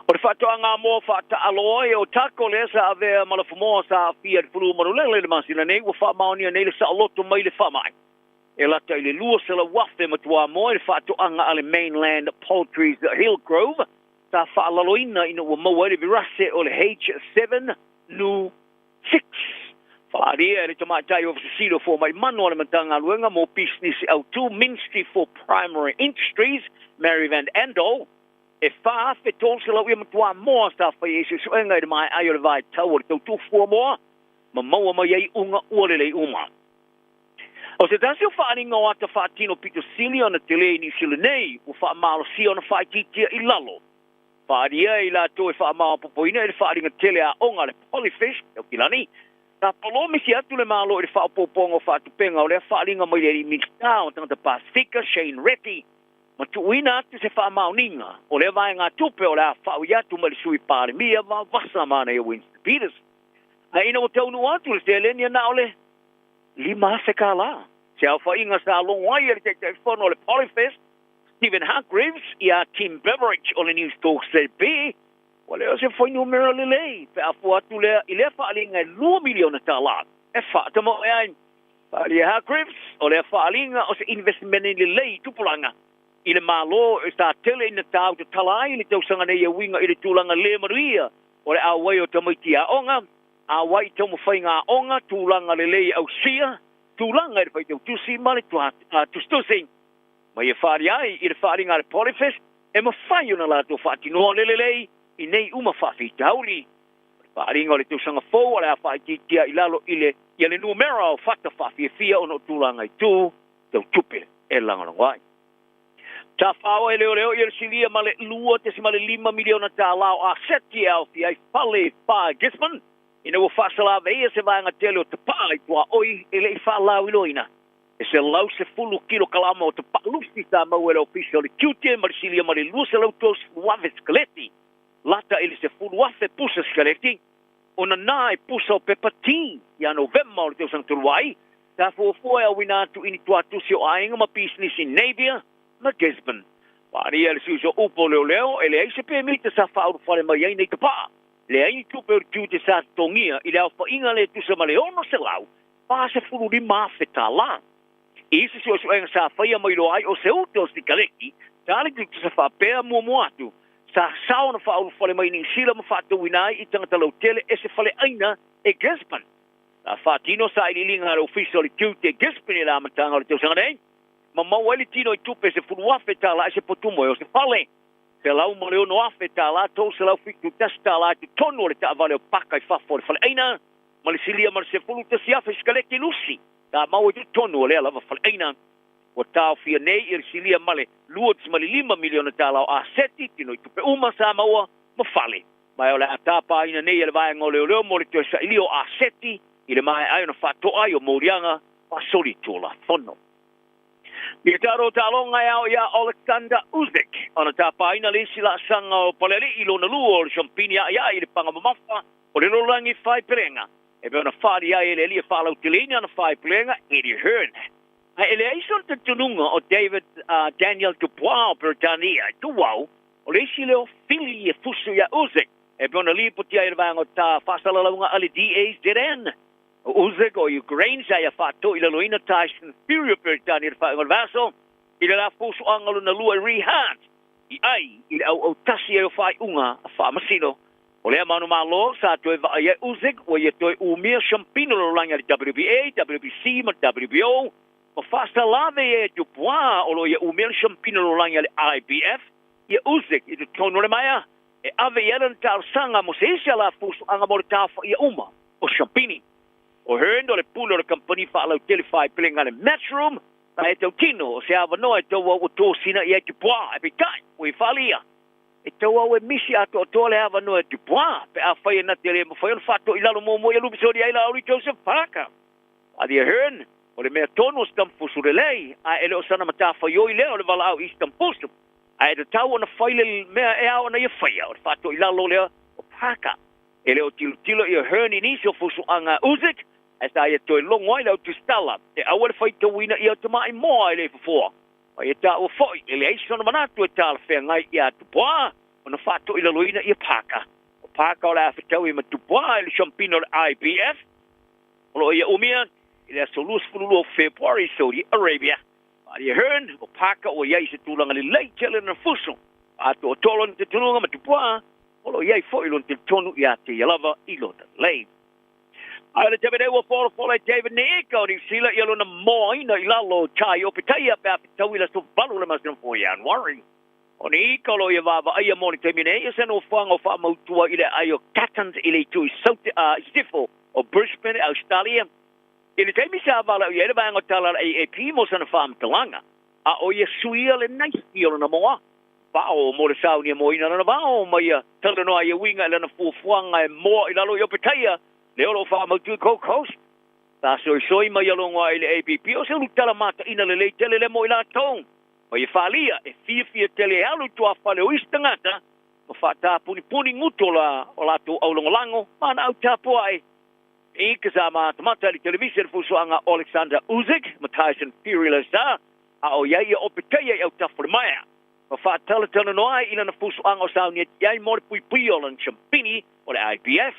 O le faatoaga moa faataalo ai o Tako lea sa avea ma lafumoa sa aafia i le flu manulele i le masina nei ua faamaonia nei le saoloto mai le faamai. E lata i le 200,000 matuamoa i le faatoaga a le Mainland Poultry's Hillgrove sa faalaloina ina ua maua ai le virase o le H7N6. Faaalia e le tamaitai Ofisa Sili o Fomai Manu a le Matagaluega mo Pisinisi Autu, Ministry for Primary Industries, Mary Van Andel, e 4,300 ia matuamoa sa faia ai suesuega i le maea ai o le vaitau o le tautu fuamoa ma maua mai ai iuga ua lelei uma. O se tasi o faaaliga o ata faatino pito sili ona tele i Niu Sila nei ua faamalosia ona faaitiitia i lalo. Faaalia e i latou e faamaopoopoina i le faaaliga tele aoga a le Polyfish, Aukilani, sa polomisi atu le Malo i le faaopoopoga o faatupega o lea faaaliga mai le alii Minisita o Tagata Pasefika, Shane Reti, ma tuuina atu se faamaoniga o lea vaegatupe o le a faaui atu mai le Sui Palemia vavasa manaia Winston Peters. Ae ina ua taunuu atu le seleni na o le $5,000 kālā. Se aofaiga sa logo ai e le Taitaifono o le Polyfest, Stephen Hargreaves, iā Tim Beveridge o le Newstalk ZB, ua le o se fuainumera lelei pe a fua atu lea i lea faaaliga e $2 miliona tālā e faatamoe ai. Faaalia e Hargreaves, o lea faaaliga o se inivesimene lelei i tupulaga i le Malo e sa tele ina tau tatala ai le tausaga nei e uiga i le tulaga le manuia o le auai o tamaiti aoga, auai i taumafaiga aoga, tulaga lelei e ausia, tulaga i le faitautusi ma le tusitusi. Ma ia faaalia ai i le faaaliga a le Polyfest e mafai ona latou faatinoa le lelei i nei uma faafitauli. O le faaaliga o le tausaga fou o le a faaitiitia i lalo i le ia le numera o fata faafiafia ona o tulaga i tu tau tupe e lagolago ai. Tafao e leoleo ia le silia ma le $2.5 miliona tālā o aseti e aofia ai fale i fa i Gisborne ina ua faasalaveia se vaega tele o tapaa i tuaoi e le i faalauiloaina. E 110 kilokalama o tapaa lusi sa maua e le Ofisa o le Tiute ma le silia ma le 230,000 sikaleti, lata i le 10,000 pusa sikaleti, ona na e pusa o pepa ti ia Novema o le tausaga talu ai, sa fuafua e auina atu i ni tuatusi o aiga ma pisinisi i Napier ma Gisborne. Paaria le suiso upu o leoleo e leai se pemita sa faaulufale mai ai nei tapaa. Leai ni tupe o le tiute sa totogia i le aofaiga le tusa ma le $645,000 tālā. I isi suesuega sa faia ma iloa ai o se uta o sikaleti, sa le tutusa faapea muamua atu, sa sao na faaulufale mai Niu Sila ma faatauina ai i tagata lautele e se faleaiga e Gisborne. Sa faatino sailiiliga a le Ofisa o le Tiute i Gisborne i le amataga o le tausaga nei, ma maua ai le tino i tupe $10,000 tālā i se potumoe o se fale. $106,000 tālā, $371 tālā i totonu o le taavale o paka i fafo o le faleaiga, ma le silia ma le 11,000 sikaleti lusi sa maua i totonu o lea lava faleaiga. Ua taofia nei i le silia ma le $2.5 miliona tālā o aseti, tino i tupe uma sa maua ma fale. Ma o le a tapaina nei e le vaega o leoleo mo le toe sailia o aseti i le maea ai ona faatoa ai o moliaga faasolitulafono. I taro taaloga e ao iā Oleksandr Usyk ona tapaina le isi laasaga o Palealii lona lua o le Siampini A'ia'i i le Paga Mamafa o le Lalolagi Faepelega e pei ona faaali ai e le alii e faalauteleina ana faepelega Eddie Hearn. Ae e leai sona talitonuga o David Daniel Dubois o Peretania e tuau o le isi lea o fili e fusu iā Usyk e pei ona lipoti ai e le vaega o ta faasalalauga a le DAZN. O Usyk o Ukraine sa ia faatoilaloina Tyson Fury o Peretania i le faaiuga o le vaiaso i le la fusuaga lona lua i Riyadh i ai i le auautasi ai o faaiuga a faamasino. O lea manumalo sa toe vaai ai Usyk ua ia toe umia siampina o le lalolagi a le WBA, WBC ma le WBO ma faasalave ai e Dubois o lo o ia umia le siampina o le lalolagi a le IBF ia Usyk i totonu o le maea e ave i ai lana talosaga mo se isi alafusuaga mo le taofaia uma o siampini. O Hearn o le pule o le kamupani faalautele faepelega a le Matchroom ma e tautino o se avanoa e tauau ua tosina i ai Dubois, ae peitai ua i faaalia e tauau e misi atoatoa le avanoa e Dubois pe afai e na te le mafai ona faatoilalo muamua ia Lupesoli ai Laauli Joseph Parker. Faaalia Hearn o le mea tonu o se tamafusu lelei, ae e le o sana matafaioi lea o le valaau i isi tamafusu, ae tatau ona fai le mea e ao ona ia faia, o le faatoilalo lea o Parker. E le o tilotilo ia Hearn i nisi o fusuaga a Usyk, ae sa ia toe logo ai le autusitala e aua le faitauina ia tamai moa e le fofoa. Ma ia taua foi, e leai sona manatu e talafeagai iā Dubois ona faatoilaloina ia Parker. O Parker o le a fetaui ma Dubois i le siampina o le IBF, o lo o ia umia i le aso 22 o Fepuari i Saudi Arabia. Faaalia Hearn, o Parker ua i ai i se tulaga lelei tele lona fusu, atoatoa lona talitonuga ma Dubois o lo o i ai foi lona talitonu iā te ia lava i lona lelei. A o le taimi nei ua folafola e David Niika o Niu Sila ia lona moaina i lalo o Tai o Petaia pe a fetaui i le aso 8 o le masina fou o Ianuari. O Niika o lo o ia vaavaaia mo le taimi nei i se nofoaga o faamautu ai i le aai o Cattons i le itu i Saute a i Sisifo o Brisbane i Ausetalia. I le taimi sa valaau i ai le vaega o tala a le AAP mo sana faamatalaga, a o ia suia le naisi o lona moa Vao mo le saunia moaina lana vao ma ia talanoa ia uiga i lana fuafuaga e moa i lalo i Opetaia le o lo o faamautu i Gold Coast. Sa soisoi mai ia logo ai le ABP o se ulutala mataina lelei tele lea mo i latou ma ia faalia e fiafia tele e alu i tuafale o isi tagata ma faatapunipuni gutu o la o latou aulagolago ma ana au tapuai. I ka sa matamata i le televise le fusuaga o Alexander Usyk ma Tyson Fury le sa a o iai ia Opetaia i autafa o le maea. Ma faatalatalanoa ai i lana fusuaga o sauniati ai mo le puipuia o lana siampini o le IBF.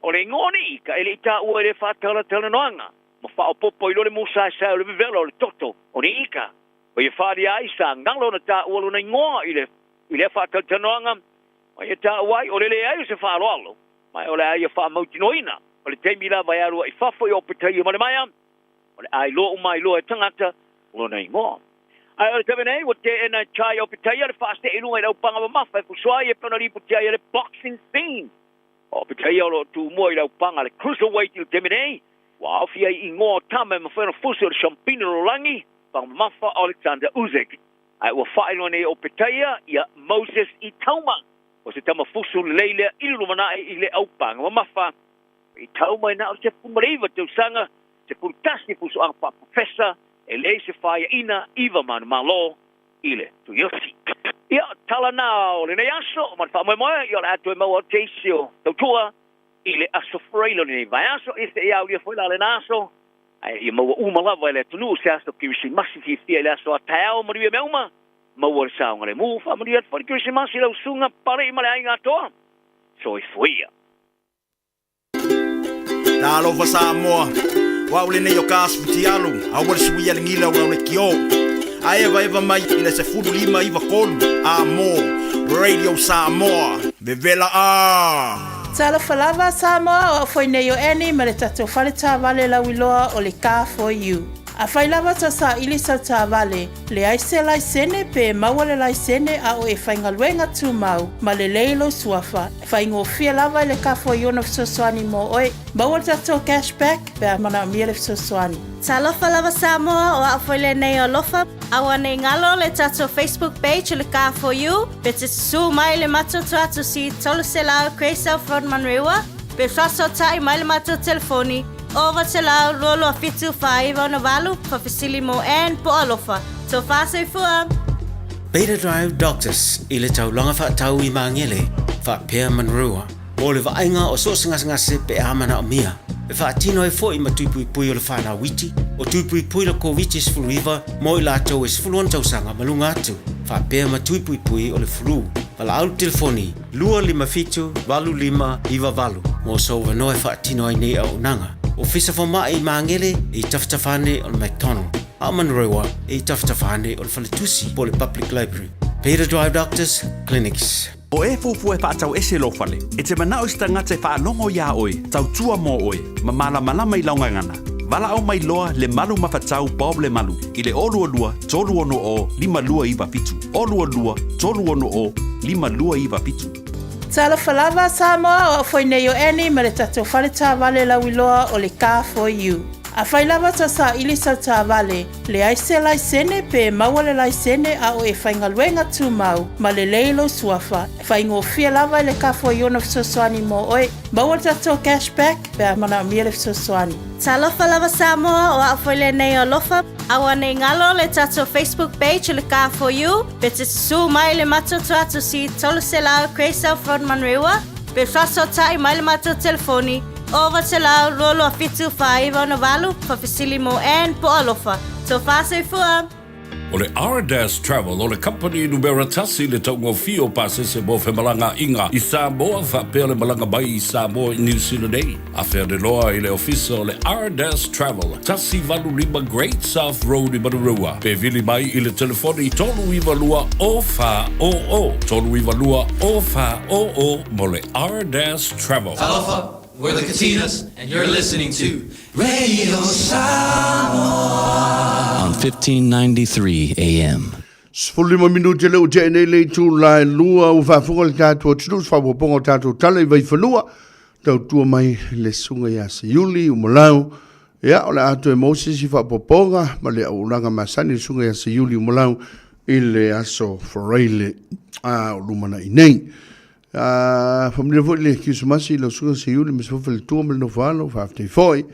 O le igoa o Niika e le i taua i lea faatalatalanoaga. ma faaopoopo ai loa le musaesae o le vevela o le toto o ni ika. Ma ia faaalia ai sa galo na taua lona igoa i le i lea faatalatalanoaga, ma ia taua ai o le leai o se faaaloalo, ma o le a ia faamautinoaina o le taimi lava e alu ai i fafo i Opetaia ma le Maea, o le a iloa uma ai loa e tagata lona igoa. Ae o le taimi nei, ua teena e Chai Opetaia le faasee i luga i le aupaga mamafa e fusoa ai e pei ona lipotia ai e le Boxing Scene. O Opetaia o lo o tumua i le aupaga le Cruiserweight i le taimi nei, ua aofia ai igoa o tama e mafai ona fusi o le Shampina Lolagi, paga mamafa Alexander Usyk. Ae ua faailoa nei e Opetaia ia Moses Itauma, o se tama fusu lelei lea i le lumanai i le aupaga mamafa. Itauma e na o le 19 tausaga, 11 fusuaga faa-professor, e leai se faiaina iva manumalo i le Tuiosi. Ia, tala na o lenei aso, ma le faamoemoe, ia o le a toe maua atu se isi o tautua i le aso Faraile o lenei vaiaso, ia seia aulia foi la lena aso, ae ia maua uma lava e le atunuu se aso Kerisimasi fiafia i le aso a taeao, manuia mea uma, maua le saogalemu, faamanuia atu foi le Kerisimasi i lau susuga Palei ma le aiga atoa. Soifua ia. Talofa Samoa, o au lenei o Kas Futialu, aua le suia le gila o lau lekiō. A evaeva mai i le 15 9 3 a mō Radio Samoa, vevela ā! Talofa lava Samoa, o au foi nei o Annie ma le tatou fale taavale lauiloa o le Car for You. Afai lava tau saili sau taavale, Leai se laisene pe maua le laisene a o e faigaluega tumau ma lelei lou suafa, e faigofie lava i le kafua i ona fesoasoani mo oe. Maua le tatou cash back pe a manaomia le fesoasoani. Talofa lava Samoa, o au foi lenei o Alofa. Aua nei galo le tatou Facebook page o le Car For You, pe te susu mai le matou tuatusi 300 Gracell Road Manurewa, pe faasootai mai le matou telefoni 900 22 7 4 6 8, faafesili mo Ann po o Alofa. Tofa soifua! Beta Drive Doctors i le taulaga faatau i Magele, faapea Manurewa, mo le vaaiga o so o se gasegase pe a manaomia. E faatino ai foi ma tui puipui o le whanau iti, o tui puipui le Koviti-19 mo i latou e 16 tausaga ma luga atu, faapea ma tui puipui o le flu. Valaau le telefoni 257 8598 mo sou avanoa e faatino ai nei auaunaga. Ofisa Fomai i Magele e i tafatafa ane o le McDonald, a o Manurewa e i tafatafa ane o le Faletusi po o le Public Library. Beta Drive Doctors Clinics. O e fuafua e faatau ese lou fale, e te manao i se tagata e faalogo iā oe, tautua mō oe, ma malamalama i lau gagana. Valaau mai loa Lemalu Mafatau Bob Lemalu i le 022 360 5297, 022 360 5297. Talofa lava Samoa, o au foi nei o Annie ma le tatou fale taavale lauiloa o le Car For You. Afai lava tau saili sau taavale, leai se laisene pe maua le laisene a o e faigaluega tumau ma lelei lou suafa, e faigofie lava i le Car For You ona fesoasoani mo oe. Maua le tatou cash back pe a manaomia le fesoasoani. Talofa lava Samoa, o au foi lenei o Alofa. Aua nei galo le tatou Facebook page o le Car For You, pe te susu mai le matou tuatusi 300 Gracell Road Manurewa, pe faasootai mai le matou telefoni 900 22 7 4 6 8, faafesili mo Ann po o Alofa. Tofa soifua! O le Ardas Travel o le kamupani numera tasi i le taugofie o pasese mo femalagaaiga i Samoa faapea le malaga mai i Samoa i Niu Sila nei. Afe ane loa i le ofisa o le Ardas Travel, 185 Great South Road i Manurewa, pe vili mai i le telefoni 392 0400, 392 0400 mo le Ardas Travel. Talofa, we're the Katinas, and you're listening to Radio Samoa on 1593 AM. 15 minute le ua tea nei le itula e lua ua faafofoga le tatou atunuu i se faaopoopoga o tatou tala i Vaifanua. Tautua mai le susuga ia Seiuli Umalau. Ia, o le a toe maua se isi faaopoopoga ma le auaunaga masani le susuga ia Seiuli Umalau i le aso Faraile a o lumanai nei. A faamanuia foi le Kerisimasi i lau susuga Seiuli ma se faletua ma le nofo alo, faafetai foi.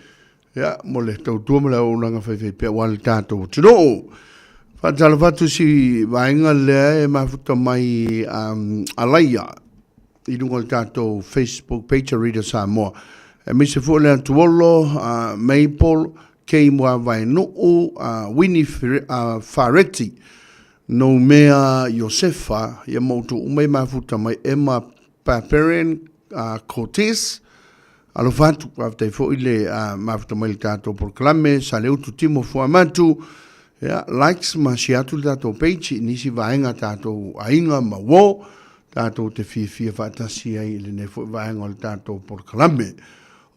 Ia, mo le tautua ma le auaunaga faifaipea aua le tatou atunuu. Faatalofa atu si vaega lea e mafuta mai Alaia i luga o le tatou Facebook page a Radio Samoa. Aemaise foi le Atuolo, Maple, Kay Muavaenuu, Winnie Fareti, Noumea Iosefa, ia ma outou uma e mafuta mai, Emma Paperin, Cortez, Alofa atu, faafetai foi le mafuta mai le tatou polokalame, Saleutu Timo Fuamatu, ia, likes ma share atu le tatou page i nisi vaega tatou aiga ma uo, tatou te fiafia faatasi ai i lenei foi vaega o le tatou polokalame.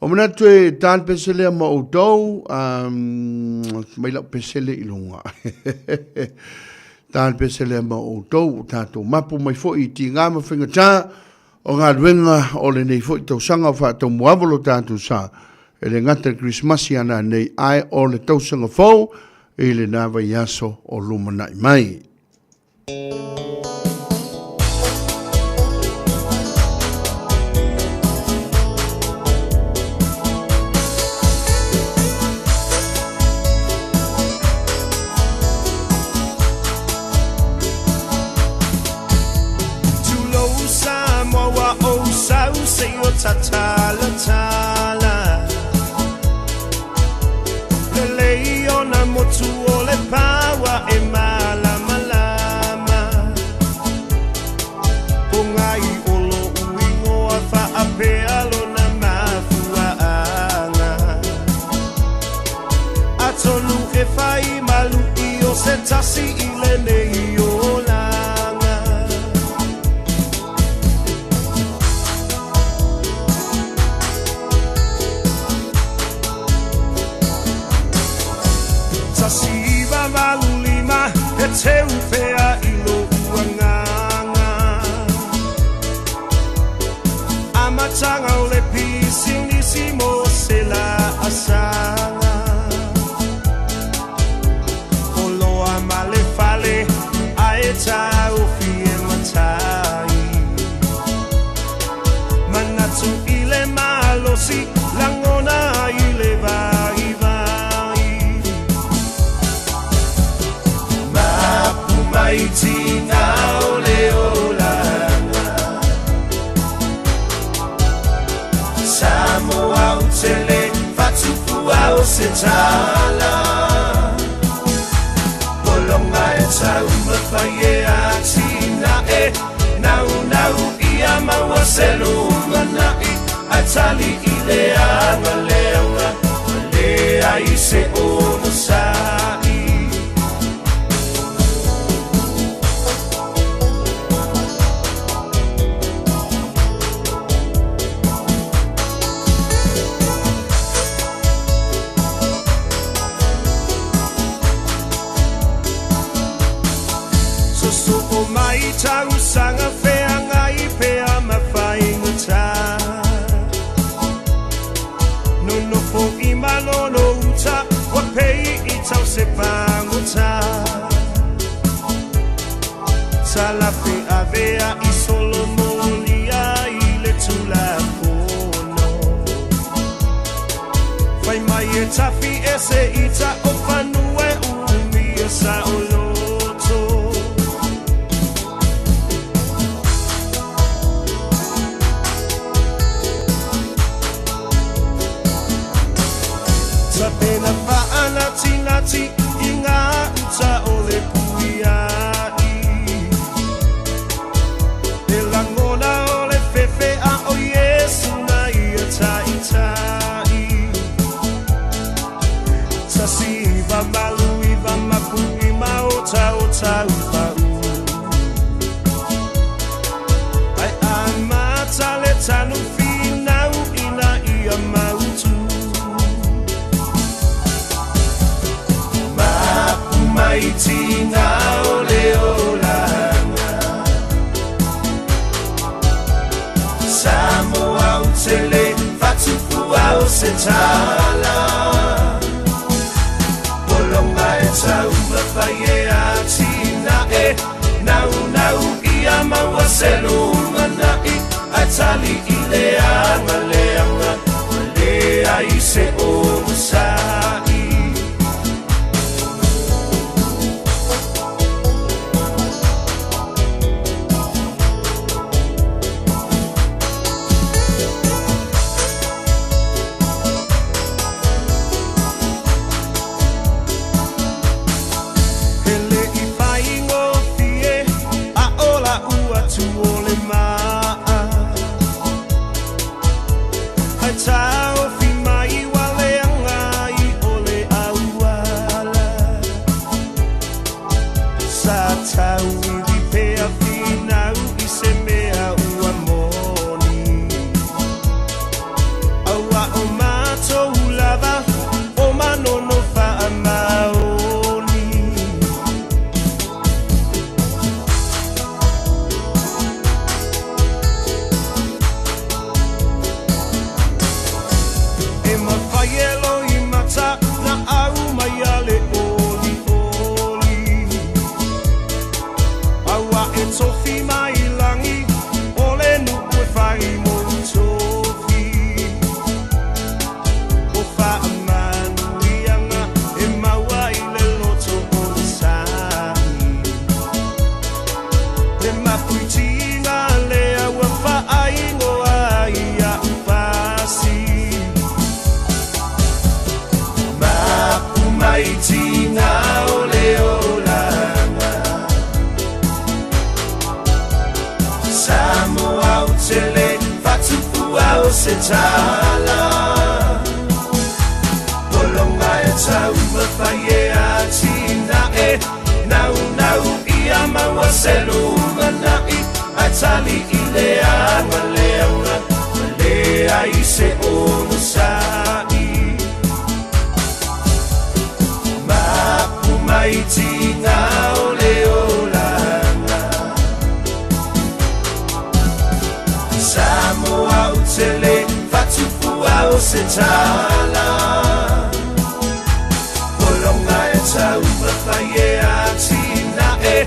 O manatu e ta le pesele ma outou, mai lau pesele i luga. Ta le pesele ma outou, o tatou mapu mai foi i tiga ma faigata, o galuega o lenei foi tausaga o faataumuaava lo tatou sa, e le gata i le Kerisimasi a nanei, ae o le tausaga fou i lena vaiaso o lumanai mai. Tulou Samoa ua ou sau seia tatalatala Lelei ona motu o le paua e malamalama Po ngai o lo'u igoa faapea lona mafuaaga Atonu e fai malu'i o se tasi i lenei olaga. 1985 e teu pea i lo'u agaga Amataga o le pisinisi mo se laasaga Oloa ma le fale ae taofi e matai Manatu i le malosi lagona ai le vaivai Mapu mai tiga o le olaga Samoa ou te le faatupua o se tala Pologa e taumafai e atinae Naunau ia maua se lumanai Ae tali i le agaleaga Ua leai se onosai. Sosoo mai tausaga feagai pea ma faigata Nonofo i Malolo uta ua pei i tau se pagota Talafe avea i solomolia i le Tulafono Fai mai e tafi ese i ta o fanua e umia saoloto. Tapena faanatinati i ngā uta o le puia'i E lagona o le fefe a o Iesu na ia taitai 1989 mapu'i ma otaota upa'u Ae amata le tanu finau ina ia mautu Mapu mai tiga o le olaga Samoa ou te le faatupua o se tala Pologa e taumafai e atinae Naunau ia maua se lumanai Ae tali i le agaleaga Ua leai se onosai. E le i faigofie a o la'u atu o le ma'a. tofi mai lagi o le nuu e fai mo tofi. O faamanuiaga e maua i le loto o le sa'i. Le mapuitiga lea ua faaigoa ai a'u pasi. Mapu mai tiga o le olaga. Samoa ou te le faatufua o se tala. Pologa e taumafai e atinae. Naunau ia maua se lumana'i. Ae tali i le agaleaga ma leai se onosa'i. Mapu mai tiga o le olaga. Samoa ou te le faatufua o se tala. Pologa e taumafai e atinae.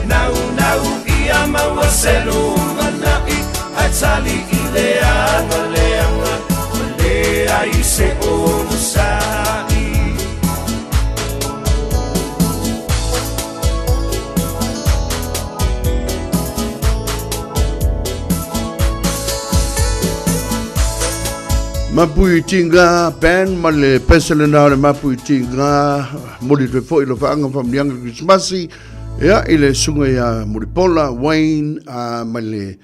Naunau ia maua se lumana'i. Ae tali i le agaleaga ma leai se onosa'i. Mapui Tinga Band ma le pese lena o le Mapui Tinga moli toe foi lo faanga faamlianga Krismasi ia i le suga ia Mulipola Wayne a ma le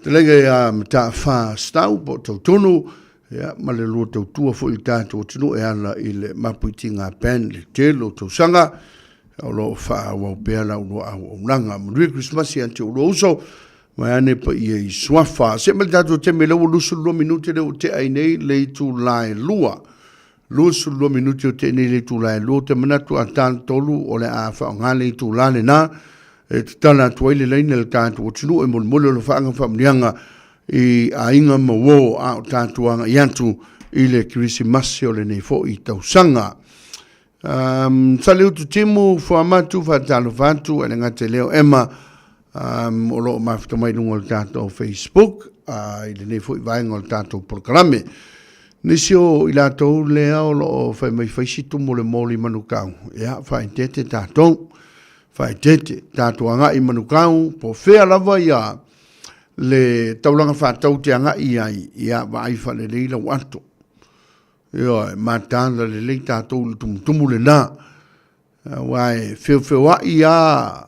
telega ia Mataafa Stau po o Tautonu ia ma le lua tautua foi i tatou atunuu e ala i le Mapui Tinga Band le tele o tausaga o lo o faaauau pea la ulua auaunaga. Manuia Krismasi ia te ulua uso Vaeane paia i suafa. Se mai le tatou taimi lea ua 22 minute lea ua tea ai nei le itula e lua. 22 minute o tea nei le itula e lua. Ou te manatu a ta le tolu o le a faaaoga le itula lena e tatala atu ai le laina i le tatou atunuu e molimoli o le faaga faamanuiaga i aiga ma uo a o tatou agai atu i le Kerisimasi o lenei foi tausaga. Um, Saleutu Timu, Fuamatu, faatalofa atu, e le gata i lea o Emma, um, o lo o mafuta mai luga o le tatou Facebook, uh, i lenei foi vaega o le tatou polokalame. Nisi o i latou lea o lo o fai mai faisi tumu le moli manukau, ia, faaeteete tatou, faaeteete, tatou agai i manukau, po fea lava ia le taulaga faatau te agai i ai, ia, vaai faalelei lau ato. Ioe, mataala lelei tatou i le tumutumu lena. Aua e feofeoai lava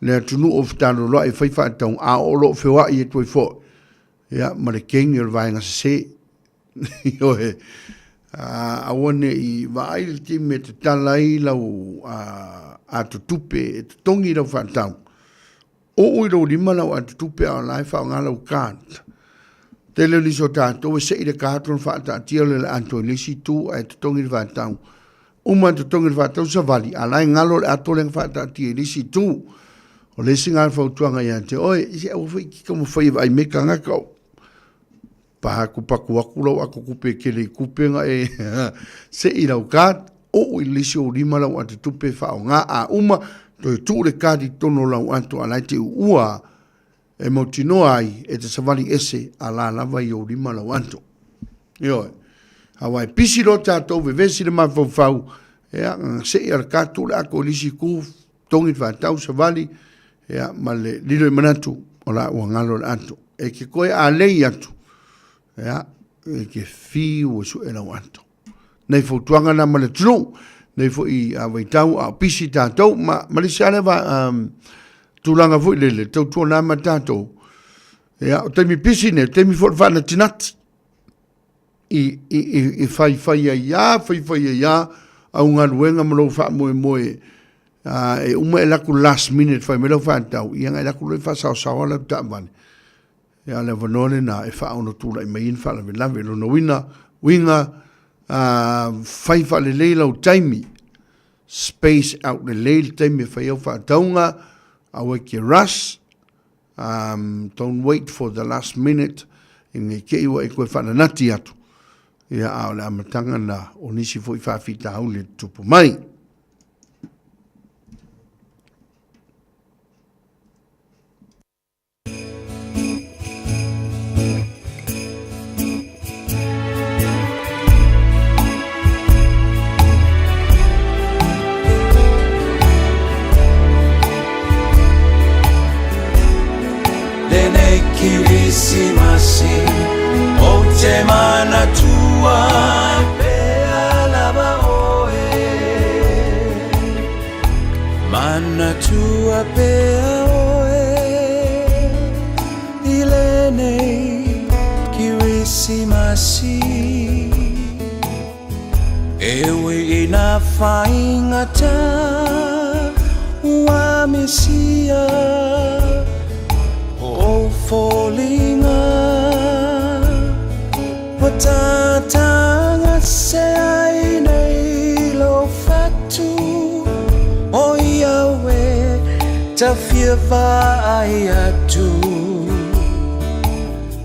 le atunuu o fetaloloai e fai faatauga, a o lo o feoai atu ai foi ia, ma le kegi o le vaega sese. Ioe, aua ne i vaai le taimi e tatala ai lau atotupe e totogi lau faatau. Oo i lou lima lau atotupe a o la e faaaoga lau card. Tele o nisi o tatou e sei le card ona faataatia lea o le ato i le isi itu ae totogi le faatau. Uma ona totogi le faatau savali, a la e galo le ato lea na faataatia i le isi itu. O le isi lena fautuaga ia te oe, se aua foi e te taumafai e vaai mai tagata o paku atu lau atotupe e tele i tupe na e sei lau card, oo i le isi ou lima lau atotupe e faaaoga, a uma toe tuu le card i totonu o lau ato a la e te uua e mautinoa ai e te savali ese a la lava i ou lima lau ato. Ioe. Aua e pisi loa tatou vevesi le mafaufau, ia, sei a le card tuu le ato i le isi itu, togi le faatau savali, ia, ma le lilo i manatu, o la ua galo le ato. E te toe alei atu, ia, e te fiu e sue lau ato. Nei fautuaga na ma le atunuu, nei foi a vaitau a o pisi tatou, ma, ma le isi lava lea va, um, tulaga foi lele, tautuana ma tatou, ia, o taimi pisi nei, o taimi foi o le faanatinati, i, i, i, i faifai ai lava, faifai ai lava au galuega ma lou faamoemoe, uh, e uma e laku last minute fai mai lau faatau, ia na e laku loa e faasaosaoa lau taavale. Ia le avanoa lena e faaono tulai mai ai ni faalavelave. Lona uiga, uiga uh, fai faalelei lau taimi, space out lelei le taimi e fai au faatauga, aua e te rush, um, don't wait for the last minute, ina i te i ua e toe faananati atu. Ia, a o le amataga na o nisi foi faafitauli e tutupu mai. Kirisimasi Ou te manatua pea lava oe Manatua pea oe I lenei Kirisimasi E ui ina faigata ua misia o foliga ua tatagase ai nei lou fatu o ia ue tafia vaai atu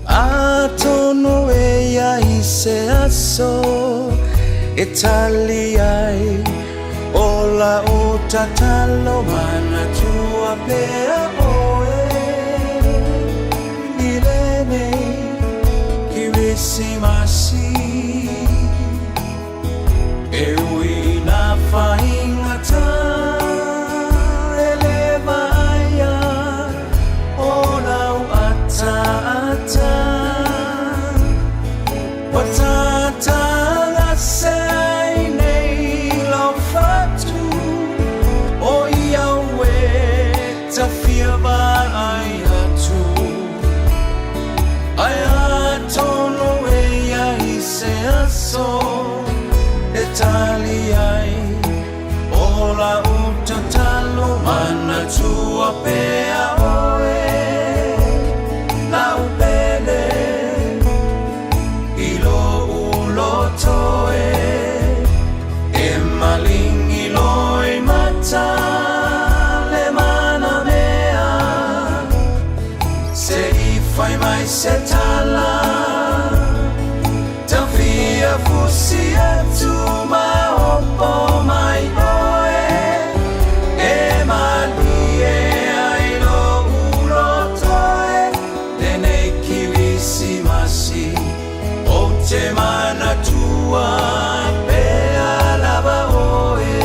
atonu e iai se aso e tali ai o lau tatalo manatua pea oe i lenei Kirisimasi E ui ina faigata e le vaaia o lau ataata Ua tatagase ai nei lou fatu o ia ue tafia vaai atu Ae atonu e iai se aso e tali ai o lau tatalo manatua pea oe lau pele i lou loto e e maligi loimata le manamea se i fai mai se tala tafia fusi atu ma opo mai oe e malie ai lou loto e lenei Kirisimasi ou te manatua pea lava oe.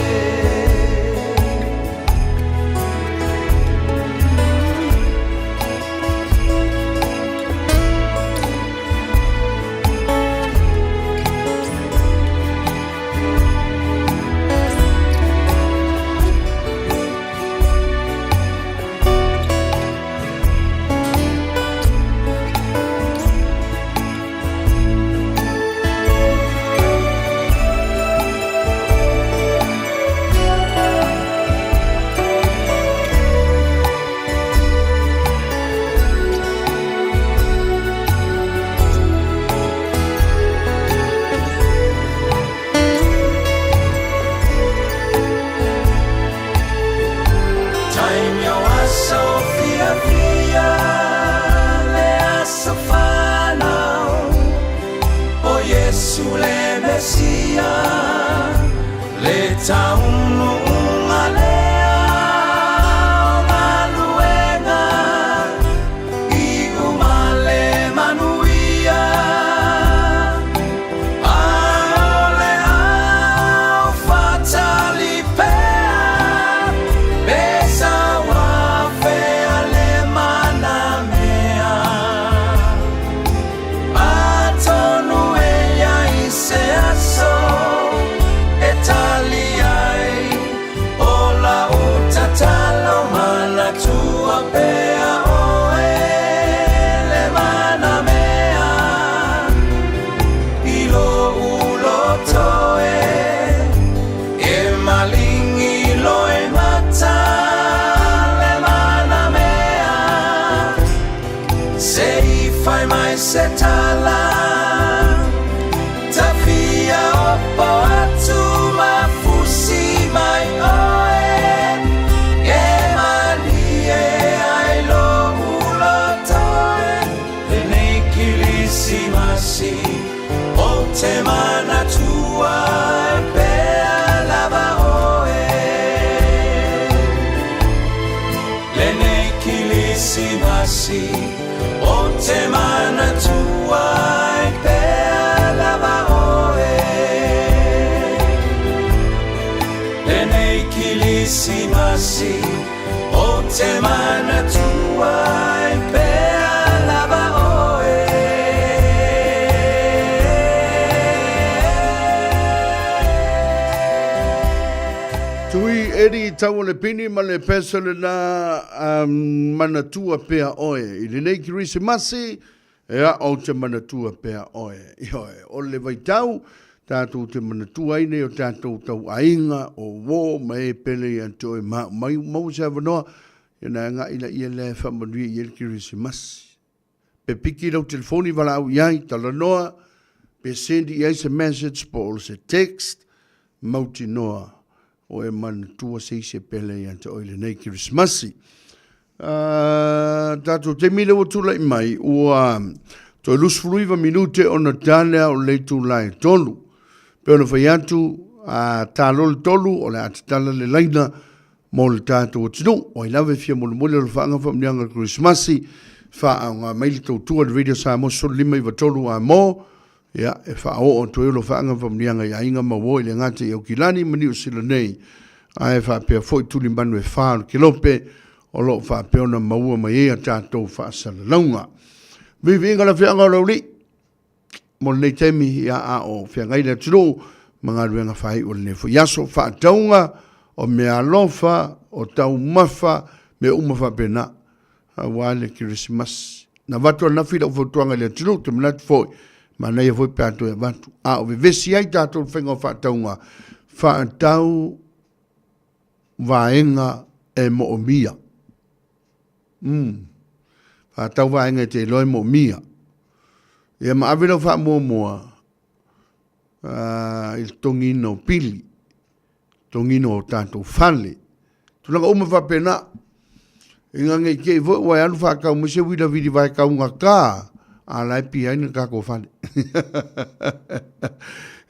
Taimi o aso fiafia le aso fanau o Iesu le Mesia le taunuuga lea o galuega iu ma le manuia Ae o le au faatali pea pe sau afea le manamea Atonu e iai se aso e tali ai o lau tatalo manatua pea oe le manamea i lou loto e e maligi loimata le manamea se i fai mai se tala tafia opo atu ma fusi mai oe e malie ai lou loto e lenei Kirisimasi ou te manatua pea lava oe lenei Kirisimasi ou te manatua pea lava oe lenei Kirisimasi ou te manatua pea lava Eddie Taualepini ma le pesa lena manatua pea oe. I lenei Kerisimasi, ea ou te manatua pea oe. Ioe, o le vaitau, tatou te manatua ai nei o tatou tauaiga, o uō ma e pele ia te oe ma mai maua se avanoa, ia na agai laia lea e faamanuia i ai le Kerisimasi. Pe piki lau telefoni valaau i ai, talanoa, pe send i ai se message po o se text, mautinoa o e manatua se isi e pele ia te oe i lenei Kerisimasi. Tatou taimi lea ua tulai mai, ua toe 29 minute ona ta lea o le itula e 3. Pei ona fai atu, a ta loa le 3, o le a tatala le laina mo le tatou atunuu. O ai lava e fia molimoli alofaaga faamanuiaga o le Kerisimasi, faaaoga mai le tautua i le Radio Samoa 1593 A-mo, ia, e faaoo atu ai alofaaga faamanuiaga i aiga ma uo i le gata i Aukilani ma Niu Sila nei, ae faapea foi tulimanu e fa o le Kelope o lo o faapea ona maua mai ai a tatou faasalalauga. Viiviiga le afioaga o Laulii mo lenei taimi, ia, a o feagai le atunuu ma galuega faaiu o lenei foi aso, faatauga o meaalofa, o taumafa, mea uma faapena, aua le Kerisimasi. Na avatu ananafi lau fautuaga i le atunuu, ou te manatu foi, manaia foi pe a toe avatu. A o vevesi ai tatou i le faiga o faatauga, faatau vaega e moomia. Faatau vaega e te iloa e moomia. Ia ma ave lau faamuamua i le totogiina o pili, totogiina o tatou fale, tulaga uma faapena. Ina ne i te i foi ua e alu faatau mai se uila vilivae taugata, a o la e pia ai le tatou fale.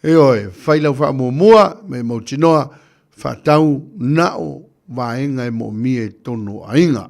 Ioe, fai lau faamuamua ma e mautinoa, faatau na o vaega e moomia i totonu o aiga.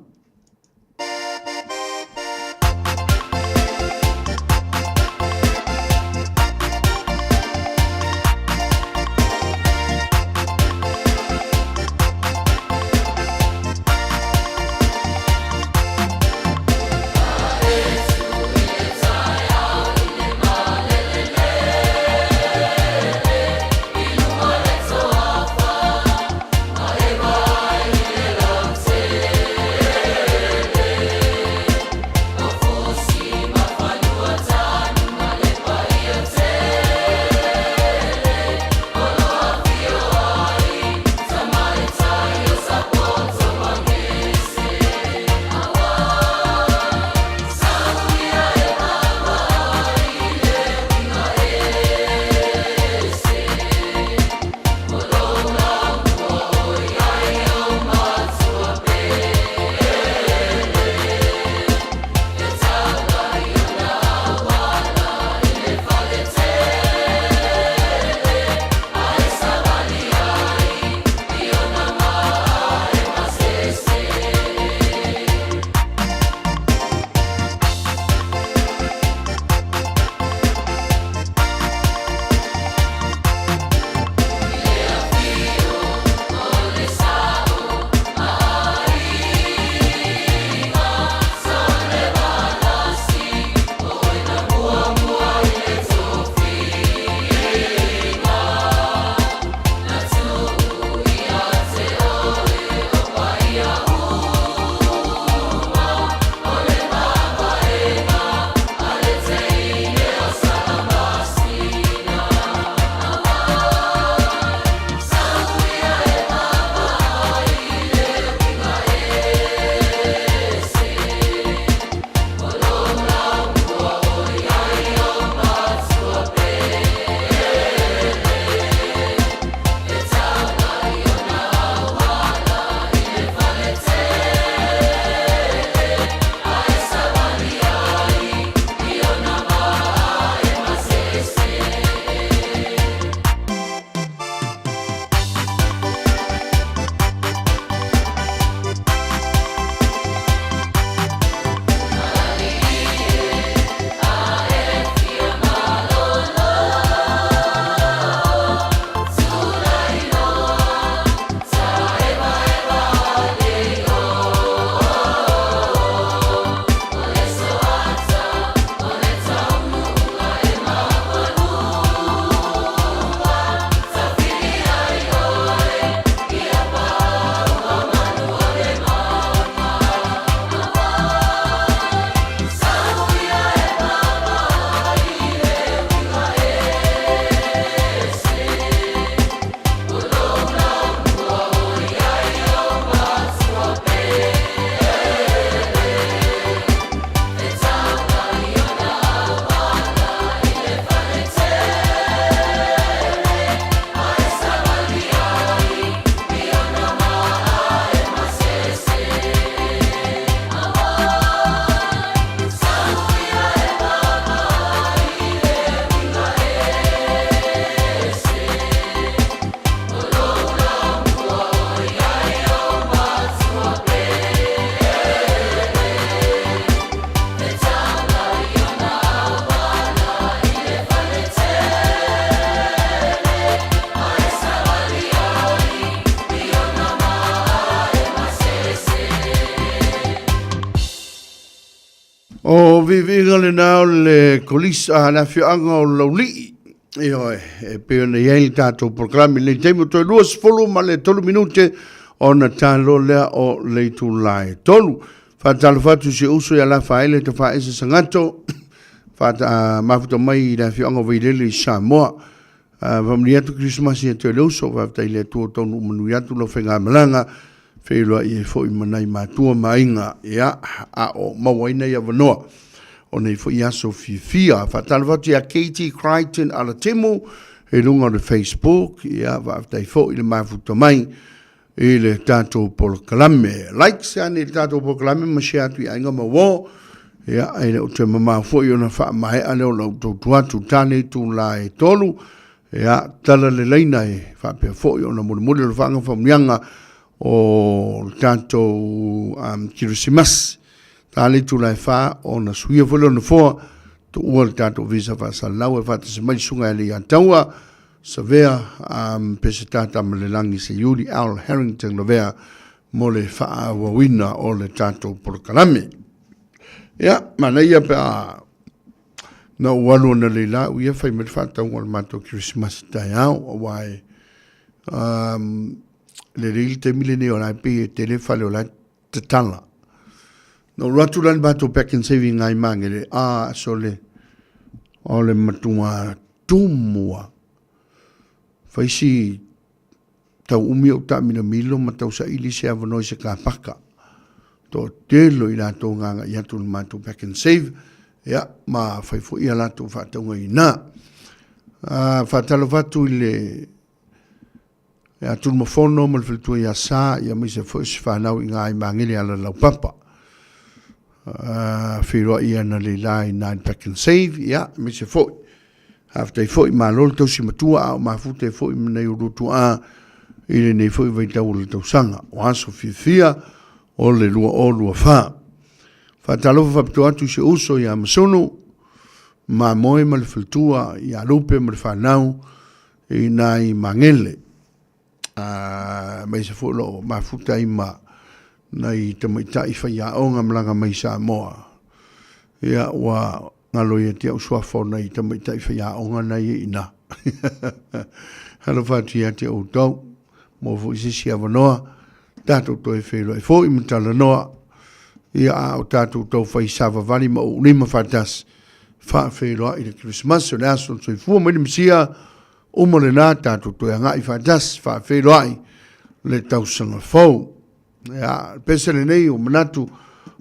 O viiviiga lena o le kolisa a le afioaga o Laulii. Ioe, e pei ona i ai le tatou polokalame i lenei taimi, ua toe 23 minute ona talo lea o le itula e 3. Faatalofa atu i si ou uso ia Lafaele Tafaese Sagato, faata, mafuta mai i le afioaga o Vailele i Samoa. Faamanuia atu Kerisimasi ia te oe le uso, faafetai i le Atua ua taunuu manuia atu lau faigamalaga, feiloai ai foi ma nai matua ma aiga, ia, a o maua ai nai avanoa o nei foi aso fiafia. Faatalofa atu ia Katie Crichton Alatimu i luga o le Facebook, ia, faafetai foi i le mafuta mai i le tatou polokalame. Like se ane i le tatou polokalame ma share atu i aiga ma uo. Ia, e le o toe mamao foi ona faamaea lea o lau tautua atu tane itula e 3. Ia, tala le laina e faapea foi ona mulimuli o le faanga famuniaga o le tatou Kirisimasi. Tale itula e 4 ona suia foi lea o nofoa tuua le tatou visa faasalalau e faatasi mai le susuga ia Leiataua Savea Peseta Tamalelagi Seiuli Al Harrington Lavea mo le faaauauina o le tatou polokalame. Ia, manaia pe a na ou alu ana lei la ia fai mai le faatauga o le matou Kerisimasi taeao, aua e lelei le taimi lenei o la e pei e tele fale o la e tatala. Na ou alu atu la i le matou Pack and Saving i Magele, a sole, o le matua tumu lava. Fai si tau umi ou taamilomilo ma tau saili se avanoa i se kapaka. Toatele o i latou na agai atu i le matou Pack and Save, ia, ma fai foi a latou faatauga i ina. Faatalofa atu i le ia Tunumafono ma le faletua ia Sa, ia aemaise foi o si fanau i ina i Magele ala laupapa. Feiloai ana leila i ina i le Pack and Save, ia, aemaise foi. Faafetai foi, malo le tausi matua a o mafuta ai foi ma nai o tuaa i lenei foi vaitau o le tausaga. O aso fiafia o le 2024. Faatalofa faapitoa atu i si uso ia Masunu, Mamoe ma le faletua ia Lupe ma le fanau i nai Magele. Aemaise foi o lo o mafuta ai ma nai tamaitai faiaoga malaga mai Samoa. Ia, ua galo ia te au suafa o nai tamaitai faiaoga na ia i ina. Alofa atu ia te outou, maua foi se isi avanoa, tatou toe feiloai foi ma talanoa, ia a o tatou tau fai savavali ma uulima faatasi, faafeiloai le Kerisimasi o le aso o le soifua mai le Mesia, uma lena tatou toe agai faatasi, faafeiloai le tausaga fou. Ia, pese lenei o manatu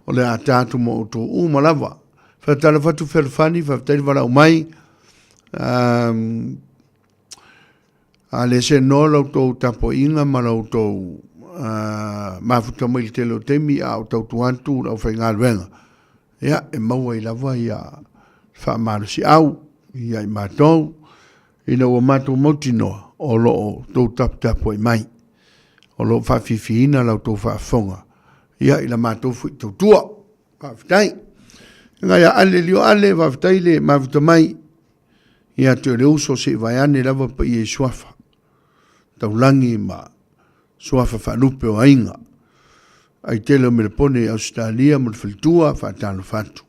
o le a ta atu ma outou uma lava. Faatalofa atu Fealofani, faafetai le valaau mai. A le se noa la outou tapuaiga ma la outou mafuta mai i le tele o taimi a o tautua atu le aufaigaluega. Ia, e maua ai lava ia faamalosiau ia i matou, ina ua matou mautinoa o lo o outou taputapuai mai, o lo o faafiafiaina la outou faafofoga ia i la matou foi tautua. Faafetai. Ngai a Ale lio Ale, faafetai le mafuta mai ia te oe le uso se i vaeane lava paia i suafa taulagi ma suafa faalupe o aiga. Ai tele o Melepone i Ausetalia ma le faletua, faatalofa atu.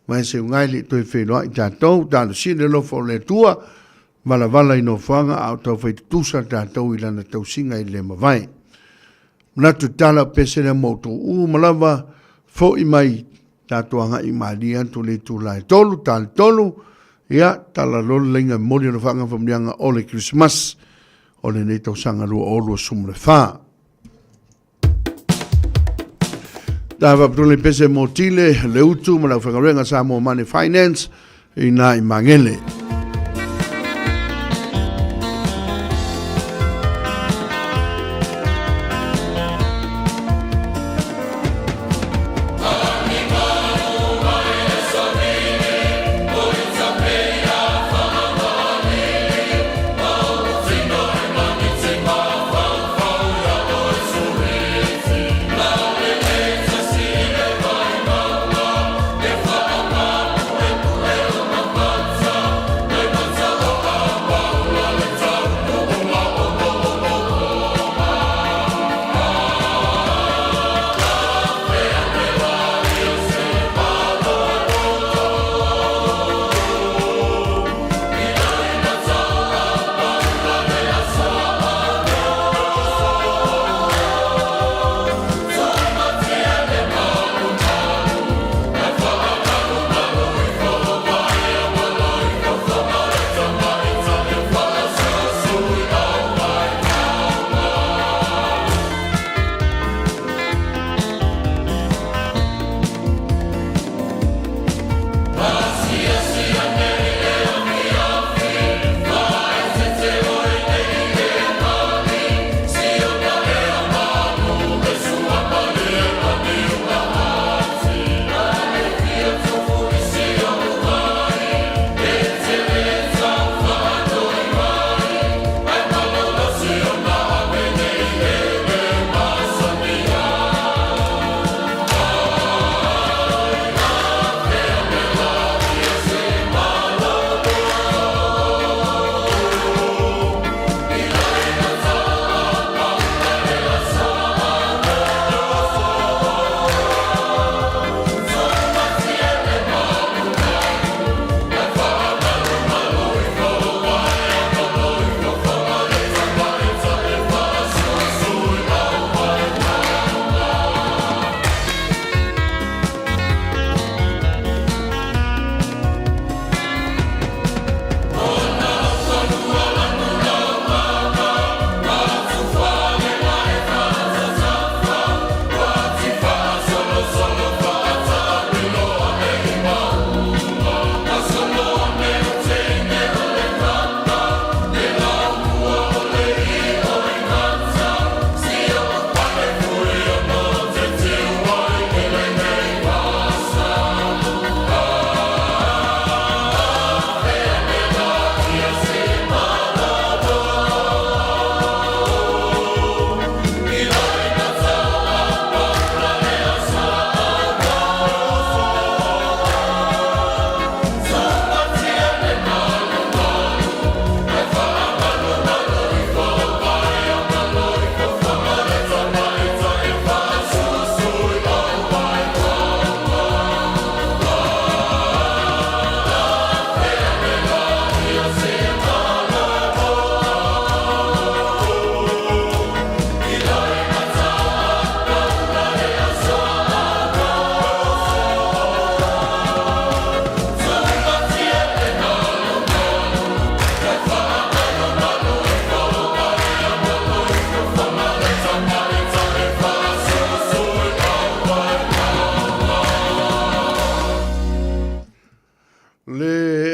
Mai se ugai le toe feiloai tatou, talosia le alofa o le Atua, valavala i nofoaga a o taufai tutusa tatou i lana tausiga i le mavae. Manatu tala o pese lea mo outou uma lava, foi mai tatou agai malie atu le itula e 3, tali 3, ia, tala loa le laina e momoli ona faagaga faamanuiaga o le Kerisimasi o lenei tausaga 2024. Ta faapitoa le pese mo Tile, le utu ma le aufaigaluega Samoa Money Finance i nā i Magele.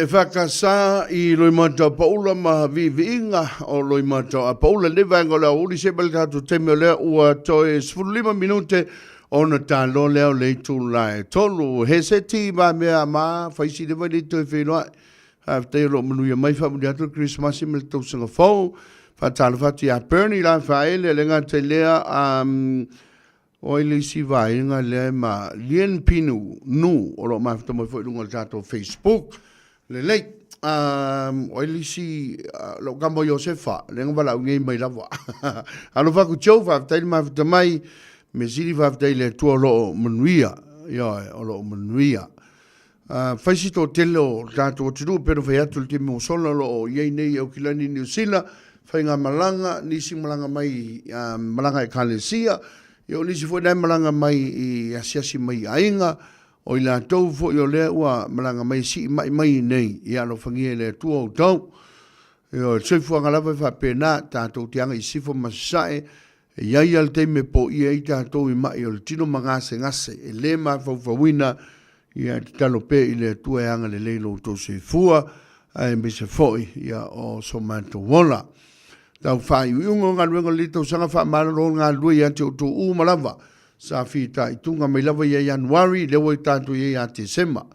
EFKS i Loimata o Paula ma viiviiga o Loimata o Paula le vaega o le aoauli se mai le tatou taimi o lea ua toe 15 minute ona talo lea o le itula e 3. He seti ma mea ma faisi le vai le toe feiloai. Faafetai o lo o manuia mai faamanuia atu le Kerisimasi ma le tausaga fou. Faatalofa atu ia Bernie Lafaele, le gata i lea o ai le isi vaega lea ma Lien Pinu Nu o lo o mafuta mai foi i luga o le tatou Facebook. Lelei. O ai le isi lou kama o Iosefa, lea na valaau nei mai lava. Alofa atu Joe, faafetai le mafuta mai. Mea sili faafetai i le Atua o lo o manuia. Ioe, o lo o manuia. Fai si toatele o le tatou atunuu pei ona fai atu i le taimi ua sola o lo o i ai nei i Aukilani Niu Sila, faigamalaga, nisi malaga mai malaga ekalesia, ia o nisi foi la e malaga mai i asiasi mai i aiga, o i latou foi o lea ua malaga mai e sii mai mai i inei, ia alofagia e le Atua outou. Ioe, le soifuaga lava e faapena, tatou te aga i sisifo ma sasae, e i ai lava le taimi e poia ai tatou i mai o le tino ma gasegase, e le mafaufauina, ia e tatalo pea i le Atua e agalelei lo outou soifua, aemaise foi ia o so matou ola. Tau faaiuiuga o galuega o lenei tausaga, faamalolo le galulue ia te outou uma lava, sa fitaituga mai lava ia Ianuari, lea ua tatou i ai ia Tesema.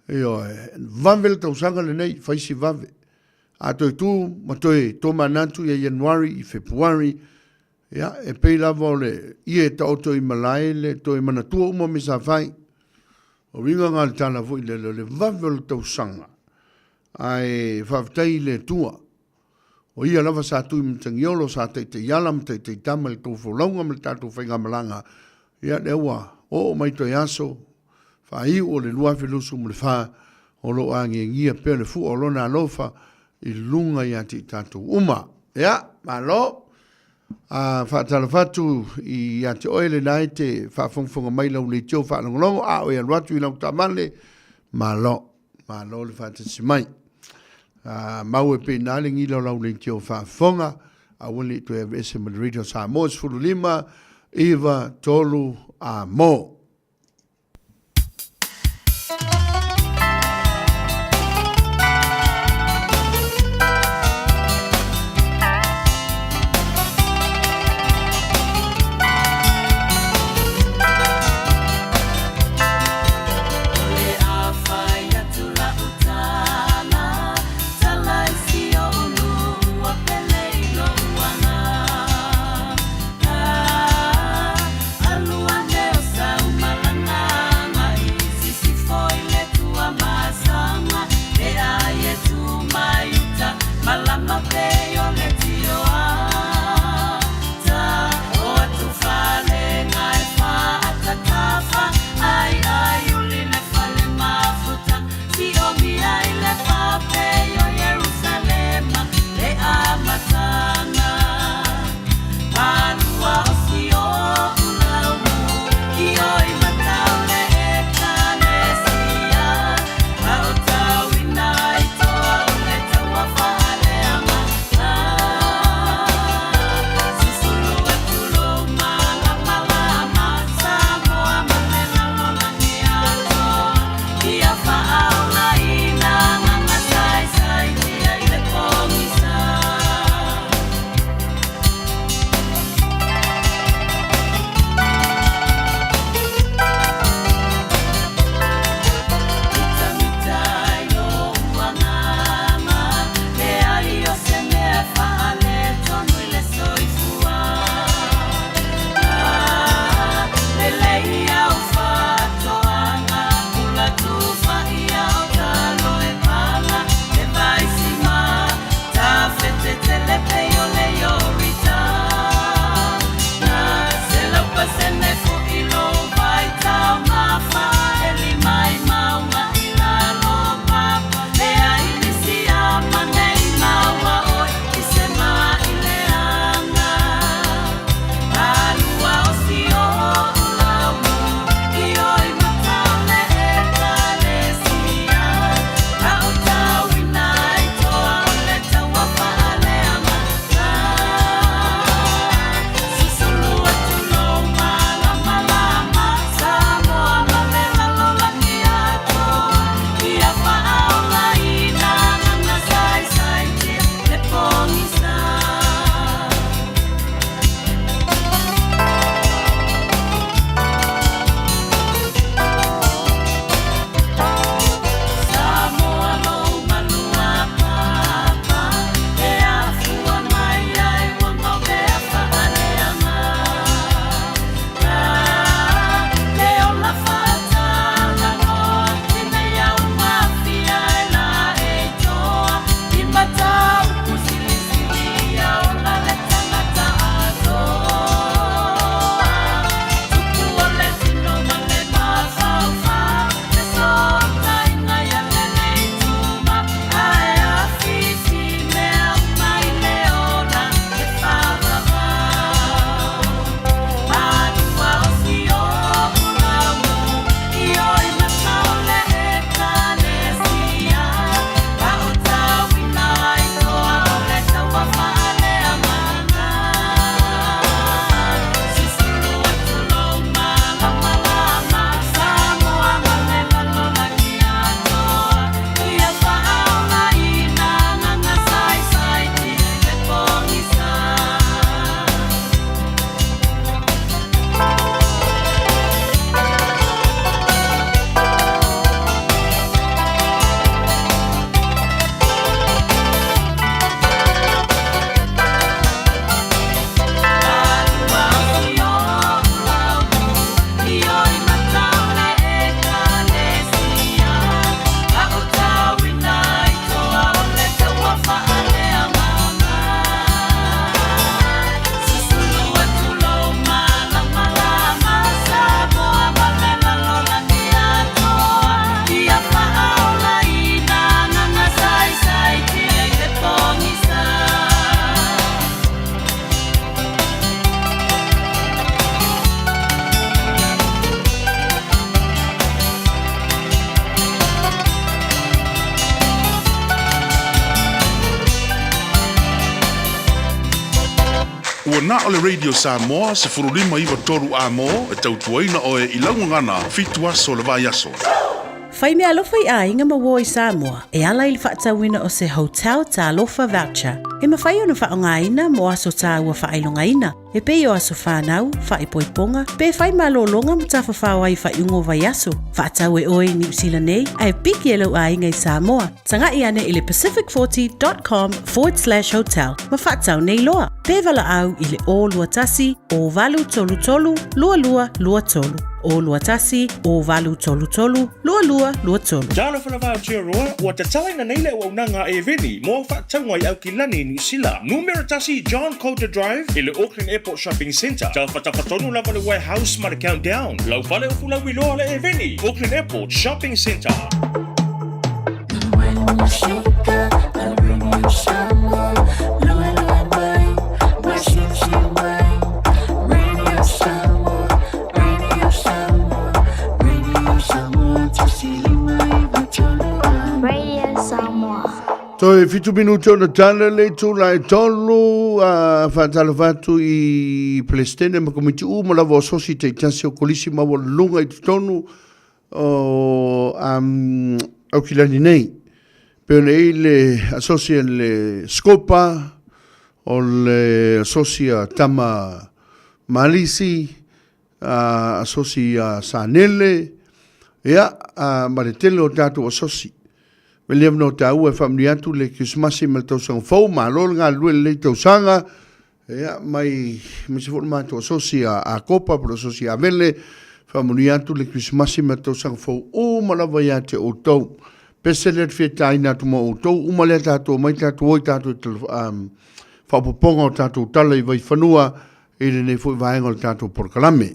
Ioe, vave le tausaga lenei, fai si vave. A toe tu ma toe tomanatu ia Ianuari i Fepuari, ia, e pei lava o le ie e taoto i malae le toe manatua uma mea sa fai. O uiga na o le tala foi lele, o le vave o le tausaga, ae faafetai i le Atua. O ia lava sa tui matagiolo, sa taitaiala ma taitaitama i le tou folauga ma le tatou faigamalaga, ia lea ua oo mai toe aso faaiu o le 2024, o lo o agiagia pea le fua o Lona alofa i luga ia te i tatou uma. Ia, malo! A faatalofa atu ia te oe lena e te faafogafoga mai i lau leitio faalogologo, a o e alu atu i lau taavale, malo, malo le faatasi mai. A mau e pei na le gila o lau leitio faafofoga, aua ne i toe aveese ma le Radio Samoa 15 9 3 a mo. lena o le Radio Samoa 1593 Amo e tautuaina oe i lau gagana 7 aso o le vaiaso. Fai meaalofa i aiga ma uo i Samoa e ala i le faatauina o se Hotel Talofa Voucher e mafai ona faaaogaina mo aso taua faailogaina e pei o aso fanau, faaipoipoga, pe fai malologa ma tafafao ai i faaiuga o vaiaso. Faatau e oe i Niu Sila nei ae piki e lou aiga i Samoa. Taga'i ane i le pacific40.com/hotel ma faatau nei loa. Pe valaau i le 021 0833 2223. 021 0833 2223. Talofa lava Aotearoa, ua tatalaina nei le auaunaga a Eveni mo au faatauga i Aukilani i Niu Sila. Numera 1 John Coulter Drive i le Auckland Airport Shopping Centre. Tafatafa tonu lava le warehouse ma le Countdown. Lau fale o fulauiloa le Eveni, Auckland Airport Shopping Centre. Radio Samoa. Toe 7 minute ona tala le itula e 3, a faatalofa atu i Pelestene ma Komiti uma lava o Sosi taitasi o Kolisi Maualuluga i totonu o Aukilani nei. Pei ona i ai le asosi a le Scopa, o le asosi a Tama Malisi, asosi a Sanele, ia, ma le tele o tatou asosi. Me le avanoa taua e faamanuia atu le Kerisimasi ma le tausaga fou, malo le galulue i lenei tausaga, ia, mai, aemaise foi le matou asosi a Akopa po o le asosi a Avele, faamanuia atu le Kerisimasi ma le tausaga fou uma lava ia te outou. Pese lea te fia taina atu ma outou, uma lea tatou omai tatou o i tatou faaopoopoga o tatou tala i Vaifanua i lenei foi vaega o le tatou polokalame.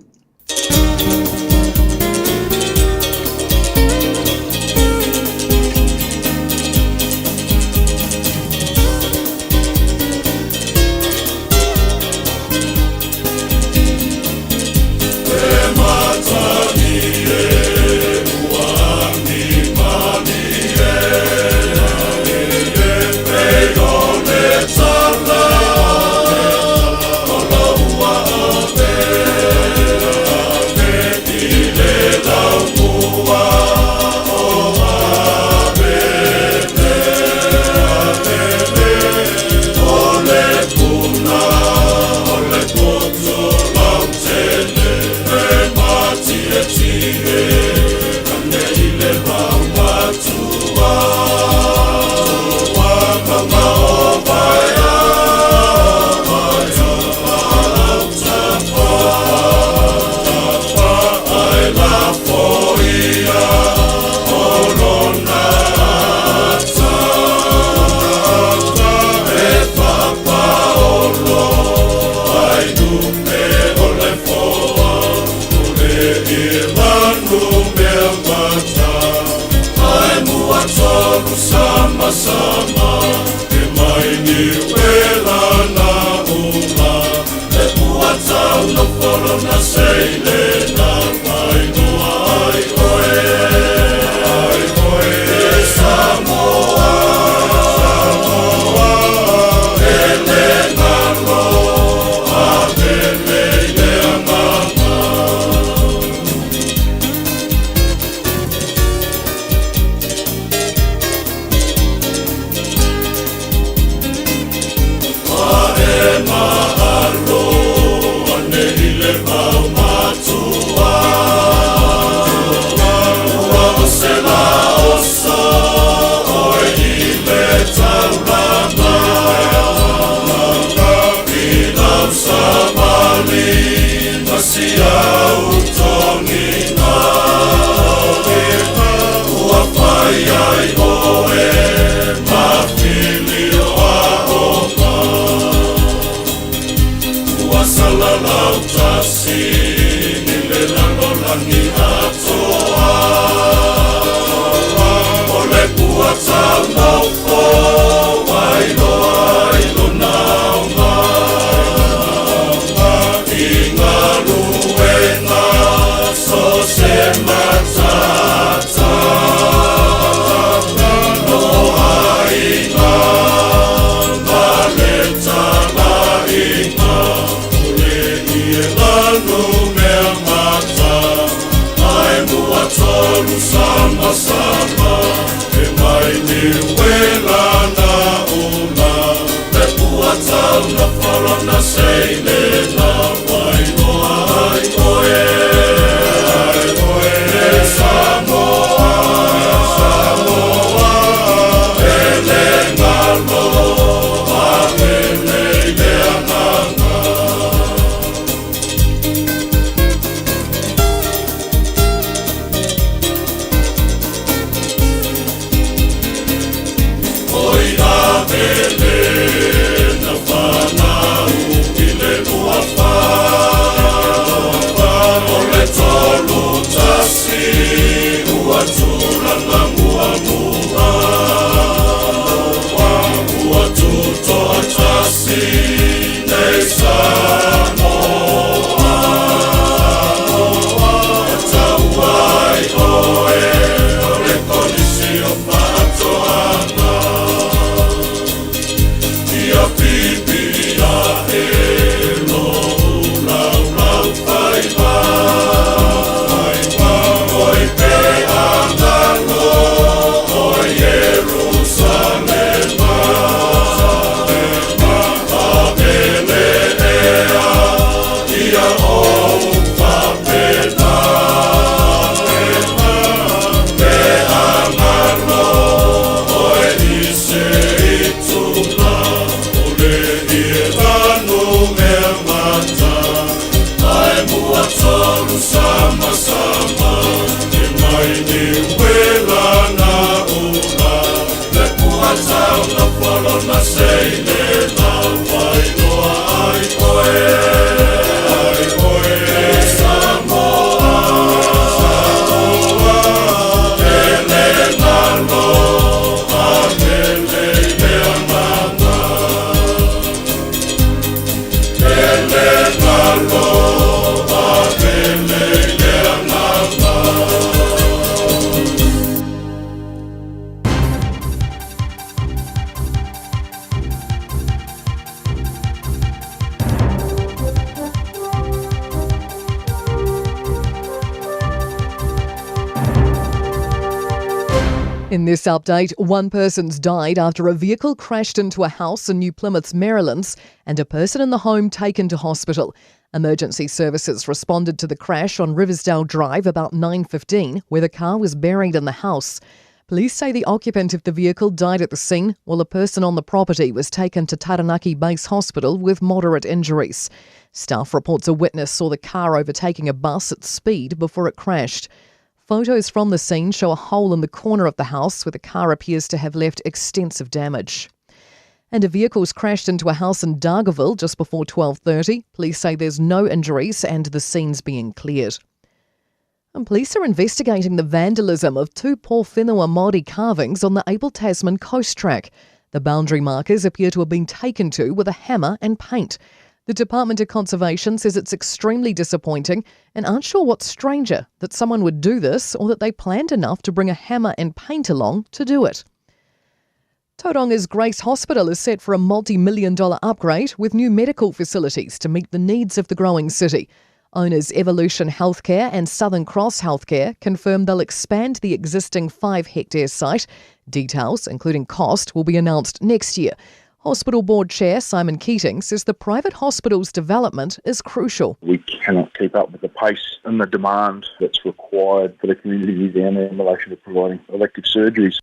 sama sama E mai ni wela na ula Le pua tau na falo na seile na wailoa ai oe Ai oe E Samoa Samoa Ele ngalo A mele i le agaga. Oi avele na whanau i le 24 O le 31 ua tūlanga muamua Ua tutoatasi nei Samoa E tau ai oe o le Kolisi o Faatoaga Ia pipii ae lo ulaulau faiva Oi pe angalo o Ierusalema Avele ea ia ou faapena Pe angalo oe i se itula O le ie lanu mea mata Ae mua tolu sama sama E mai ni wela na ula Le pua tau na falo na seile na wailoa ai oe Ai oe Samoa Samoa Ele ngalo A mele i le agaga Ele ngalo A mele i le agaga. In this update, one person's died after a vehicle crashed into a house in New Plymouth's Marylands and a person in the home taken to hospital. Emergency services responded to the crash on Riversdale Drive about 9:15, where the car was buried in the house. Police say the occupant of the vehicle died at the scene, while a person on the property was taken to Taranaki Base Hospital with moderate injuries. Staff reports a witness saw the car overtaking a bus at speed before it crashed. Photos from the scene show a hole in the corner of the house where the car appears to have left extensive damage. And a vehicle's crashed into a house in Dargaville just before 12:30. Police say there's no injuries and the scene's being cleared. And police are investigating the vandalism of two Paul Whenua Māori carvings on the Abel Tasman Coast Track. The boundary markers appear to have been taken to with a hammer and paint. The Department of Conservation says it's extremely disappointing and aren't sure what's stranger, that someone would do this or that they planned enough to bring a hammer and paint along to do it. Tauranga's Grace Hospital is set for a multi-million dollar upgrade with new medical facilities to meet the needs of the growing city. Owners Evolution Healthcare and Southern Cross Healthcare confirm they'll expand the existing 5-hectare site. Details, including cost, will be announced next year. Hospital Board Chair Simon Keating says the private hospital's development is crucial. We cannot keep up with the pace and the demand that's required for the community down there in relation to providing elective surgeries.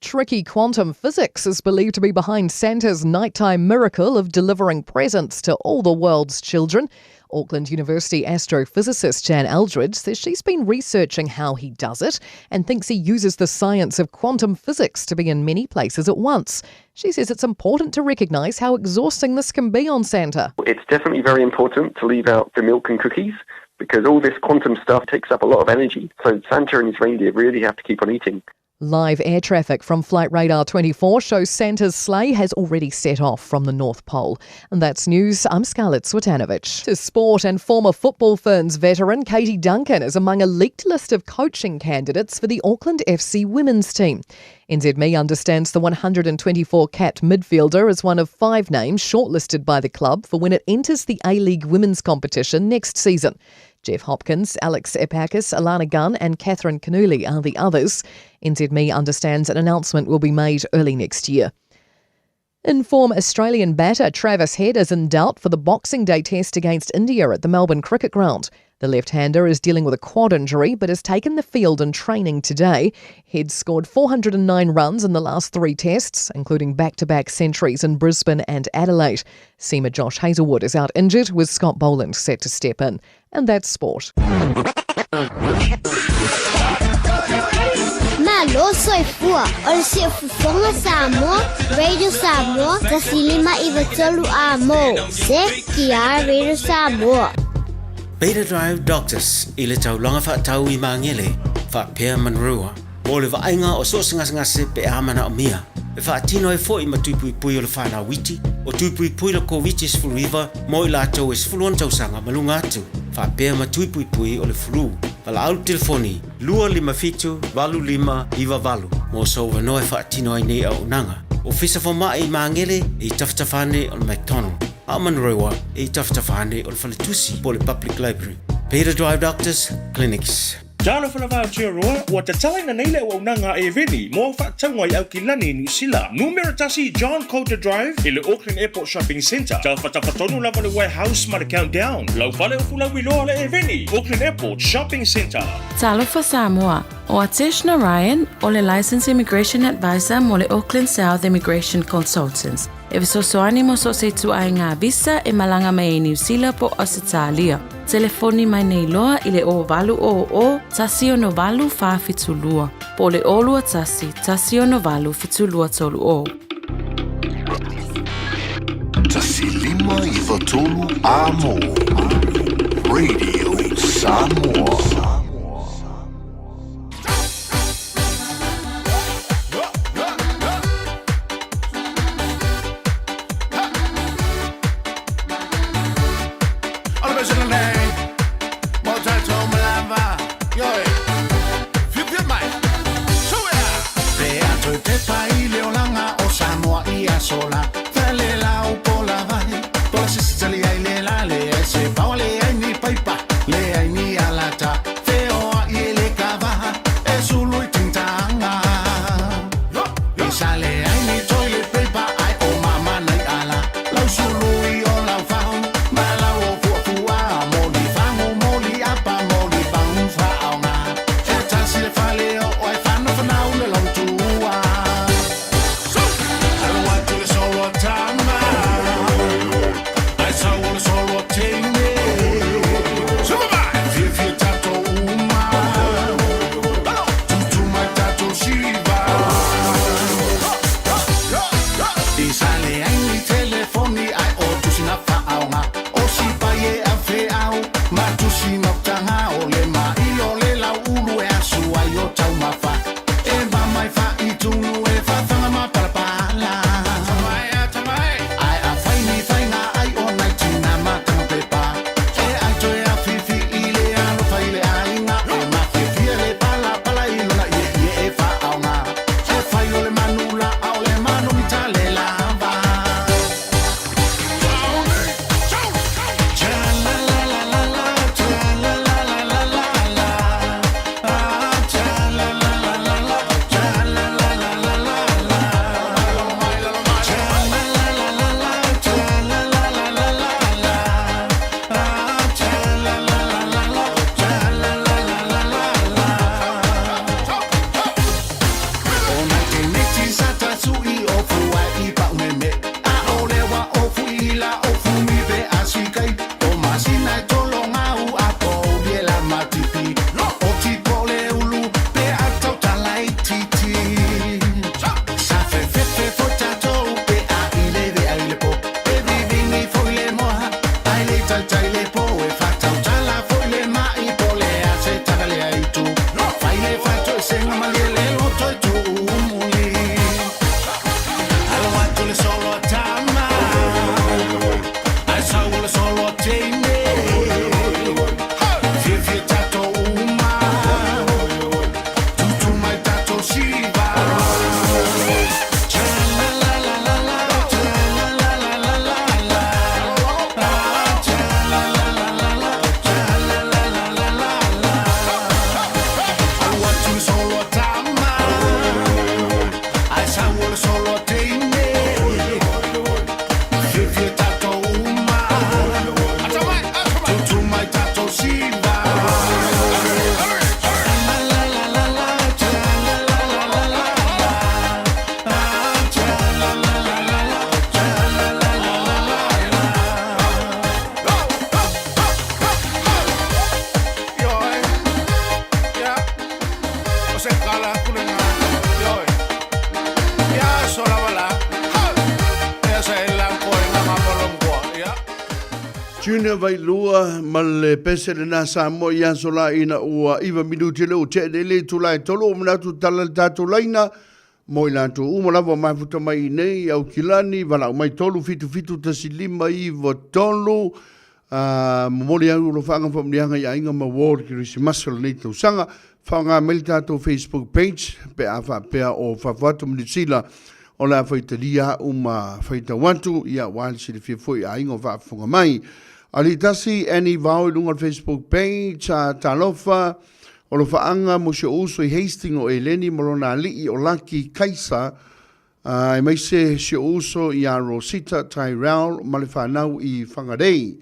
Tricky quantum physics is believed to be behind Santa's nighttime miracle of delivering presents to all the world's children. Auckland University astrophysicist Jan Eldridge says she's been researching how he does it and thinks he uses the science of quantum physics to be in many places at once. She says it's important to recognise how exhausting this can be on Santa. It's definitely very important to leave out the milk and cookies, because all this quantum stuff takes up a lot of energy. So Santa and his reindeer really have to keep on eating. Live air traffic from Flight Radar 24 shows Santa's sleigh has already set off from the North Pole. And that's news. I'm Scarlett Switanovich. To sport, and former Football Ferns veteran Katie Duncan is among a leaked list of coaching candidates for the Auckland FC women's team. NZME understands the 124-capped midfielder is one of 5 names shortlisted by the club for when it enters the A-League women's competition next season. Jeff Hopkins, Alex Epakis, Alana Gunn, and Catherine Cannuli are the others. NZME understands an announcement will be made early next year. Inform Australian batter Travis Head is in doubt for the Boxing Day test against India at the Melbourne Cricket Ground. The left-hander is dealing with a quad injury but has taken the field in training today. Head scored 409 runs in the last three tests, including back-to-back centuries in Brisbane and Adelaide. Seamer Josh Hazlewood is out injured, with Scott Boland set to step in. And that's sport. Malo soifua o le siufofoga Samoa, Radio Samoa, 1593 a mo. CKR Radio Samoa. Beta Drive Doctors i le taulaga faatau i Magele, faapea Manurewa, mo le vaaiga o so o se gasegase pe a manaomia, e faatino ai foi ma tui puipui o le fanau iti, o tui puipui le Koviti-19 mo i latou e 16 tausaga ma luga atu, faapea ma tui puipui o le flu. Valaau le telefoni 257 8598 mo sou avanoa e faatino ai nei auaunaga. Ofisa Fomai i Magele e i tafatafa ane o le McDonald, a o Manurewa e i tafatafa ane o le Faletusi po o le Public Library. Beta Drive Doctors Clinics. Talofa lava Aotearoa, ua tatalaina nei le auaunaga a Eveni mo au faatauga i Aukilani, Niu Sila. Numera tasi John Coulter Drive i le Auckland Airport Shopping Centre. Tafatafa tonu lava le Warehouse ma le Countdown. Lau fale o Fulauiloa le Eveni, Auckland Airport Shopping Centre. Talofa Samoa, o Atesh Narayan, o le Licensed Immigration Advisor mo le Auckland South Immigration Consultants. E fesoasoani mo so o se ituaiga visa e malaga mai ai Niu Sila po o Ausetalia. Telefoni mai nei loa i le 0800 168 472 po o le 021 168 7230. 1593 A mo Radio Samoa. kala atu lena. Ioe. Ia aso lava la. Ha! Ia sa e la ko e nganga molomkoa. Ia. Junior Vailua ma le pese lena Samoa i aso la ina ua 9 minuti le ua tea nei le itula e tolu ua manatu tala le tatou laina mo i latou uma lava ua mafuta mai i nei i Aukilani valaau mai 3 7 7 1 5 9 3 a momoli au alofaaga ma faamanuiaga i aiga ma uo o le Kerisimasi o lenei tausaga. Faaaoga mai le tatou Facebook page pe a faapea o fafo atu ma Niu Sila o le a faitalia au ma faitau atu, ia aua le silafia foi i aiga o faafofoga mai. Alii tasi, Annie Vao i luga o le Facebook page, a talofa, o lofaaga mo si ou uso i Hastings o Eleni ma lona alii o Laki Kaisa, aemaise si ou uso iā Rosita Tyrell ma le fanau i Whangarei.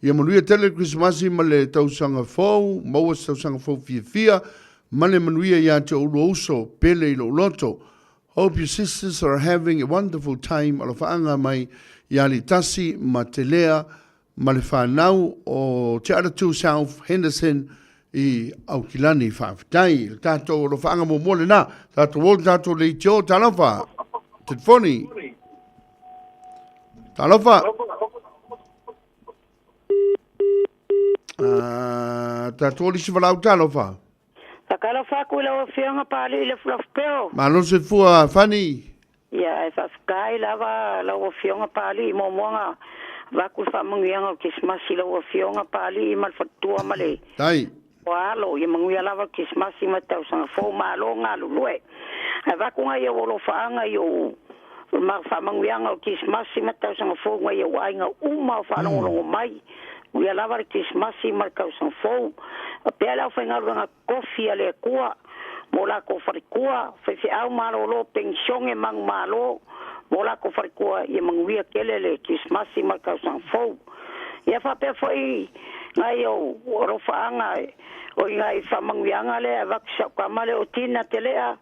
Ia manuia tele le Kerisimasi ma le tausaga fou, maua se tausaga fou fiafia ma le manuia iā te oulua uso pele i lou loto. Hope your sisters are having a wonderful time alofaaga mai iā Litasi ma Telea ma le fanau o Te Aratū South Henderson i Aukilani. Faafetai i le tatou alofaaga muamua lena. Tatou o le tatou leitio. Talofa. Telefoni. Talofa. Tatou o lisi valaau talofa. Faatalofa atu i lau Afioga Papalii Lafulafupeo. Malo soifua Fani. Ia, ae faafetai lava lau Afioga Papalii muamua avatu le faamanuiaga o le Kerisimasi i lau Afioga Papalii ma le faletua ma le Tai. alo. Ia manuia lava le Kerisimasi ma le tausaga fou. Malo galulue. Ae avatu nai ou alofaaga i ou ma faamanuiaga o le Kerisimasi ma le tausaga fou nai ou aiga uma o faalogologo mai. Manuia lava le Kerisimasi ma le tausaga fou. Faapea le aufaigaluega tofi a le Atua mo latou faletua, faifeau malolo, penisione manumalo mo latou faletua, ia manuia tele le Kerisimasi ma le tausaga fou. Ia faapea foi nai ou alofaaga o i nai faamanuiaga lea e avatu i sau tama lea o Tina Telea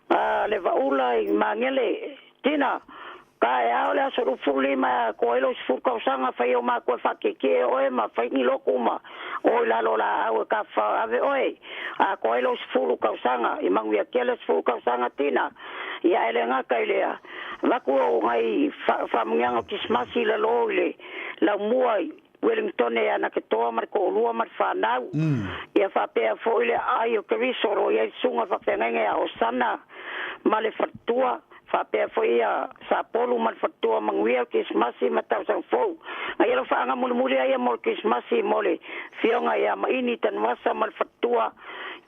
a le Vaula i Magele. Tina, ka e ao le aso 25 e atoa ai lou 10 tausaga, fai o matua e faatietie oe ma fai ni lotu ma o i lalo o laau e tafafao e ave oe. Atoa ai lou 10 tausaga, i manuia tele 10 tausaga Tina. Ia e le gata i lea, avatu ou nai faamanuiaga o Kerisimasi i lalo i le laumua i Wellington e ana ke toa ma le toalua ma le fanau. Ia faapea foi le aai o Keriso o lo o i ai le susuga faafeagaiga ia Osana ma le faletua, faapea foi ia Sapolu ma le faletua manuia le Kerisimasi ma tausaga fou. Nai alofaaga mulimuli ai ia mo le Kerisimasi mo le Afioga ia Maini Tanuvasa ma le faletua,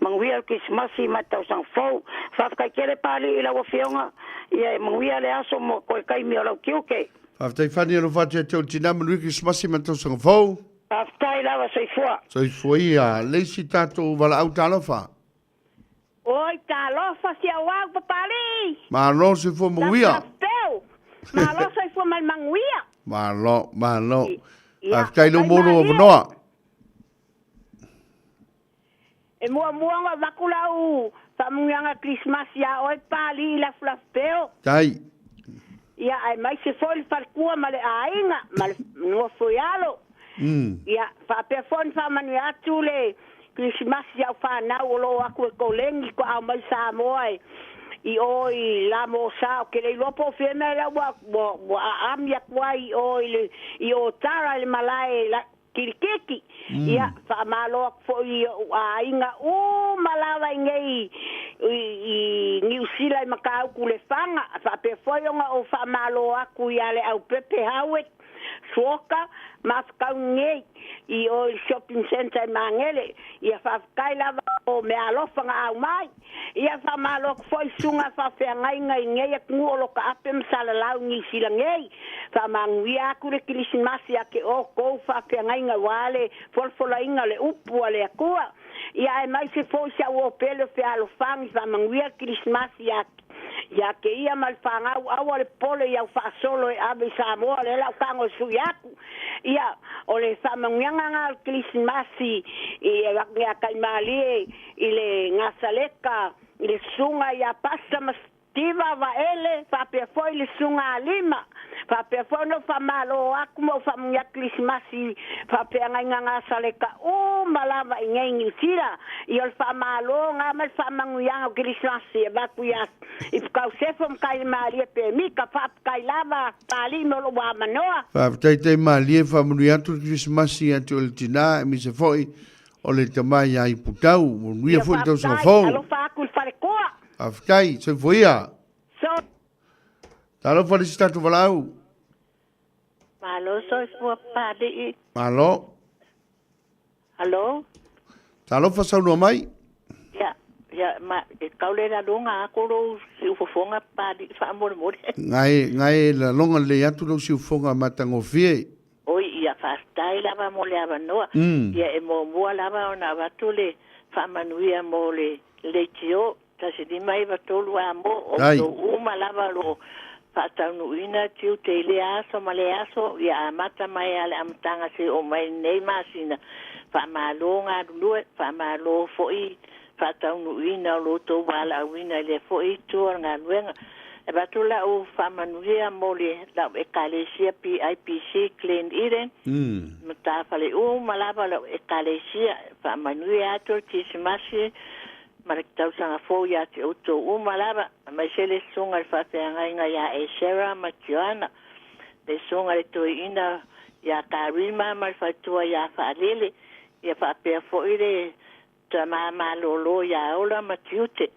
manuia le Kerisimasi ma tausaga fou. Faafetai tele Papalii i lau Afioga, ia e manuia le aso mo toe taimi o lau tiute. Faafetai Fani alofa atu ia te oe tina manuia Kerisimasi ma le tausaga fou. Faafetai lava soifua. Soifua ia. Le isi tatou valaau talofa. Oi talofa si au au Papalii. Malo soifua manuia. Lafulafupeu. Malo soifua ma le manuia. Malo, malo. Faafetai lou mo lou avanoa. E muamua ona avatu lau faamanuiaga Kerisimasi ia oe Papalii Lafulafupeo. Tai. Ia aemaise foi le faletua ma le aiga ma le nofo i alo. Ia faapea foi ona faamanuia atu le Kerisimasi i au fanau o lo o atu e koleni toa mai Samoa e i o i Lamosa o ke le iloa po o fea mea lea ua ua ua aami atu ai i o i le i o Tara i le malae la Kirikiki. Ia faamalo atu foi i ou aiga uma lava i nei i i Niu Sila i Matautu Lefaga faapea foi ona ou faamalo atu ia Leaupepe Howard Suoka ma Fakauni nei i o i le shopping centre i Magele. Ia faafetai lava o meaalofa na aumai. Ia faamalo atu foi i susuga faafeagaiga i nei atunuu o lo taape ma salalau i Niu Sila nei. Faamanuia atu le Kerisimasi ia te outou faafeagaiga aua le folafolaina o le upu a le Atua. Ia aemaise foi si au pele o fealofani faamanuia le Kerisimasi ia ia te ia ma le fanau aua le popole i au faasolo e ave i Samoa o lea la u tago e sui atu. Ia o le faamanuiaga na o le Kerisimasi i ia Taimalie i le Gasaleta i le susuga ia Pasa ma Tiva Vaele faapea foi le susuga a Lima. Faapea foi ona ou faamalo atu ma ou faamanuia atu Kerisimasi i faafeagaiga Gasaleta uma lava i nei Niu Sila. Ia o le faamalo lena ma le faamanuiaga o Kerisimasi e avatu ia Ifutau Sefo ma Taimalie Pemita. Faafetai lava Papalii mo lou avanoa. Faafetai Taimalie, faamanuia atu le Kerisimasi ia te oe le tina aemaise foi o le tama ia Ifutau. Manuia Ia foi le tausaga faafetai, fou. alofa atu i le faletua. Faafetai, soifua ia. So. Talofa le isi tatou valaau. Malo soifua Papalii. Malo. Alo. Talofa saunoa mai. Ia, ia, ma, e kau le lalonga aku lou siufofoga Papalii faamolemole. Ngai, ngai lalonga lelei atu lou siufofoga matagofie. Oi, ia, faafetai lava mo le avanoa. Ia, e muamua lava ona avatu le faamanuia mo le leitio 1593 a mo outou uma lava o lo o faataunuuina tiute i lea aso ma lea aso, ia amata mai lava le amataga seia oo mai lenei masina. Faamalo galulue, faamalo foi faataunuuina o lo outou valaauina i lea foi itu o le galuega. E avatu lau faamanuia mo le lau Ekalesia PIPC Glen Eden, matafale uma lava o lau Ekalesia. Faamanuia atu le Kerisimasi ma le tausaga fou ia te outou uma lava, aemaise le susuga i le faafeagaiga ia Esera ma Joana, le susuga i le toeaina ia Karima ma le faletua ia Faalele, ia faapea foi le tama malolo ia Ola ma Tiute,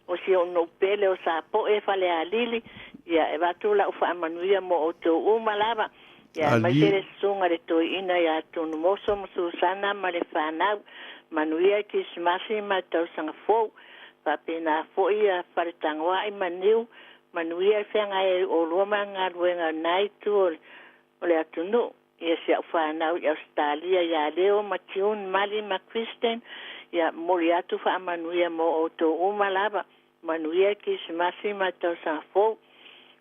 o si ou nuu pele o Sapoe Falealili, ia e avatu lau faamanuia mo outou uma lava, ia aemaise le susuga i le toeaina ia Tunumoso ma Susana ma le fanau, manuia i Kerisimasi ma le tausaga fou, faapena foi ia Faletagoai ma Niu, manuia i feagai ai oulua ma galuega o lena itu o le atunuu. Ia si au fanau i Ausetalia ia Leo ma June, Mali ma Kristen, ia momoli atu faamanuia mo outou uma lava. Manuia le Kerisimasi ma le tausaga fou.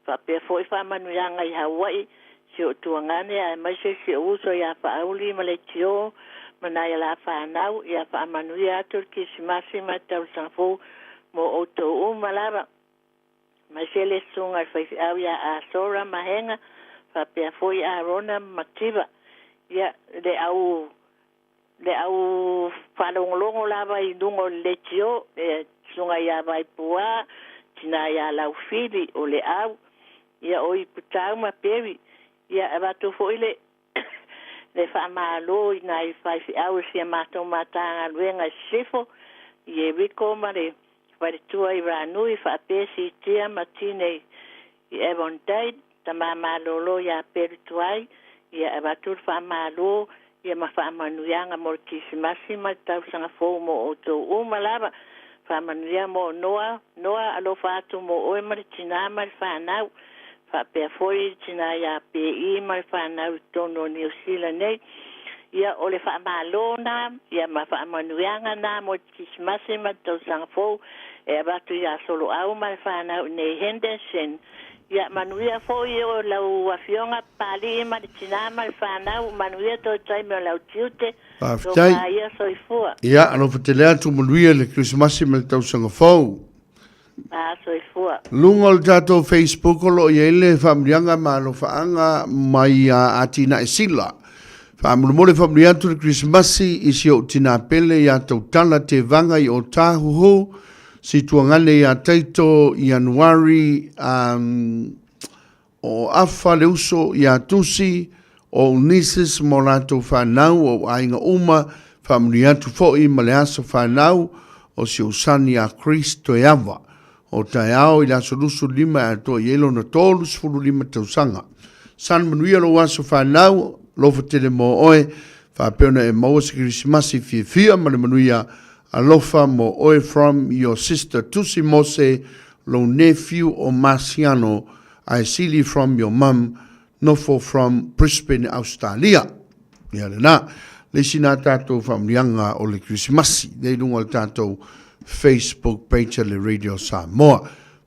Faapea foi faamanuiaga i Hawaii, si ou tuagane aemaise si ou uso ia Faauli ma Leitio ma nai a la fanau, ia faamanuia atu le Kerisimasi ma le tausaga fou mo outou uma lava. Aemaise le susuga i le faifeau ia Asora ma Hega, faapea foi Arona ma Mativa. Ia, le au, le au faalogologo lava i luga o le leitio, le susuga ia Vaipua, tina ia Laufili, o Leau, ia o Iputau ma Perry. Ia, e avatu foi le, le faamalo i nai faifeau o si a matou Matagaluega i Sisifo, i Ieriko ma le faletua i Ranui, faapea Sitia ma Tine i Avondale, tama malolo ia Pelutuai, ia avatu le faamalo ia ma faamanuiaga mo le Kirisimasi ma le tausaga fou mo outou uma lava. Faamanuia mo Noa, Noa alofa atu mo oe ma le tina ma le fanau. Faapea foi le tina ia PE ma le fanau i totonu o Niu Sila nei. Ia, o le faamalo na, ia ma faamanuiaga na mo le Kerisimasi ma le tausaga fou e avatu ia Soloau ma le fanau i nei Henderson. Ia, manuia foi o lau afioga Papalii ma le tina ma le fanau, manuia toe taimi o lau tiute, Faafetai. tofa ia soifua. Ia, alofa tele atu, manuia le Kerisimasi ma le tausaga fou. A soifua. Luga o le tatou Facebook o lo o i ai le faamanuiaga ma alofaaga mai a Atinae Sila. Faamolemole faamanuia atu le Kerisimasi i si ou tinā pele iā Tautala Tevaga i Ōtāhuhu, si tuagane iā Taito Ianuari um, o Afa le uso iā Tusi, o ou nieces ma o latou fanau, o ou aiga uma, faamanuia atu foi ma le aso fanau o si ou son iā Chris Toeava. O taeao i le aso 25 e atoa i ai lona 35 tausaga. Son manuia lou aso fanau, alofa tele mo oe, faapea ona e maua se Kerisimasi fiafia ma le manuia, alofa mo oe from your sister Tusi Mose, lou nephew o Marciano, ae sili from your mum, Nofo from Brisbane, Ausetalia. Ia lena. Le isi nā tātou faamanuiaga o le Kerisimasi, lea i luga o le tātou Facebook page a le Radio Samoa.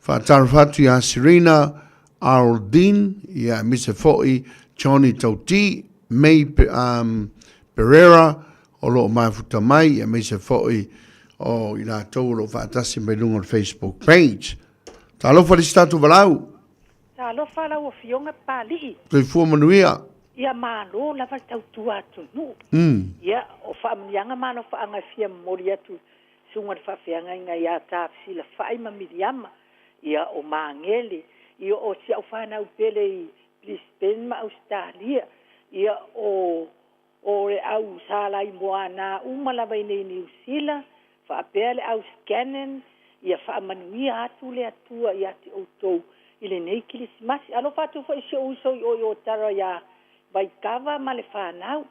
Faatalofa atu iā Serena Arldin, ia aemaise foi Johnny Tauti, May um, Pereira, o lo o mafuta mai, aemaise foi o i latou o lo o faatasi mai luga o le Facebook page. Talofa le isi tātou valaau. Talofa lau Afioga Papalii. Soifua manuia. Ia malo lava le tautua atunuu. Ia, o faamanuiaga ma alofaaga e fia momoli atu i Susuga i le Faafeagaiga ia Tafesilafai ma Miliama, ia o Magele, ia o si au fanau pele i Brisbane ma Ausetalia, ia o o le au Salai Moana uma lava i nei Niu Sila, faapea le au Scannon, ia faamanuia atu le Atua ia te outou i lenei Kilisimasi. Alofa atu foi i si ou uso i o i Otara ia Vaikava ma le fanau,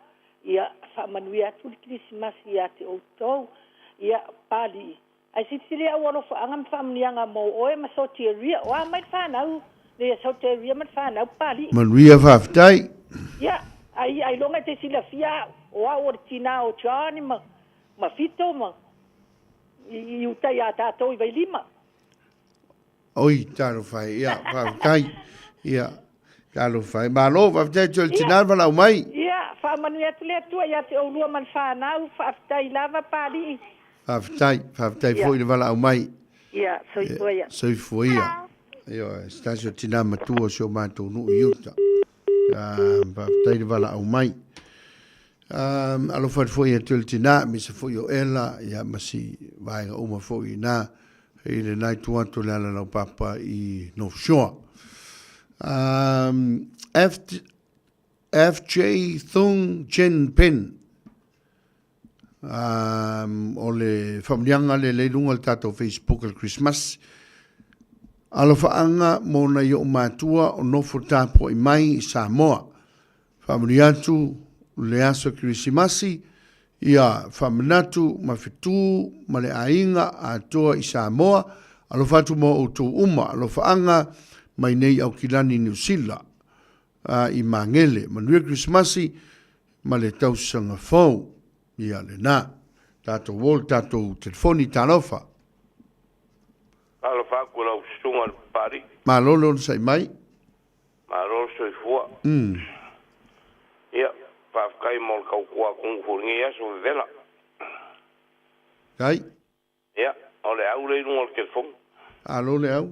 ia faamanuia atu le Kilisimasi ia te outou. Ia, Papalii, ae silisili au alofaaga ma faamanuiaga mo oe ma Soteria. O a mai le fanau nei a Soteria ma le fanau, Papalii? Manuia, faafetai. Ia, ai, ailoga e te silafia au, o au o le tinā o John ma, ma Fito ma, i, i uta iā tātou i Vailima. Oi, talofa e, ia, faafetai. Ia, talofa e. Malo, faafetai atu i le tinā le valaau mai. Ia, faamanuia atu le Atua ia te oulua ma le fanau, faafetai lava Papalii. Faafetai, faafetai foi i le valaau mai. Ia, soifua ia. Soifua ia. Ioe, se tasi o tinā matua o si o matou nuu i uta. Faafetai le valaau mai. Alofa atu foi ia te oe le tinā, aemaise foi o Ella, ia ma si vaega uma foi i ina i lena itu atu o le ala laupapa i North Shore. F, FJ Thung Jen Pen. O le faamanuiaga lea i luga o le tatou Facebook o le Christmas. Alofaaga mo nai ou matua o nofo tapuai mai i Samoa. Faamanuia atu le aso Kerisimasi, ia faamanatu ma fetu ma le aiga atoa i Samoa. Alofa atu mo outou uma. Alofaaga mai nei Aukilani Niu Sila i Magele. Manuia Kerisimasi ma le tausaga fou. Ia lena. Tatou o le tatou telefoni. Talofa. Talofa atu i lau susuga i le Papalii. Malo le onosai mai. Malo le soifua. Ia, faafetai mo le tautua atunuu foi i lenei aso vevela. Kai. Ia, o le au lea i luga o le telefoni. Alo le au.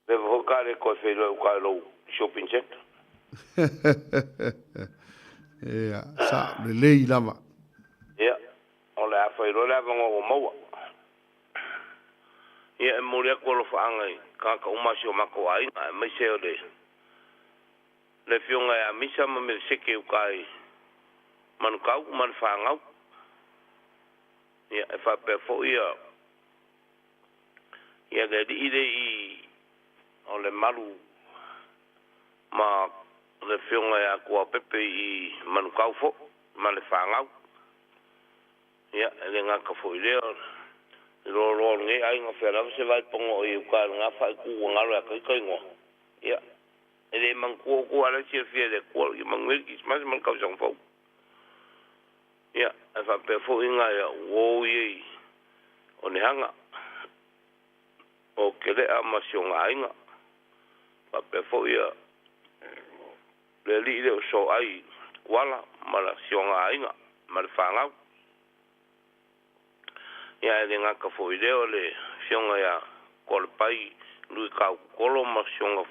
Leva foi ta le toe feiloai uta i lou shopping centre. Ia, sao lelei lava. Ia, o le a fai loa le avanoa ua maua. Ia, e momoli atu alofaaga i tagata uma a si o matou aiga, aemaise o le le Afioga ia Misa ma Meleseke i uta i Manukau ma le fanau. Ia, e faapea foi ia Ia le alii le i o le malu ma le afioga ia Tuaopepe i Manukau foi ma le fanau. Ia, e le gata foi i lea, o le loaloa o lenei aiga fea lava se vaepono o i uta i lena faaitu ua galo ia te ita igoa. Ia, e le manatua outou a o la e silafia e le Atua, ia manuia le Kerisimasi ma le tausaga fou. Ia, e faapea foi nai au uo ia i Onehaga, o Kele'a ma si ona aiga. Faapea foi ia le alii lea o Soai Kuala ma si ona aiga ma le fanau. Ia, e le gata foi i lea o le afioga ia Koalepai Lui Kaukukolo ma si ona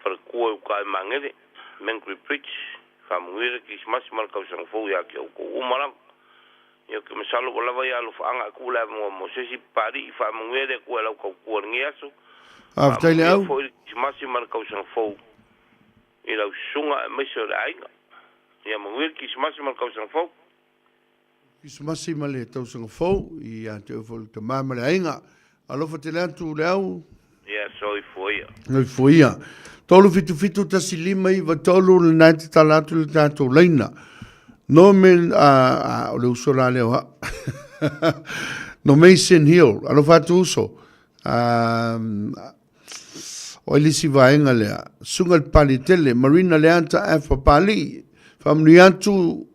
Faletua i uta i Magele, Mangere Bridge, faamanuia le Kerisimasi ma le tausaga fou ia te outou uma lava. Ia ou te masalo ua lava ia alofaaga e tuu le avanoa mo se isi Papalii, faamanuia le Atua i lau tautua i lenei aso, Faafetai faamanuia Leau. foi le Kerisimasi ma le tausaga fou i lau susuga aemaise o le aiga. Ia manuia le Kerisimasi ma le tausaga fou. Kerisimasi ma le tausaga fou ia te oe foi le tama ma le aiga. Alofa tele atu Leau. Ia soifua ia. Soifua ia. 3 7 7 1 5 9 3 lena e tatala atu le tatou laina. No me, a, a, o le uso la lea o au. No Mason Hill. Alofa atu uso. O ai le isi vaega lea? Susuga i le Papaliitele, Marina Leata F. Papalii, faamanuia atu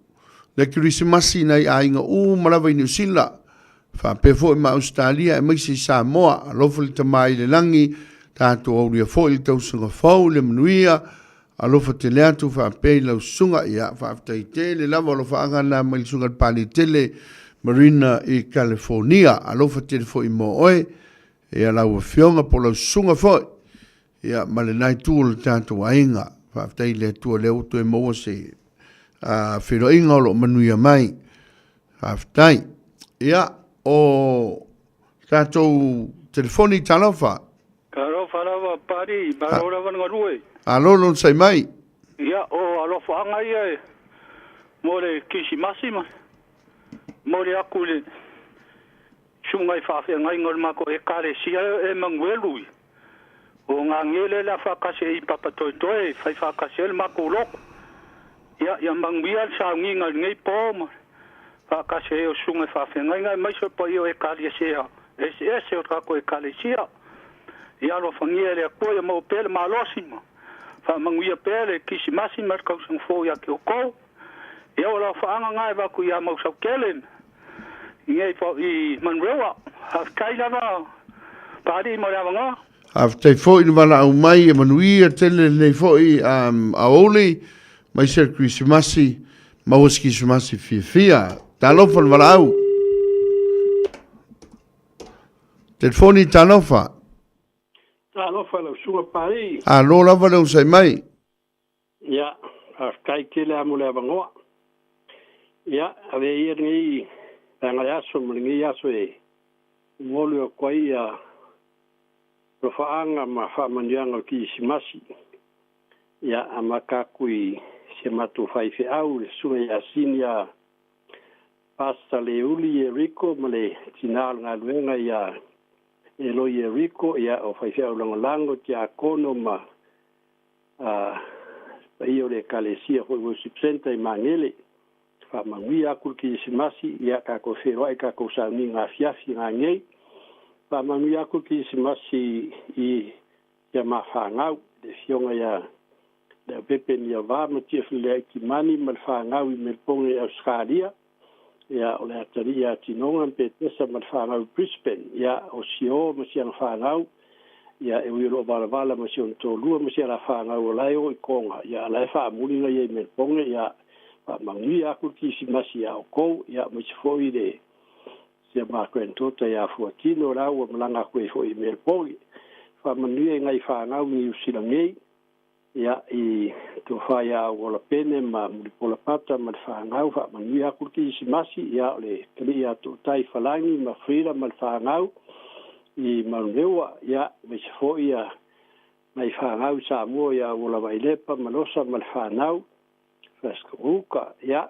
le Kerisimasi i nai aiga uma lava i Niu Sila, faapea foi ma Ausetalia aemaise i Samoa. Alofa le Tama i le Lagi, tatou aulia foi le tausaga fou i le manuia. Alofa tele atu faapea i lau susuga. Ia, faafetai tele lava o alofaaga na mai le Susuga i le Papaliitele, Marina i California. Alofa tele foi mo oe. Ia lau Afioga po o lau susuga foi. Ia, ma lena itu o le tatou aiga. Faafetai i le Atua o lea ua toe maua se feiloaiga o lo o manuia mai. Faafetai. Ia, o tatou telefoni, talofa. Talofa lava Pari, malo lava le galue. Alo lon sai mai. Ia, o alofaaga ia e mo le Kirisimasi ma momoli atu i le susuga i faafeagaiga o le matou Ekalesia e Emanuelu i o Gagele le a faatasi ai i Papatoetoe e fai faatasi ai le matou lotu. Ia, ia manuia le sauniga i lenei po ma faatasi ai o susuga i faafeagaiga aemaise o le paia o Ekalesia eseese o le tatou Ekalesia. Ia alofagia e le Atua ia maua pea le malosi ma faamanuia pea le Kirisimasi ma le tausaga fou ia te outou. Ia o lau faaga na e avatu ia Mausautele i nei i Manurewa. Faafetai lava Papalii mo le avanoa. Faafetai foi le valaau mai e manuia tele lenei foi aoauli maise le Kerisimasi, maua se Kerisimasi fiafia. Talofa le valaau. Telefoni talofa. Talofa lau susuga Papalii. Alo lava le onosai mai. Ia, faafetai tele lava mo le avanoa. Ia, avea ia lenei vaega le aso ma lenei aso e momoli atu ai ia alofaaga ma faamanuiaga o le Kirisimasi. Ia, amata atu i si a matou faifeau le Susuga ia Sinia Pastor Leuli Yeriko ma le tina o le galuega ia Eloi Yeriko, ia o faifeau lagolago, tiakono ma A paia o le Ekalesia foi Worship Centre i Magele, faamanuia aku le Kirisimasi, ia tatou feiloai tatou sauniga afiafi nanei. Faamanuia aku le Kirisimasi i ia ma fanau, le afioga ia Leaupepe Niava ma Tiafilea Timani ma le fanau i Melbourne i Ausetalia, ia o le atalii ia Tinoga ma Petesa ma le fanau i Brisbane, ia o Sio ma siana fanau, ia e ui o lo o valavala ma si ona toalua ma si ala fanau o la e o i Koga, ia a la e faamuli na ia i Melbourne, ia faamanuia aku le Kirisimasi ia outou, ia aemaise foi le sia ma granddaughter ia Fuatino la ua malaga aku ai foi i Melbourne. Faamanuia i nai fanau i Niu Sila nei, Ia, i tofa ia Auola Pene ma Mulipola Pata ma le fanau, faamanuia aku le Kirisimasi, ia, o le alii ia Tootai Falagi ma Frida ma le fanau i Manurewa, ia, aemaise foi ia nai fanau i Samoa ia Auola Vailepa ma Losa ma le fanau, Fresco Uka, ia.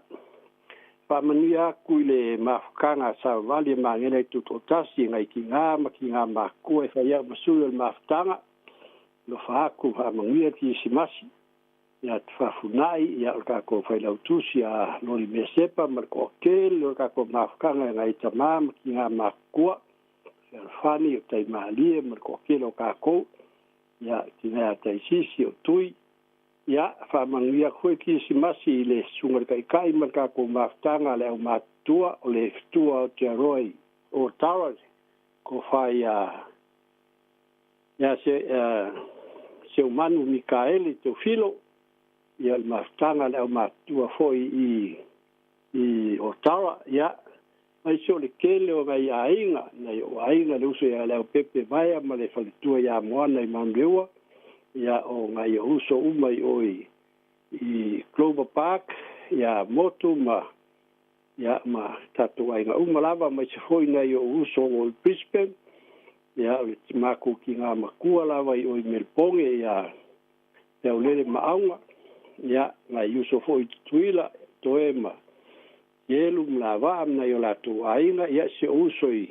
Faamanuia aku i le mafutaga a Savavali e Magele ai Tutoatasi, nai tiga ma tiga matutua e fai au ma sui o le mafutaga, Alofa aku, faamanuia le Kirisimasi ia te faafunai ia o le tatou Failautusi a Loli Mesepa ma le toatele o le tatou mafutaga e nai tama ma tina matutua, Fealofani o Taimalie ma le toatele o tatou, ia tina ia Taisisi o Tui, ia faamanuia atu foi le Kirisimasi i le Susuga i le Taitai ma le tatou mafutaga a le aumatutua o le fetua o Aotearoa i Otawa, tofa ia Ia Seumanu Mikaele Teofilo, ia o le mafutaga a le aumatutua foi i i Otawa, ia, aemaise o le tele o nai aiga, nai ou aiga, le uso ia Leaupepe Vaea ma le faletua ia Moana i Manurewa, ia o nai ou uso uma i o i i Clover Park, ia Motu ma ia ma tatou aiga uma lava, aemaise foi nai ou uso o i Brisbane, ia o le matou tiga matua lava i o i Melbourne, ia Leaulele ma Auga, ia nai uso foi i Tutuila, Toe ma Ielu ma Lavaa ma nai o latou aiga, ia si ou uso i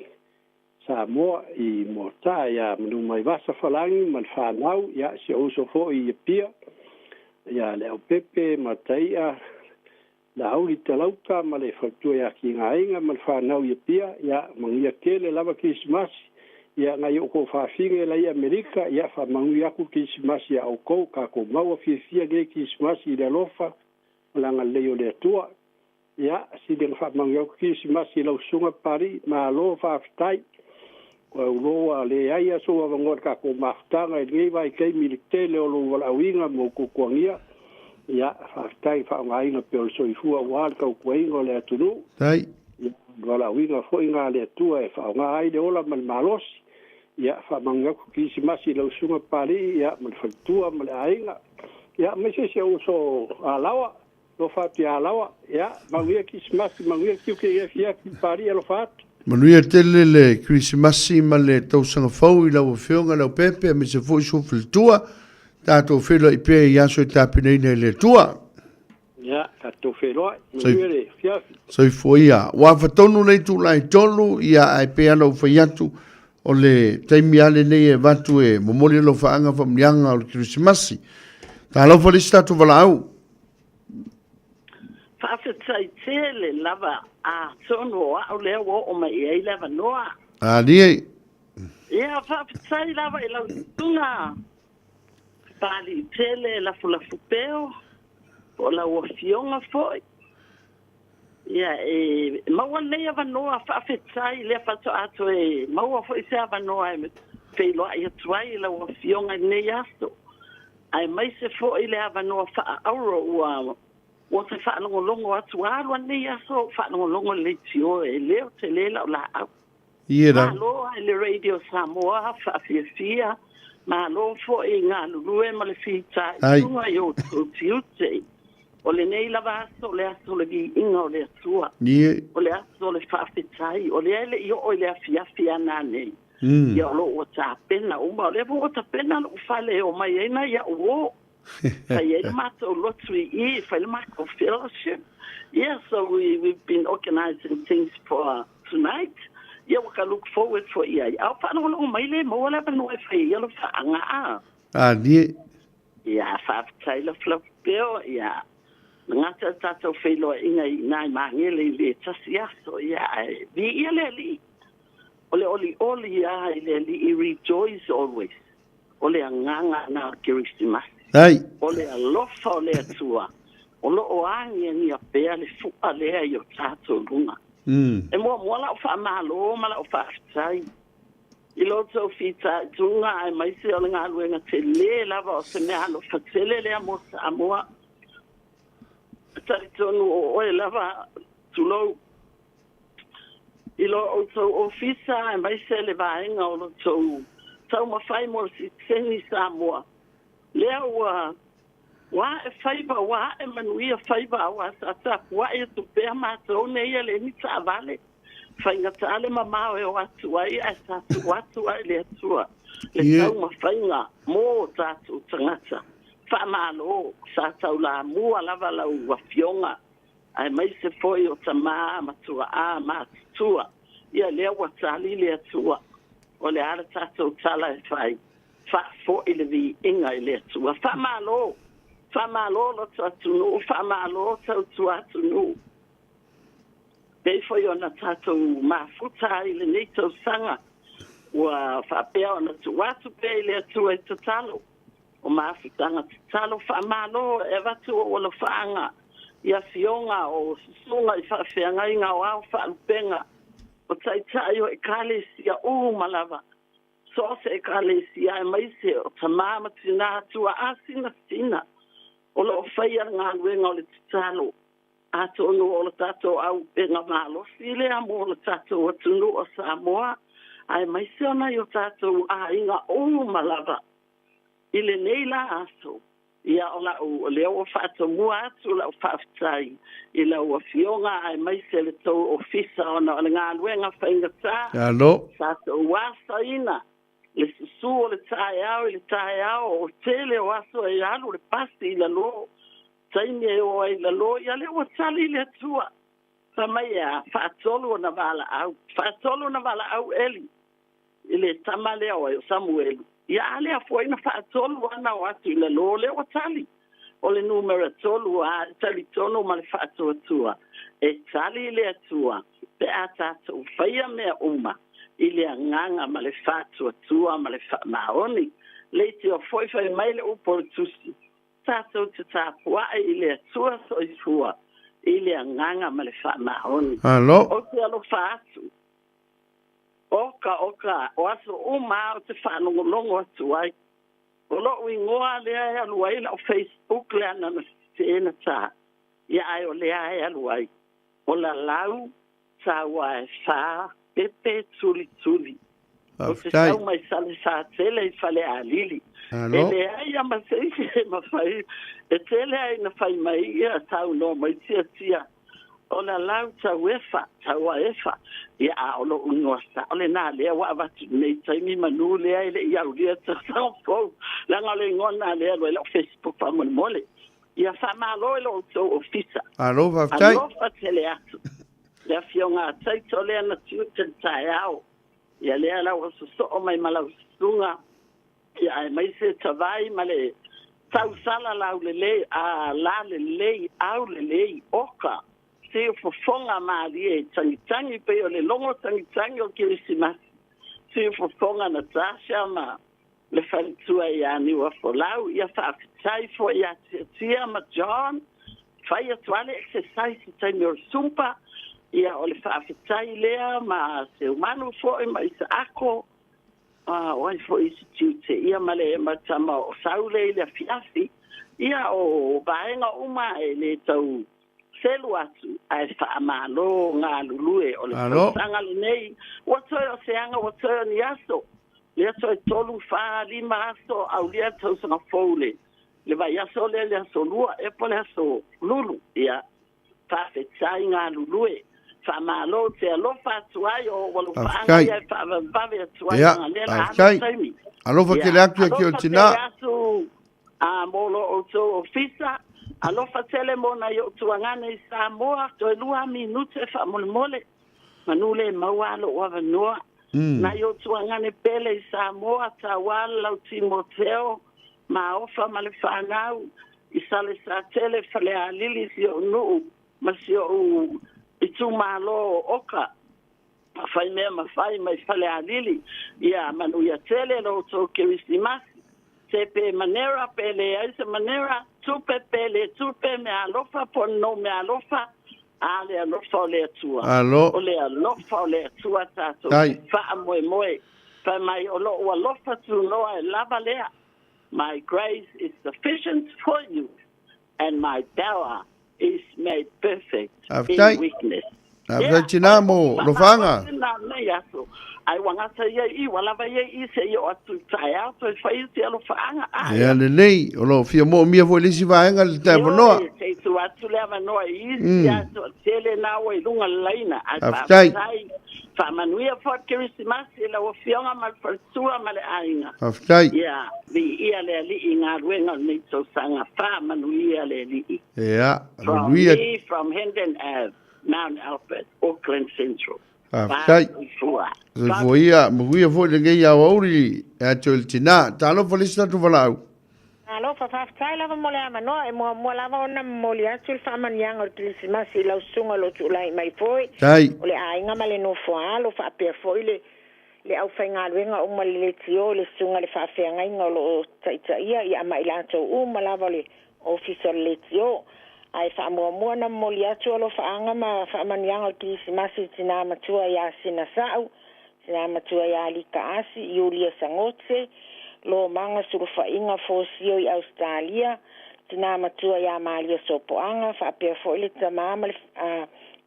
Samoa i Moataa ia Manumaivasa Falagi ma le fanau, ia si ou uso foi i Apia, ia Leaupepe ma Taia, Laauli Talauta ma le faletua ia Kigaaiga ma le fanau i Apia, ia manuia tele lava Kerisimasi, ia nai o outou fafine la i Amerika, ia faamanuia atu le Kerisimasi ia outou, tatou maua fiafia lenei Kerisimasi i le alofa ma le agalelei o le Atua. Ia sili ona faamanuia atu Kerisimasi i lau susuga Papalii, malo faafetai. Ua uloa leai lava sou avanoa i le tatou mafutaga i lenei vaitaimi i le tele o lou valaauina ma ou tuatuagia. Ia, faafetai i le faaaogaina pea o le soifua aua le tautuaina o le atunuu. Faafetai. Ia, o le valaauina foi lena a le Atua e faaaoga ai le ola ma le malosi. Ia, faamanuia atu Kerisimasi i lau Susuga Papalii, ia, ma le faletua ma le aiga. Ia, aemaise si ou uso Alaoa, alofa atu ia Alaoa. Ia, manuia Kerisimasi, manuia tiute i le afiafi, Papalii, alofa atu. Manuia tele le Kerisimasi ma le tausaga fou i lau Afioga Leaupepe aemaise foi si ou faletua. Tatou feiloai pea i aso e tapenaina e le Atua. Ia, tatou feiloai, manuia le afiafi. Soifua ia. Ua afatonu le itula e 3, ia ae pei lava ona ou fai atu, o le taimi lava lenei e avatu e momoli alofaaga faamanuiaga o le Kerisimasi. Talofa le isi tatou valaau. Faafetai tele lava atonu o au lea ua oo mai i ai le avanoa. Alie. Ia, faafetai lava i lau susuga Papalii tele Lafulafu Peo, po o lau Afioga foi. Ia, e maua lenei avanoa, faafetai lea faatoa toe maua foi se avanoa e feiloai atu ai i lau Afioga i lenei aso, aemaise foi le avanoa faaauro ua ua te faalogologo atu alu a lenei aso o faalogologo i le leitio e leo tele lau laau. Ie la. Malo i le Radio Samoa faafiafia, malo foi i galulue ma le fitaituga i outou tiute. O lenei lava aso o le aso o le viiga o le Atua. Ie. O le aso o le faafetai, o lea e le i oo i le afiafi a nanei. Ia o lo o ua tapena uma, o lea foi ua tapena lou fale e omai ai nai au uo. Fai ai le matou lotu i i, fai le matou fellowship. Yeah, so we've been organising things for tonight. Ia ua ka look forward foi i ai. A o faalogologo mai le maua le avanoa e fai ai alofaaga a. Alie. Ia, faafetai Lafulafu Peo, ia, gata le tatou feiloaiga i ina i Magele i le tasi aso, ia, ae viia le Alii. O le olioli lava i le Alii, rejoice always. O le agaga lena o le Kerisimasi. Ai. O le alofa o le Atua o lo o agiagia pea le fu'a lea i o tatou luga. E muamua la'u faamalo ma la'u faafetai i lo outou fitaituga aemaise o le galuega tele lava o se meaalofa tele lea mo Samoa. E talitonu o oe lava, tulou, i lo outou ofisa aemaise le vaega o lo outou taumafai mo le sitiseni Samoa, lea ua ua ae faiva, ua ae manuia faiva aua sa tapuai atu pea matou nei e le ni taavale. Faigata le mamao e o atu ai ae sa tuu atu lava i le Atua le taumafaiga mo tatou tagata. Faamalo, sa taulamua lava lau Afioga aemaise foi o tamā ma tua'a matutua. Ia lea ua tali le Atua, o le a le tatou tala e fai? Faafoi le viiga i le Atua. Faamalo! Faamalo loto atunuu, faamalo tautua atunuu. Pei foi ona tatou mafuta ai i lenei tausaga, ua faapea ona tuu atu pea i le Atua i tatalo. O mafutaga tatalo faamalo e avatu ou alofaaga i afioga o susuga i faafeagaiga o ao faalupega, o taitai o Ekalesia uma lava, so o se Ekalesia aemaise o tamā ma tinā tua'a sinasina o lo o faia le galuega o le tatalo. Atonu o le tatou auupega malosi lea mo le tatou atunuu o Samoa aemaise o nai o tatou aiga uma lava i lenei la aso. Ia o la'u lea ua faatomua atu la'u faafetai i lau Afioga aemaise le tou ofisa ona o le galuega faigata sa tou asaina le susu o le taeao i le taeao o tele o aso e alu le pasi i lalo taimi e o ai i lalo, ia lea ua tali le Atua. Fai mai e a? Faatolu ona valaau, faatolu ona valaau Eli i le tama lea o ai o Samuelu. Ia a lea foi na faatolu ana o atu i lalo, lea ua tali. O le numera tolu a, e talitonu ma le faatuatua, e tali le Atua pe a tatou faia mea uma i le agaga ma le faatuatua ma le faamaoni. Leitioa foi fai mai le upu o le Tusi, Tatou te tapuai i le Atua soifua i le agaga ma le faamaoni. Alo. Ou te alofa atu. Oka, oka, o aso uma a ou te faalogologo atu ai. O lo'u igoa lea e alu ai la'u Facebook leaga na sese na ta ia ae o lea e alu ai. O Lalau Saua e fa Pepe Tulituli. Ou te Faafetai. sau mai Salesatele i Falealili. Malo. E leai lava ma se isi e mafai, e tele lava ina fai mai ia saunoa mai Tiatia, o Lalau Tauefa, Tauaefa, ia a o lou igoa sao lenā lea ua avatu i lenei taimi manu lea e le i aulia le tausaga fou, leaga o le igoa lenā lea e alu ai lau Facebook faamolemole. Ia faamalo i lo outou ofisa. Malo faafetai. Alofa tele atu. Le afioga a Taito lea na tiute le taeao. Ia lea la ua sosoo mai ma lau susuga, ia aemaise Tavai ma le tausala laulelei, a lalelei, aulelei, oka, siufofoga malie, tagitagi pei o le logo tagitagi o Kerisimasi, siufofoga Natasha ma le faletua ia Niuafolau, ia faafetai foi ia Tiatia ma John, fai atu lava le exercise i taimi o le Zumba, ia o le faafetai lea ma Seumanu foi ma Isaako, a o ai foi isi tiute, ia ma le ma tama o Saule i le afiafi, ia o vaega uma e le tau selu atu, ae faamalo galulue o le tausaga lenei, ua toe o se aga, ua toe o ni aso, lea toe 3, 4, 5 aso aulia le tausaga fou le le vaiaso lea le aso Lua ea po o le aso Lulu. Ia, faafetai galulue. Faamalo te alofa atu ai o ou alofaaga Faafetai. ia e faavavevave atu ai Ia, leaga lea la alu faafetai. le taimi. Alofa Ia, tele atu ia ki o alofa tina. tele atu a mo lo outou ofisa. Alofa tele mo nai ou tuagane i Samoa, toe 2 minute faamolemole. Manu le maua lou avanoa. Nai ou tuagane pele i Samoa, Tauala, lau Timoteo, Maofa ma le fanau, i Salesatele, Falealili, si ou nuu, ma si ou itumalo o Oka. Fai mea ma fai mai Falealili, ia manuia tele lo outou Kerisimasi. Se pe manera, pe leai se manera, tupe pe le tupe, mea alofa po no mea alofa, a le alofa o le Atua. Alo. O le alofa o le Atua tatou Tai. faamoemoe. Fai mai o lou alofa tunoa e lava lea. My grace is sufficient for you, and my power is made perfect Faafetai. in weakness. Faafetai tina mo lofaga. Na nei aso. Ai ua gata ia i, ua lava ia i se i oo atu i taeao, toe fai se alofaaga. A, Ia lelei, o lo o fia moomia foi le isi vaega le taeavanoa. Ioe, se i tuu atu le avanoa i isi aso tele na ua i luga le laina. Ae Faafetai. faafetai. Faamanuia foi le Kerisimasi i lau Afioga ma le faletua ma le aiga. Faafetai. Ia, viia le Alii i galuega o lenei tausaga. Faamanuia le Alii. Ia, From manuia. me, from Hendon Ave, Mount Albert, Auckland Central. Faafetai. Soifua. Soifua ia, manuia foi lenei aoauli e atu i le tina. Talofa le isi tatou valaau. Alofa, faafetai lava mo le avanoa. E muamua lava ona momoli atu le faamanuiaga o le Kerisimasi i lau susuga o lo o tulai mai foi. Tai. O le aiga ma le nofoaalo, faapea foi le le aufaigaluega uma le leitio, le susuga i le faafeagaiga o lo o taitaia, ia ma i latou uma lava o le ofisa o le leitio. Ae faamuamua ona momoli atu alofaaga ma faamanuiaga o le Kerisimasi i tinā matua ia Sina Sa'u, tinā matua ia Lika Asi, Iulia Sagote, Lomaga Sulufaiga Fosio i Ausetalia, tinā matua ia Malia Sopoaga, faapea foi le tamā ma le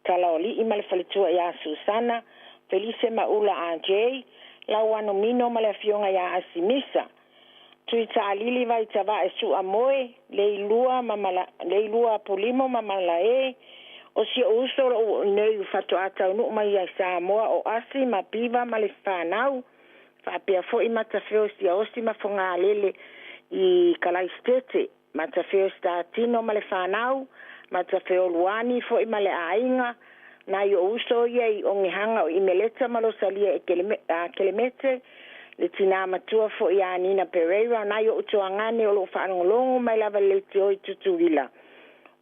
Talaoalii ma le faletua ia Susana, Felise Maula RJ, Lauano Mino ma le afioga ia Asimisa. Tui Taalili Vai Tavae Sua Moe, Leilua ma mala, Leilua Apolimo ma Malae, o si ou uso o loo nei ua faatoa taunuu mai ia Samoa o Asi ma Piva ma le fanau, faapea foi Matafeo Siaosi ma Fogalele i Kalaisitete, Matafeo Statino ma le fanau, Matafeo Luani foi ma le aiga, nai ou uso ia i Ogehaga o Imeleta ma Losalia e Kelemete, le tinā matua foi ia Nina Pereira, nai ou tuagane o loo faalogologo mai lava i le leitio i Tutuila,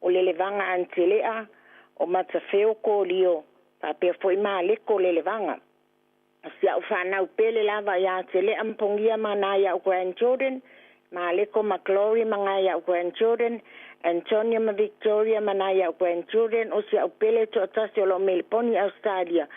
o Lelevaga Antelea, o Matafeo Kolio, faapea foi Maleko Lelevaga. Si au fanau pele lava ia Telea ma Pogia ma nai au grandchildren, Maleko ma Glory ma nai au grandchildren, Antonia ma Victoria ma nai au grandchildren, o si au pele toatasi o loo Meliponi Australia,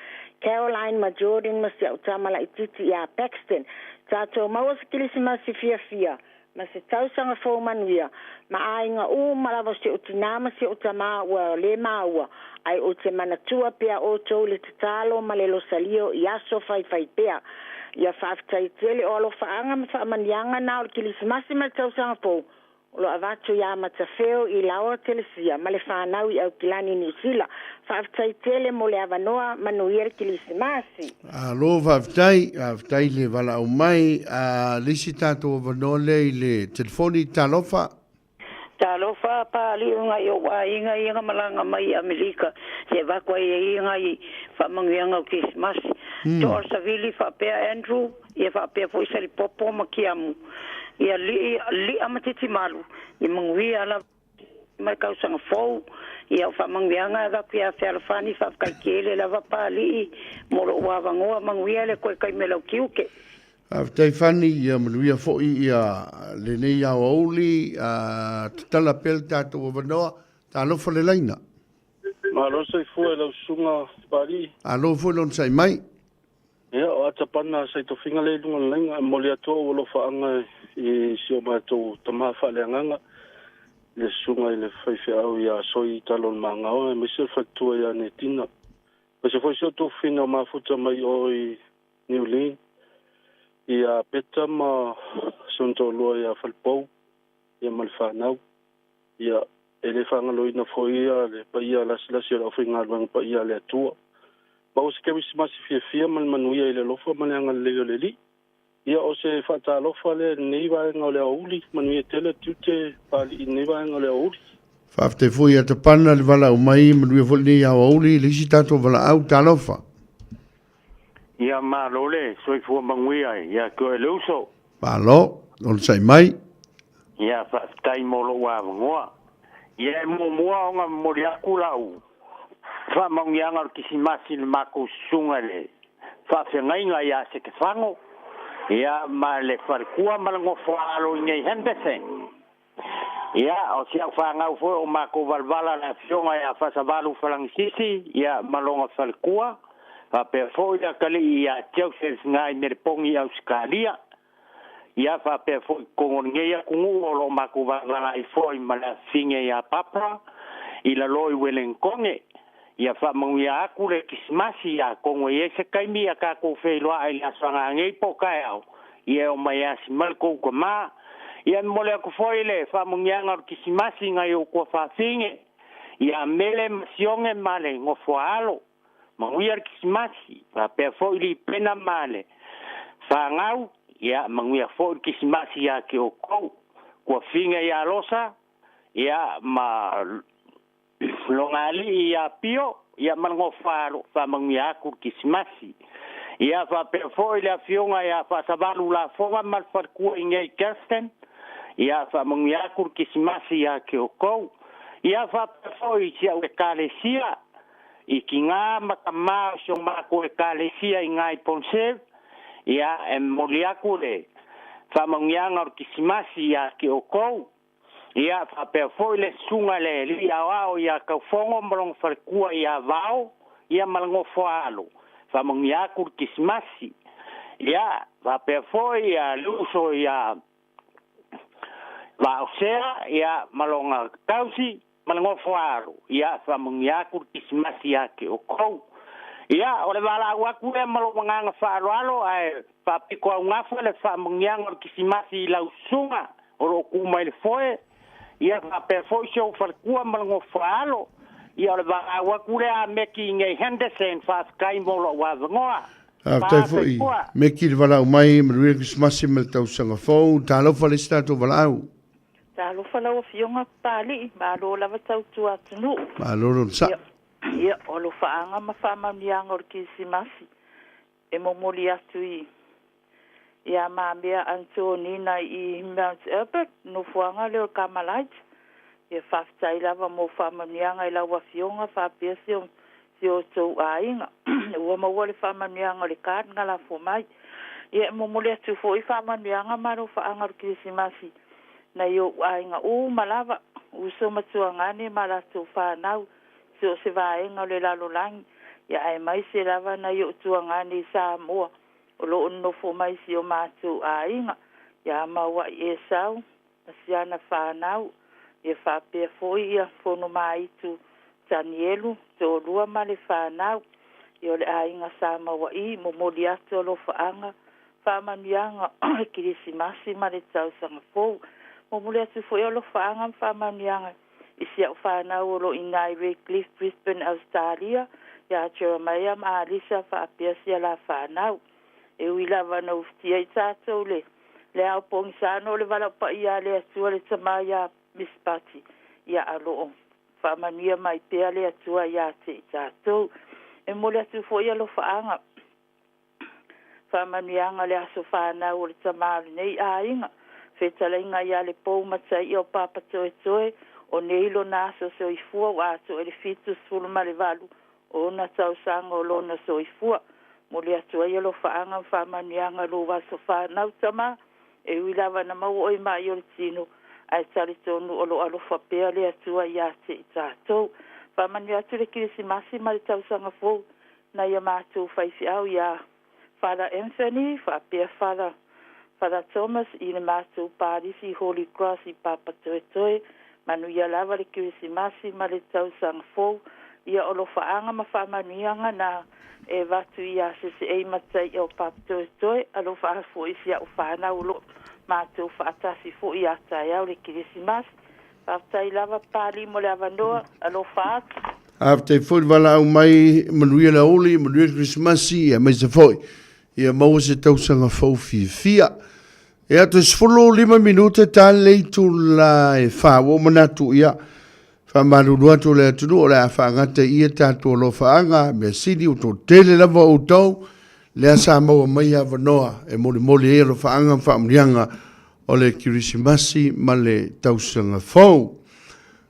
Caroline ma Jordan ma si au tama laitiiti ia Paxton. Tatou maua se Kerisimasi fiafia. ma se tausaga fou manuia ma aiga uma lava o si ou tinā ma si ou tamā ua lē maua ae ou te manatua pea outou i le tatalo ma le losalio i aso faifai pea. Ia faafetai tele o alofaaga ma faamanuiaga na o le Kilisimasi ma le tausaga fou o lo o avatu iā Matafeo i Laoa Telesia ma le fanau i Aukilani Niu Sila. Faafetai tele mo le avanoa, manuia le Kilisimasi. Alo faafetai, faafetai le valaau mai. A le isi tatou avanoa lea i le telefoni, talofa. Talofa Papali'i nai ou aiga ia na malaga mai i Amerika se avatu ai e ia nai faamanuiaga o Kerisimasi. Toa o Savili faapea Andrew ia faapea foi Salipopo ma Tiamu ia Li'i Li'a ma Titimalu ia manuia lava ma le tausaga fou. Ia o faamanuiaga e avatu ia Fealofani faafetai tele lava Papali'i mo lou avanoa manuia le toe taimi o lau tiute. Faafetai Fanny, ia manuia foi ia lenei aoauli, tatala pea le tatou avanoa, talofa le laina. Malo soifua i lau susuga Papalii. Malo foi lona sai mai. Ia, o Atapana sa i tofiga lea i luga o le laina, e momoli atu ou alofaaga i si o matou tama faaleagaga, le susuga i le faifeau ia Soi Talolemagao aemaise le faletua ia Netina. Aemaise foi si o tuafafine o mafuta mai o i Niulii, ia Peta ma si ona toalua ia Falepou ia ma le fanau. Ia, e le faagaloina foi le paia lasilasi o le aufaigaluega paia a le Atua. Maua se Kerisimasi fiafia ma le manuia i le alofa ma le agalelei o le Alii. Ia, o se faatalofa lea i lenei vaega o le aoauli. Manuia tele tiute Papalii i lenei vaega o le aoauli. Faafetai foi ia Tapana le valaau mai, manuia foi lenei aoauli i le isi tatou valaau. Talofa. Ia malo le soifua manuia ia te oe le uso. Malo, onosai mai. Ia faafetai mo lou avanoa. Ia e muamua ona momoli atu lau faamanuiaga o le Kisimasi i le matou susuga i le faafeagaiga ia Setefano, ia ma le faletua ma le nofo-a-alo i nei Henderson. Ia, o si au fanau foi o matou valavala le afioga ia Fasavalu Falagisisi, ia ma lona faletua, faapea foi le atalii ia Joseph Ngai Meleponi i Ausetalia. Ia, faapea foi i totonu o lenei atunuu o lo o matou valavala ai foi ma le afafine ia Barbara i lalo i Uelenitone. Ia faamanuia atu le Kisimasi, atonu e i ai se taimi ia tatou feiloai i le aso a nanei po o taeao, ia e omai e asi mai le tou tama. Ia e momoli atu foi le faamanuiaga o le Kisimasi i nai ou tuafafine, ia Mele ma Sione ma le Nofoaalo. Manuia le Kisimasi, faapea foi Lipena ma le fanau, ia manuia foi le Kisimasi ia te outou. Tuafine ia Losa, ia ma lona alii ia Pio, ia ma le Nofoaalo, faamanuia atu le Kisimasi. Ia faapea foi le afioga ia Faasavalu Lafoga ma le faletua i nei Gaston, ia faamanuia atu le Kisimasi ia te outou. Ia faapea foi i si au ekalesia, i tinā ma tamā o si o matou ekalesia i Ngai Ponsev, ia e momoli atu le faamanuiaga o le Kisimasi ia te outou. Ia, faapea foi le susuga i le alii aoao ia Taufogo ma lona faletua ia Vao, ia ma le nofo-a-alo, faamanuia atu le Kisimasi. Ia, faapea foi ia le uso ia Vaosea, ia, ma lona tausi ma le nofo-a-alo, ia, faamanuia atu le Kisimasi ia te outou. Ia, o le valaau atu lea ma lou agaga faaaloalo, ae faapito augafa le faamanuiaga o le Kisimasi i lau susuga o lo o tu mai le foe, ia faapea foi si ou faletua ma le nofo-a-alo. Ia, o le valaau atu lea a Meki i nei Henderson, faafetai mo lou avanoa. Faafetai foi Meki le valaau mai, manuia le Kerisimasi ma le tausaga fou. Talofa le isi tatou valaau. Talofa lau Afioga Papalii, malo lava tautua atunuu. Malo lona sa. Ia, o alofaaga ma faamanuiaga o le Kerisimasi e momoli atu i ia Mamea Antonina i Mount Albert, nofoaga lea o Carmelite. Ia faafetai lava mo faamanuiaga i lau Afioga faapea si o si o outou aiga. Ua maua le faamanuiaga o le card na lafo mai. Ia e momoli atu foi faamanuiaga ma alofaaga o le Kerisimasi nai ou aiga uma lava, uso ma tuagane ma latou fanau so o se vaega o le lalolagi, ia aemaise lava nai ou tuagane i Samoa o lo o nonofo mai i si o matou aiga. Ia Maua'i Esau ma si ana fanau, ia faapea foi ia Fonomaitu Tanielu, toalua ma le fanau. Ia o le aiga Sa Maua'i, momoli atu alofaaga, faamanuiaga o le Kerisimasi ma le Tausaga Fou. Momoli atu foi alofaaga ma faamanuiaga i si a'u fanau o lo o i ina i Redcliffe, Brisbane, Ausetalia, ia Jeremaia ma Alisa faapea si a la fanau. E ui lava na ufitia i tatou le le ao pogisa ona o le valaau paia a le Atua le Tama ia Miss Pati, ia a o lo o faamanuia mai pea le Atua ia te i tatou. E momoli atu foi alofaaga faamanuiaga le aso fanau o le tama o lenei aiga, fetalaiga ia Lepou Mataia o Papatoetoe, o nei lona aso soifua ua atoa i le 78 o ona tausaga o lona soifua. Momoli atu ai alofaaga ma faamanuiaga i lou aso fanau tama, e ui lava na maua oe mai o le tino, ae talitonu o lo o alofa pea le Atua ia te i tatou. Faamanuia atu le Kerisimasi ma le Tausaga Fou nai a matou faifeau ia Father Anthony faapea Father Father Thomas i le matou palisi Holy Cross i Papatoetoe. Manuia lava le Kerisimasi ma le Tausaga Fou. Ia o alofaaga ma faamanuiaga na e avatu ia Seseei Mataia o Papatoetoe. Alofa foi i si a'u fanau o lo o matou faatasi foi ia taeao le Kerisimasi. Faafetai lava Papalii mo le avanoa. Alofa atu. Faafetai foi le valaau mai, manuia le aoauli, manuia le Kerisimasi, aemaise foi ia maua se tausaga fou fiafia. Ia, toe 15 minute ta le itula e 4, ua ou manatu, ia, faamalulu atu le atunuu o le a faagata i ia tatou alofaaga, mea sili ua toatele lava outou, lea sa maua mai avanoa e molimoli ai alofaaga ma faamanuiaga o le Kerisimasi ma le Tausaga Fou.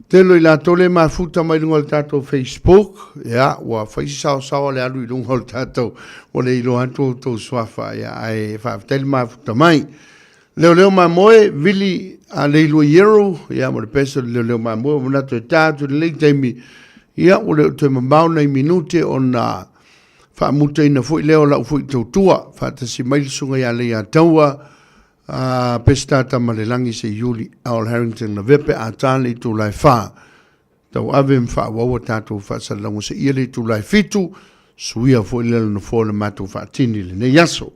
Tele o i latou le mafuta mai luga o le tatou Facebook, ia, ua fai se saosaoa le alu i luga o le tatou, ua le iloa atu outou suafa, ia, ae faafetai le mafuta mai. Leoleo mamoe, Vili a Leilua Iero, ia, mo le pesa o le leoleo mamoe, ua manatu e ta atu i lenei taimi, ia, ua le o toe mamao nai minute ona faamutaina foi lea o lau foi tautua, faatasi mai le susuga ia Leiataua, A Peseta Tamalelagi se Iuli Al Harrington Lavepe a ta le itula e 4. Tauave ma faaauau a tatou faasalalauga seia le itula e 7, suia foi le nofoa o le matou faatini i lenei aso.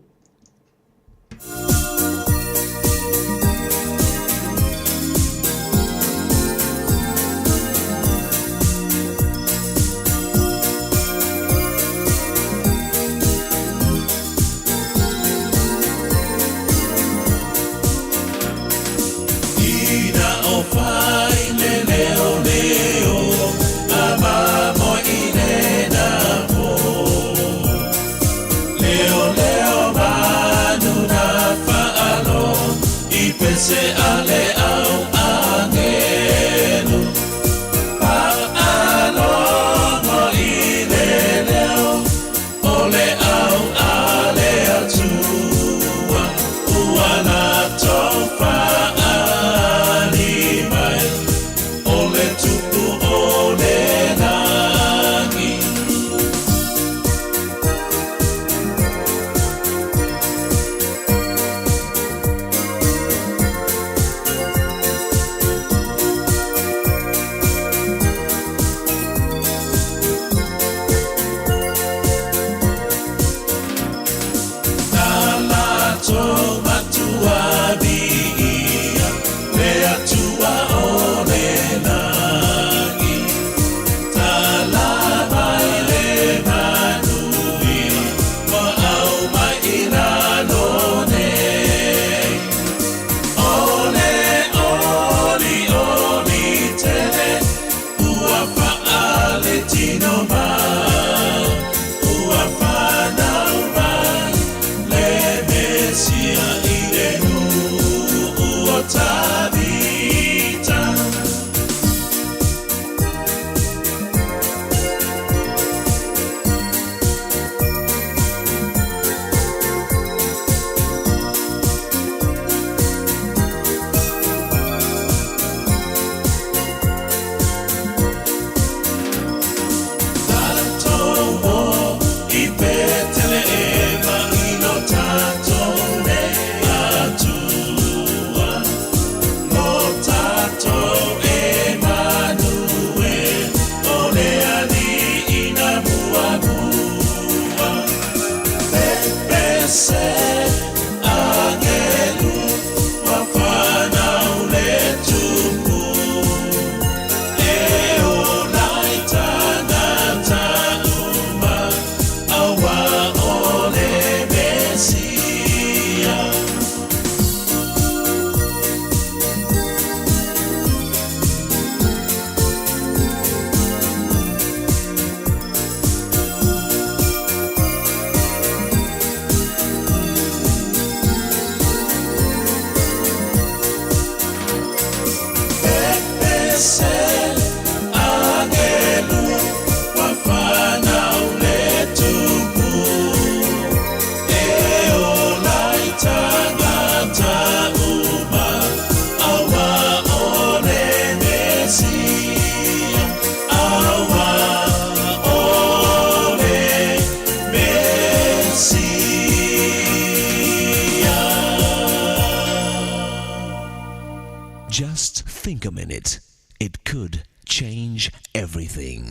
Just think a minute. It could change everything.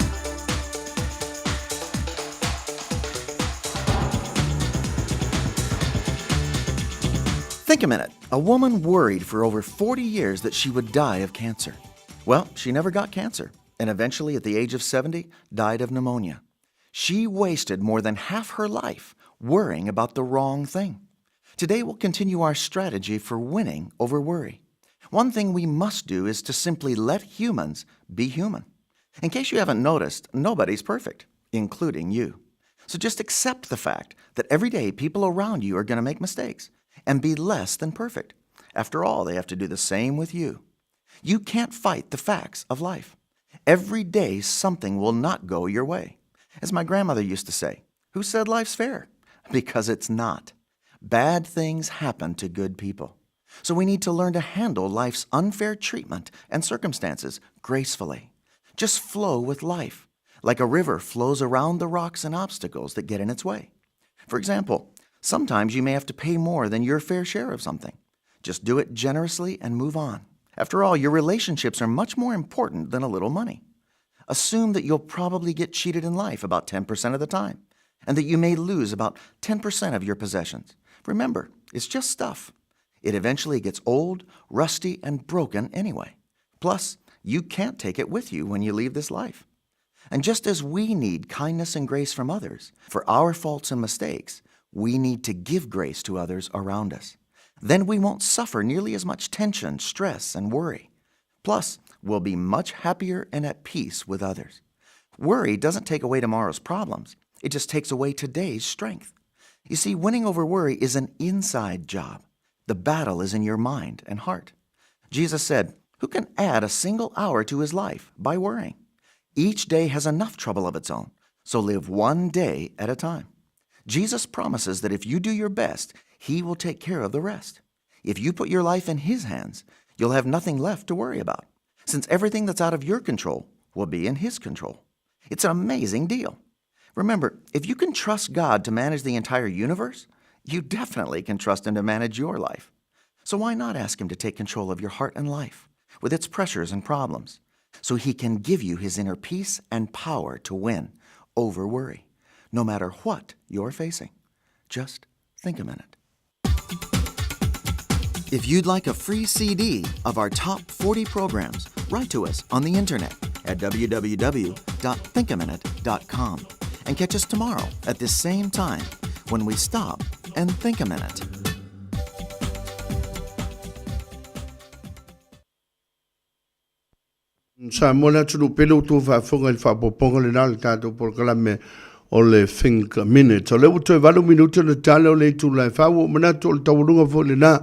Think a minute. A woman worried for over 40 years that she would die of cancer. Well, she never got cancer, and eventually, at the age of 70, died of pneumonia. She wasted more than half her life worrying about the wrong thing. Today, we'll continue our strategy for winning over worry. One thing we must do is to simply let humans be human. In case you haven't noticed, nobody's perfect, including you. So just accept the fact that every day people around you are going to make mistakes and be less than perfect. After all, they have to do the same with you. You can't fight the facts of life. Every day, something will not go your way. As my grandmother used to say, who said life's fair? Because it's not. Bad things happen to good people. So we need to learn to handle life's unfair treatment and circumstances gracefully. Just flow with life, like a river flows around the rocks and obstacles that get in its way. For example, sometimes you may have to pay more than your fair share of something. Just do it generously and move on. After all, your relationships are much more important than a little money. Assume that you'll probably get cheated in life about 10% of the time, and that you may lose about 10% of your possessions. Remember, it's just stuff. It eventually gets old, rusty, and broken anyway. Plus, you can't take it with you when you leave this life. And just as we need kindness and grace from others for our faults and mistakes, we need to give grace to others around us. Then we won't suffer nearly as much tension, stress, and worry. Plus, we'll be much happier and at peace with others. Worry doesn't take away tomorrow's problems, it just takes away today's strength. You see, winning over worry is an inside job. The battle is in your mind and heart. Jesus said, Who can add a single hour to his life by worrying? Each day has enough trouble of its own, so live one day at a time. Jesus promises that if you do your best, he will take care of the rest. If you put your life in his hands, you'll have nothing left to worry about, since everything that's out of your control will be in his control. It's an amazing deal. Remember, if you can trust God to manage the entire universe, you definitely can trust Him to manage your life. So why not ask Him to take control of your heart and life with its pressures and problems so He can give you His inner peace and power to win over worry, no matter what you're facing? Just think a minute. If you'd like a free CD of our top 40 programs, write to us on the internet at www.thinkaminute.com and catch us tomorrow at this same time when we stop and think a minute. Samoa le atunuu pele ua outou faafofoga i le faaopoopoga lena o le tatou polokalame o le Think a Minute. O lea ua toe 8 minute ona tala o le itula e 4, ua ou manatu o le taualuga foi lena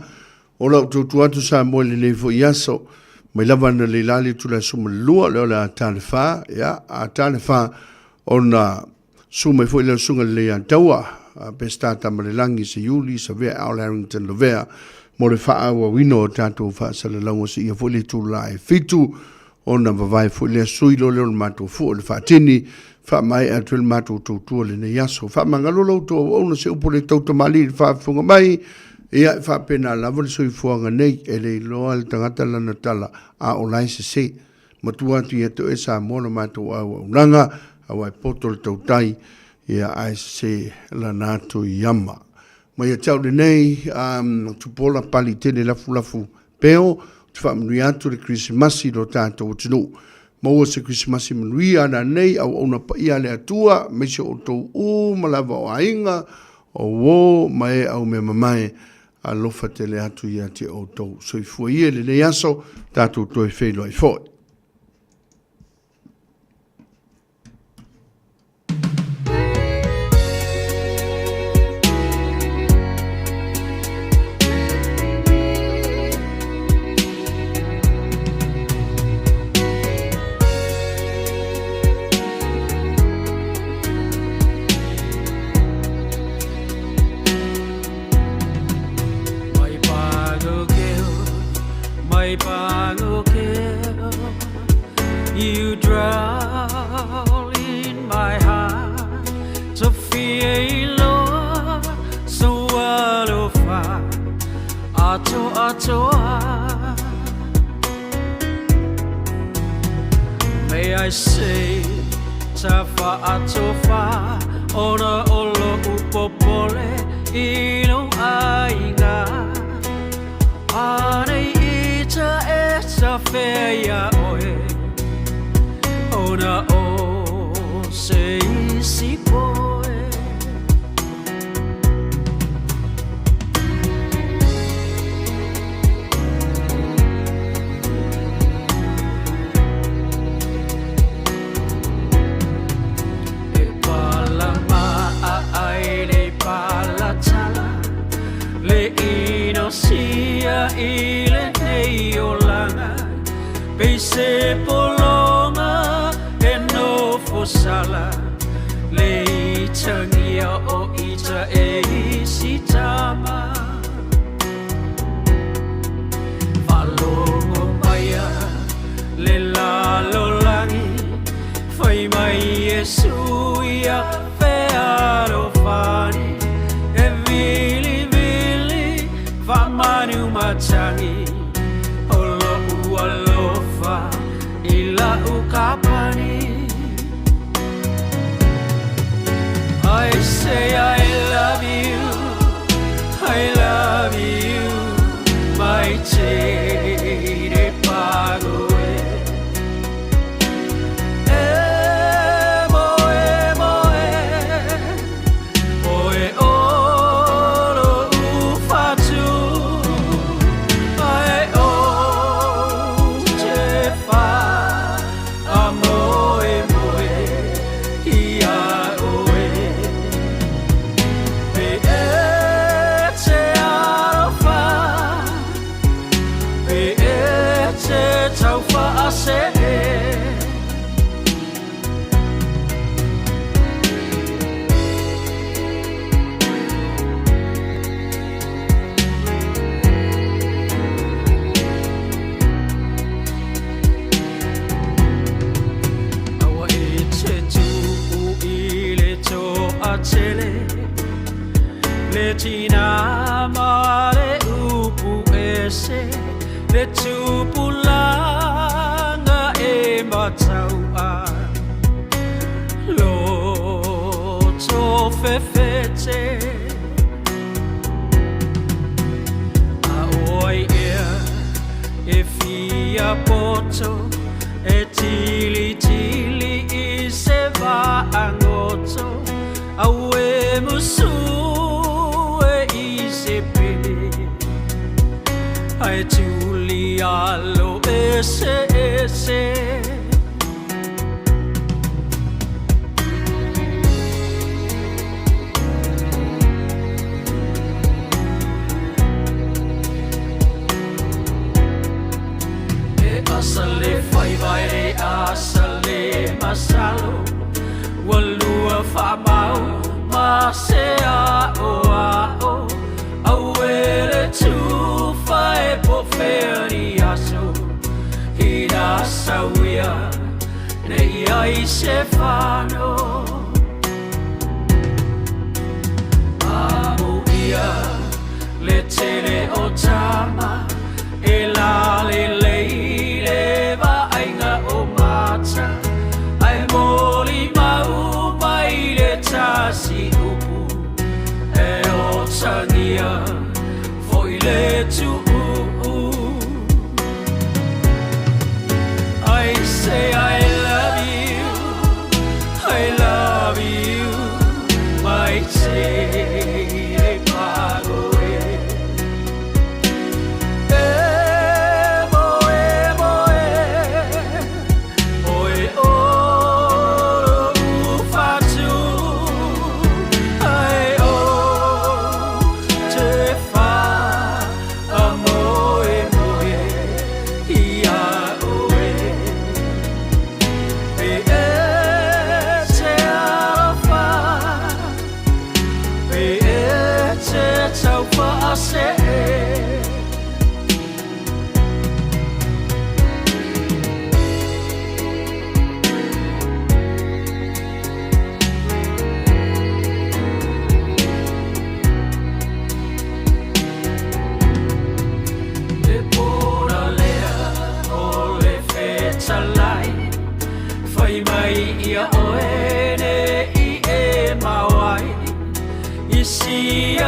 o lau tuutuu atu Samoa i lenei foi aso. Mai lava ana le la le itula e 12, lea o le a ta le 4, ia, a ta le 4 ona Susu mai foi lea susuga lelei ia Taua, a Peseta Tamalelagi, Seiuli, Savea, Al Harrington Lavea, mo le faaauauina o tatou faasalalauga seia foi le itula e 7, ona vavae foi lea sui loa lea o le matou fua i le faatini, faamaea atu ai le matou tautua i lenei aso. Faamagalo lo outou auauna se upu le tautamalii i le faafofoga mai, ia e faapena lava le soifuaga nei, e le iloa le tagata lana tala, a o la e sese. Matua atu ia te oe Samoa lo matou auaunaga, aua e poto le tautai, ia ae sese lana atu i ama. Mai ia te au lenei, um, Tupola pali tele lafulafu peo, ou te faamanuia atu le Kerisimasi i lo tatou atunuu. Maua se Kerisimasi manuia nanei, auauna paia a le Atua, aemaise o outou uma lava o aiga, o uō ma e au mea mamae, Alofa tele atu ia te outou. Soifua ia i lenei aso, tatou toe feiloai foi. You dwell in my heart May I say Tafaatofa Ona o lo'u popole I lou aiga Anei ita e tafea iā oe Ona o se isi poe. E pala maa ai le pala tala Le inosia i lenei olaga Pei se pologa e nofo sala Le itagia o ita e isi tama Faalogo maia le lalolagi Fai mai Iesu ia fealofani E vilivili faamanu matagi O lo'u alofa i la'u kapani I say I love you, I love you Mai te re pago e E moe moe Oe olo ufatu Ae o te wha A moe moe ia oe Pe e te alofa Pe e te taufa a se Aua e te tuu i le toatele Le tinā ma le upu ese Le tupulaga e matau'a Loto fefete A o ai ea e fia poto E tilitili i se vaagoto Aue musu e i se pele Ae tuli alo ese ese E asa le faiva e asa le masalo Ua lua faamau ma se aoao Aue le tufa e po o fea ni aso Ina sauia ne i ai se fano Amuia le tele o tama e lalelei le vaaiga o mata Ae molimau mai le tasi upu E otagia foi le tuuu I say I love you, I love you Mai te le pago e E moe moe Oe olo ufatu Ae o te wha a moe.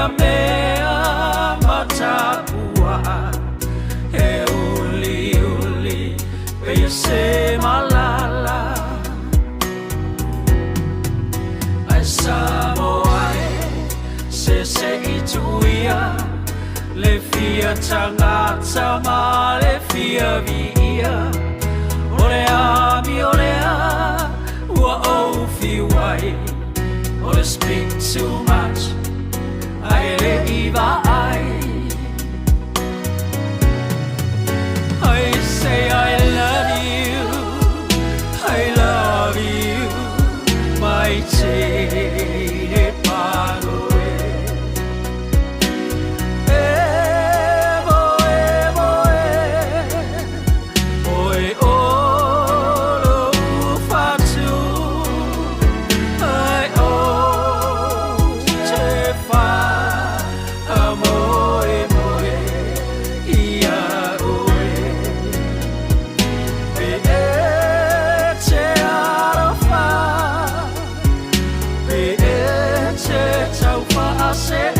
ia mea ma tapuaʻa E uliuli pei o se malala Ae Samoa e se se i tuia Le fia tagata ma le fia viia O le amio lea ua ou fiu ai O le speak too much ae le i vaai I say I love you, I love you My teine pago e E moe moe Oe o lou fatu Ai ou te faamoemoe ia oe Pe e te alofa Pe e te taufaasee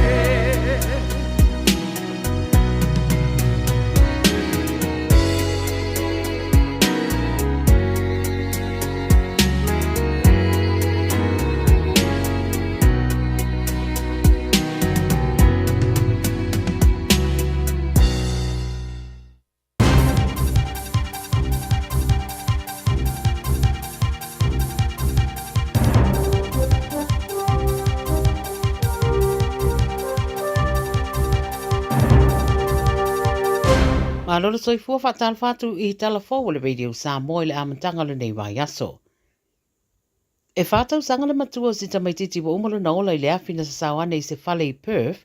Malo le soifua faatalofa atu i tala fou o le Radio Samoa i le amataga o lenei vaiaso. E whā tausaga le matua o si tamaitiiti ua uma lona ola i le afi na sasao ane i se fale i Perth.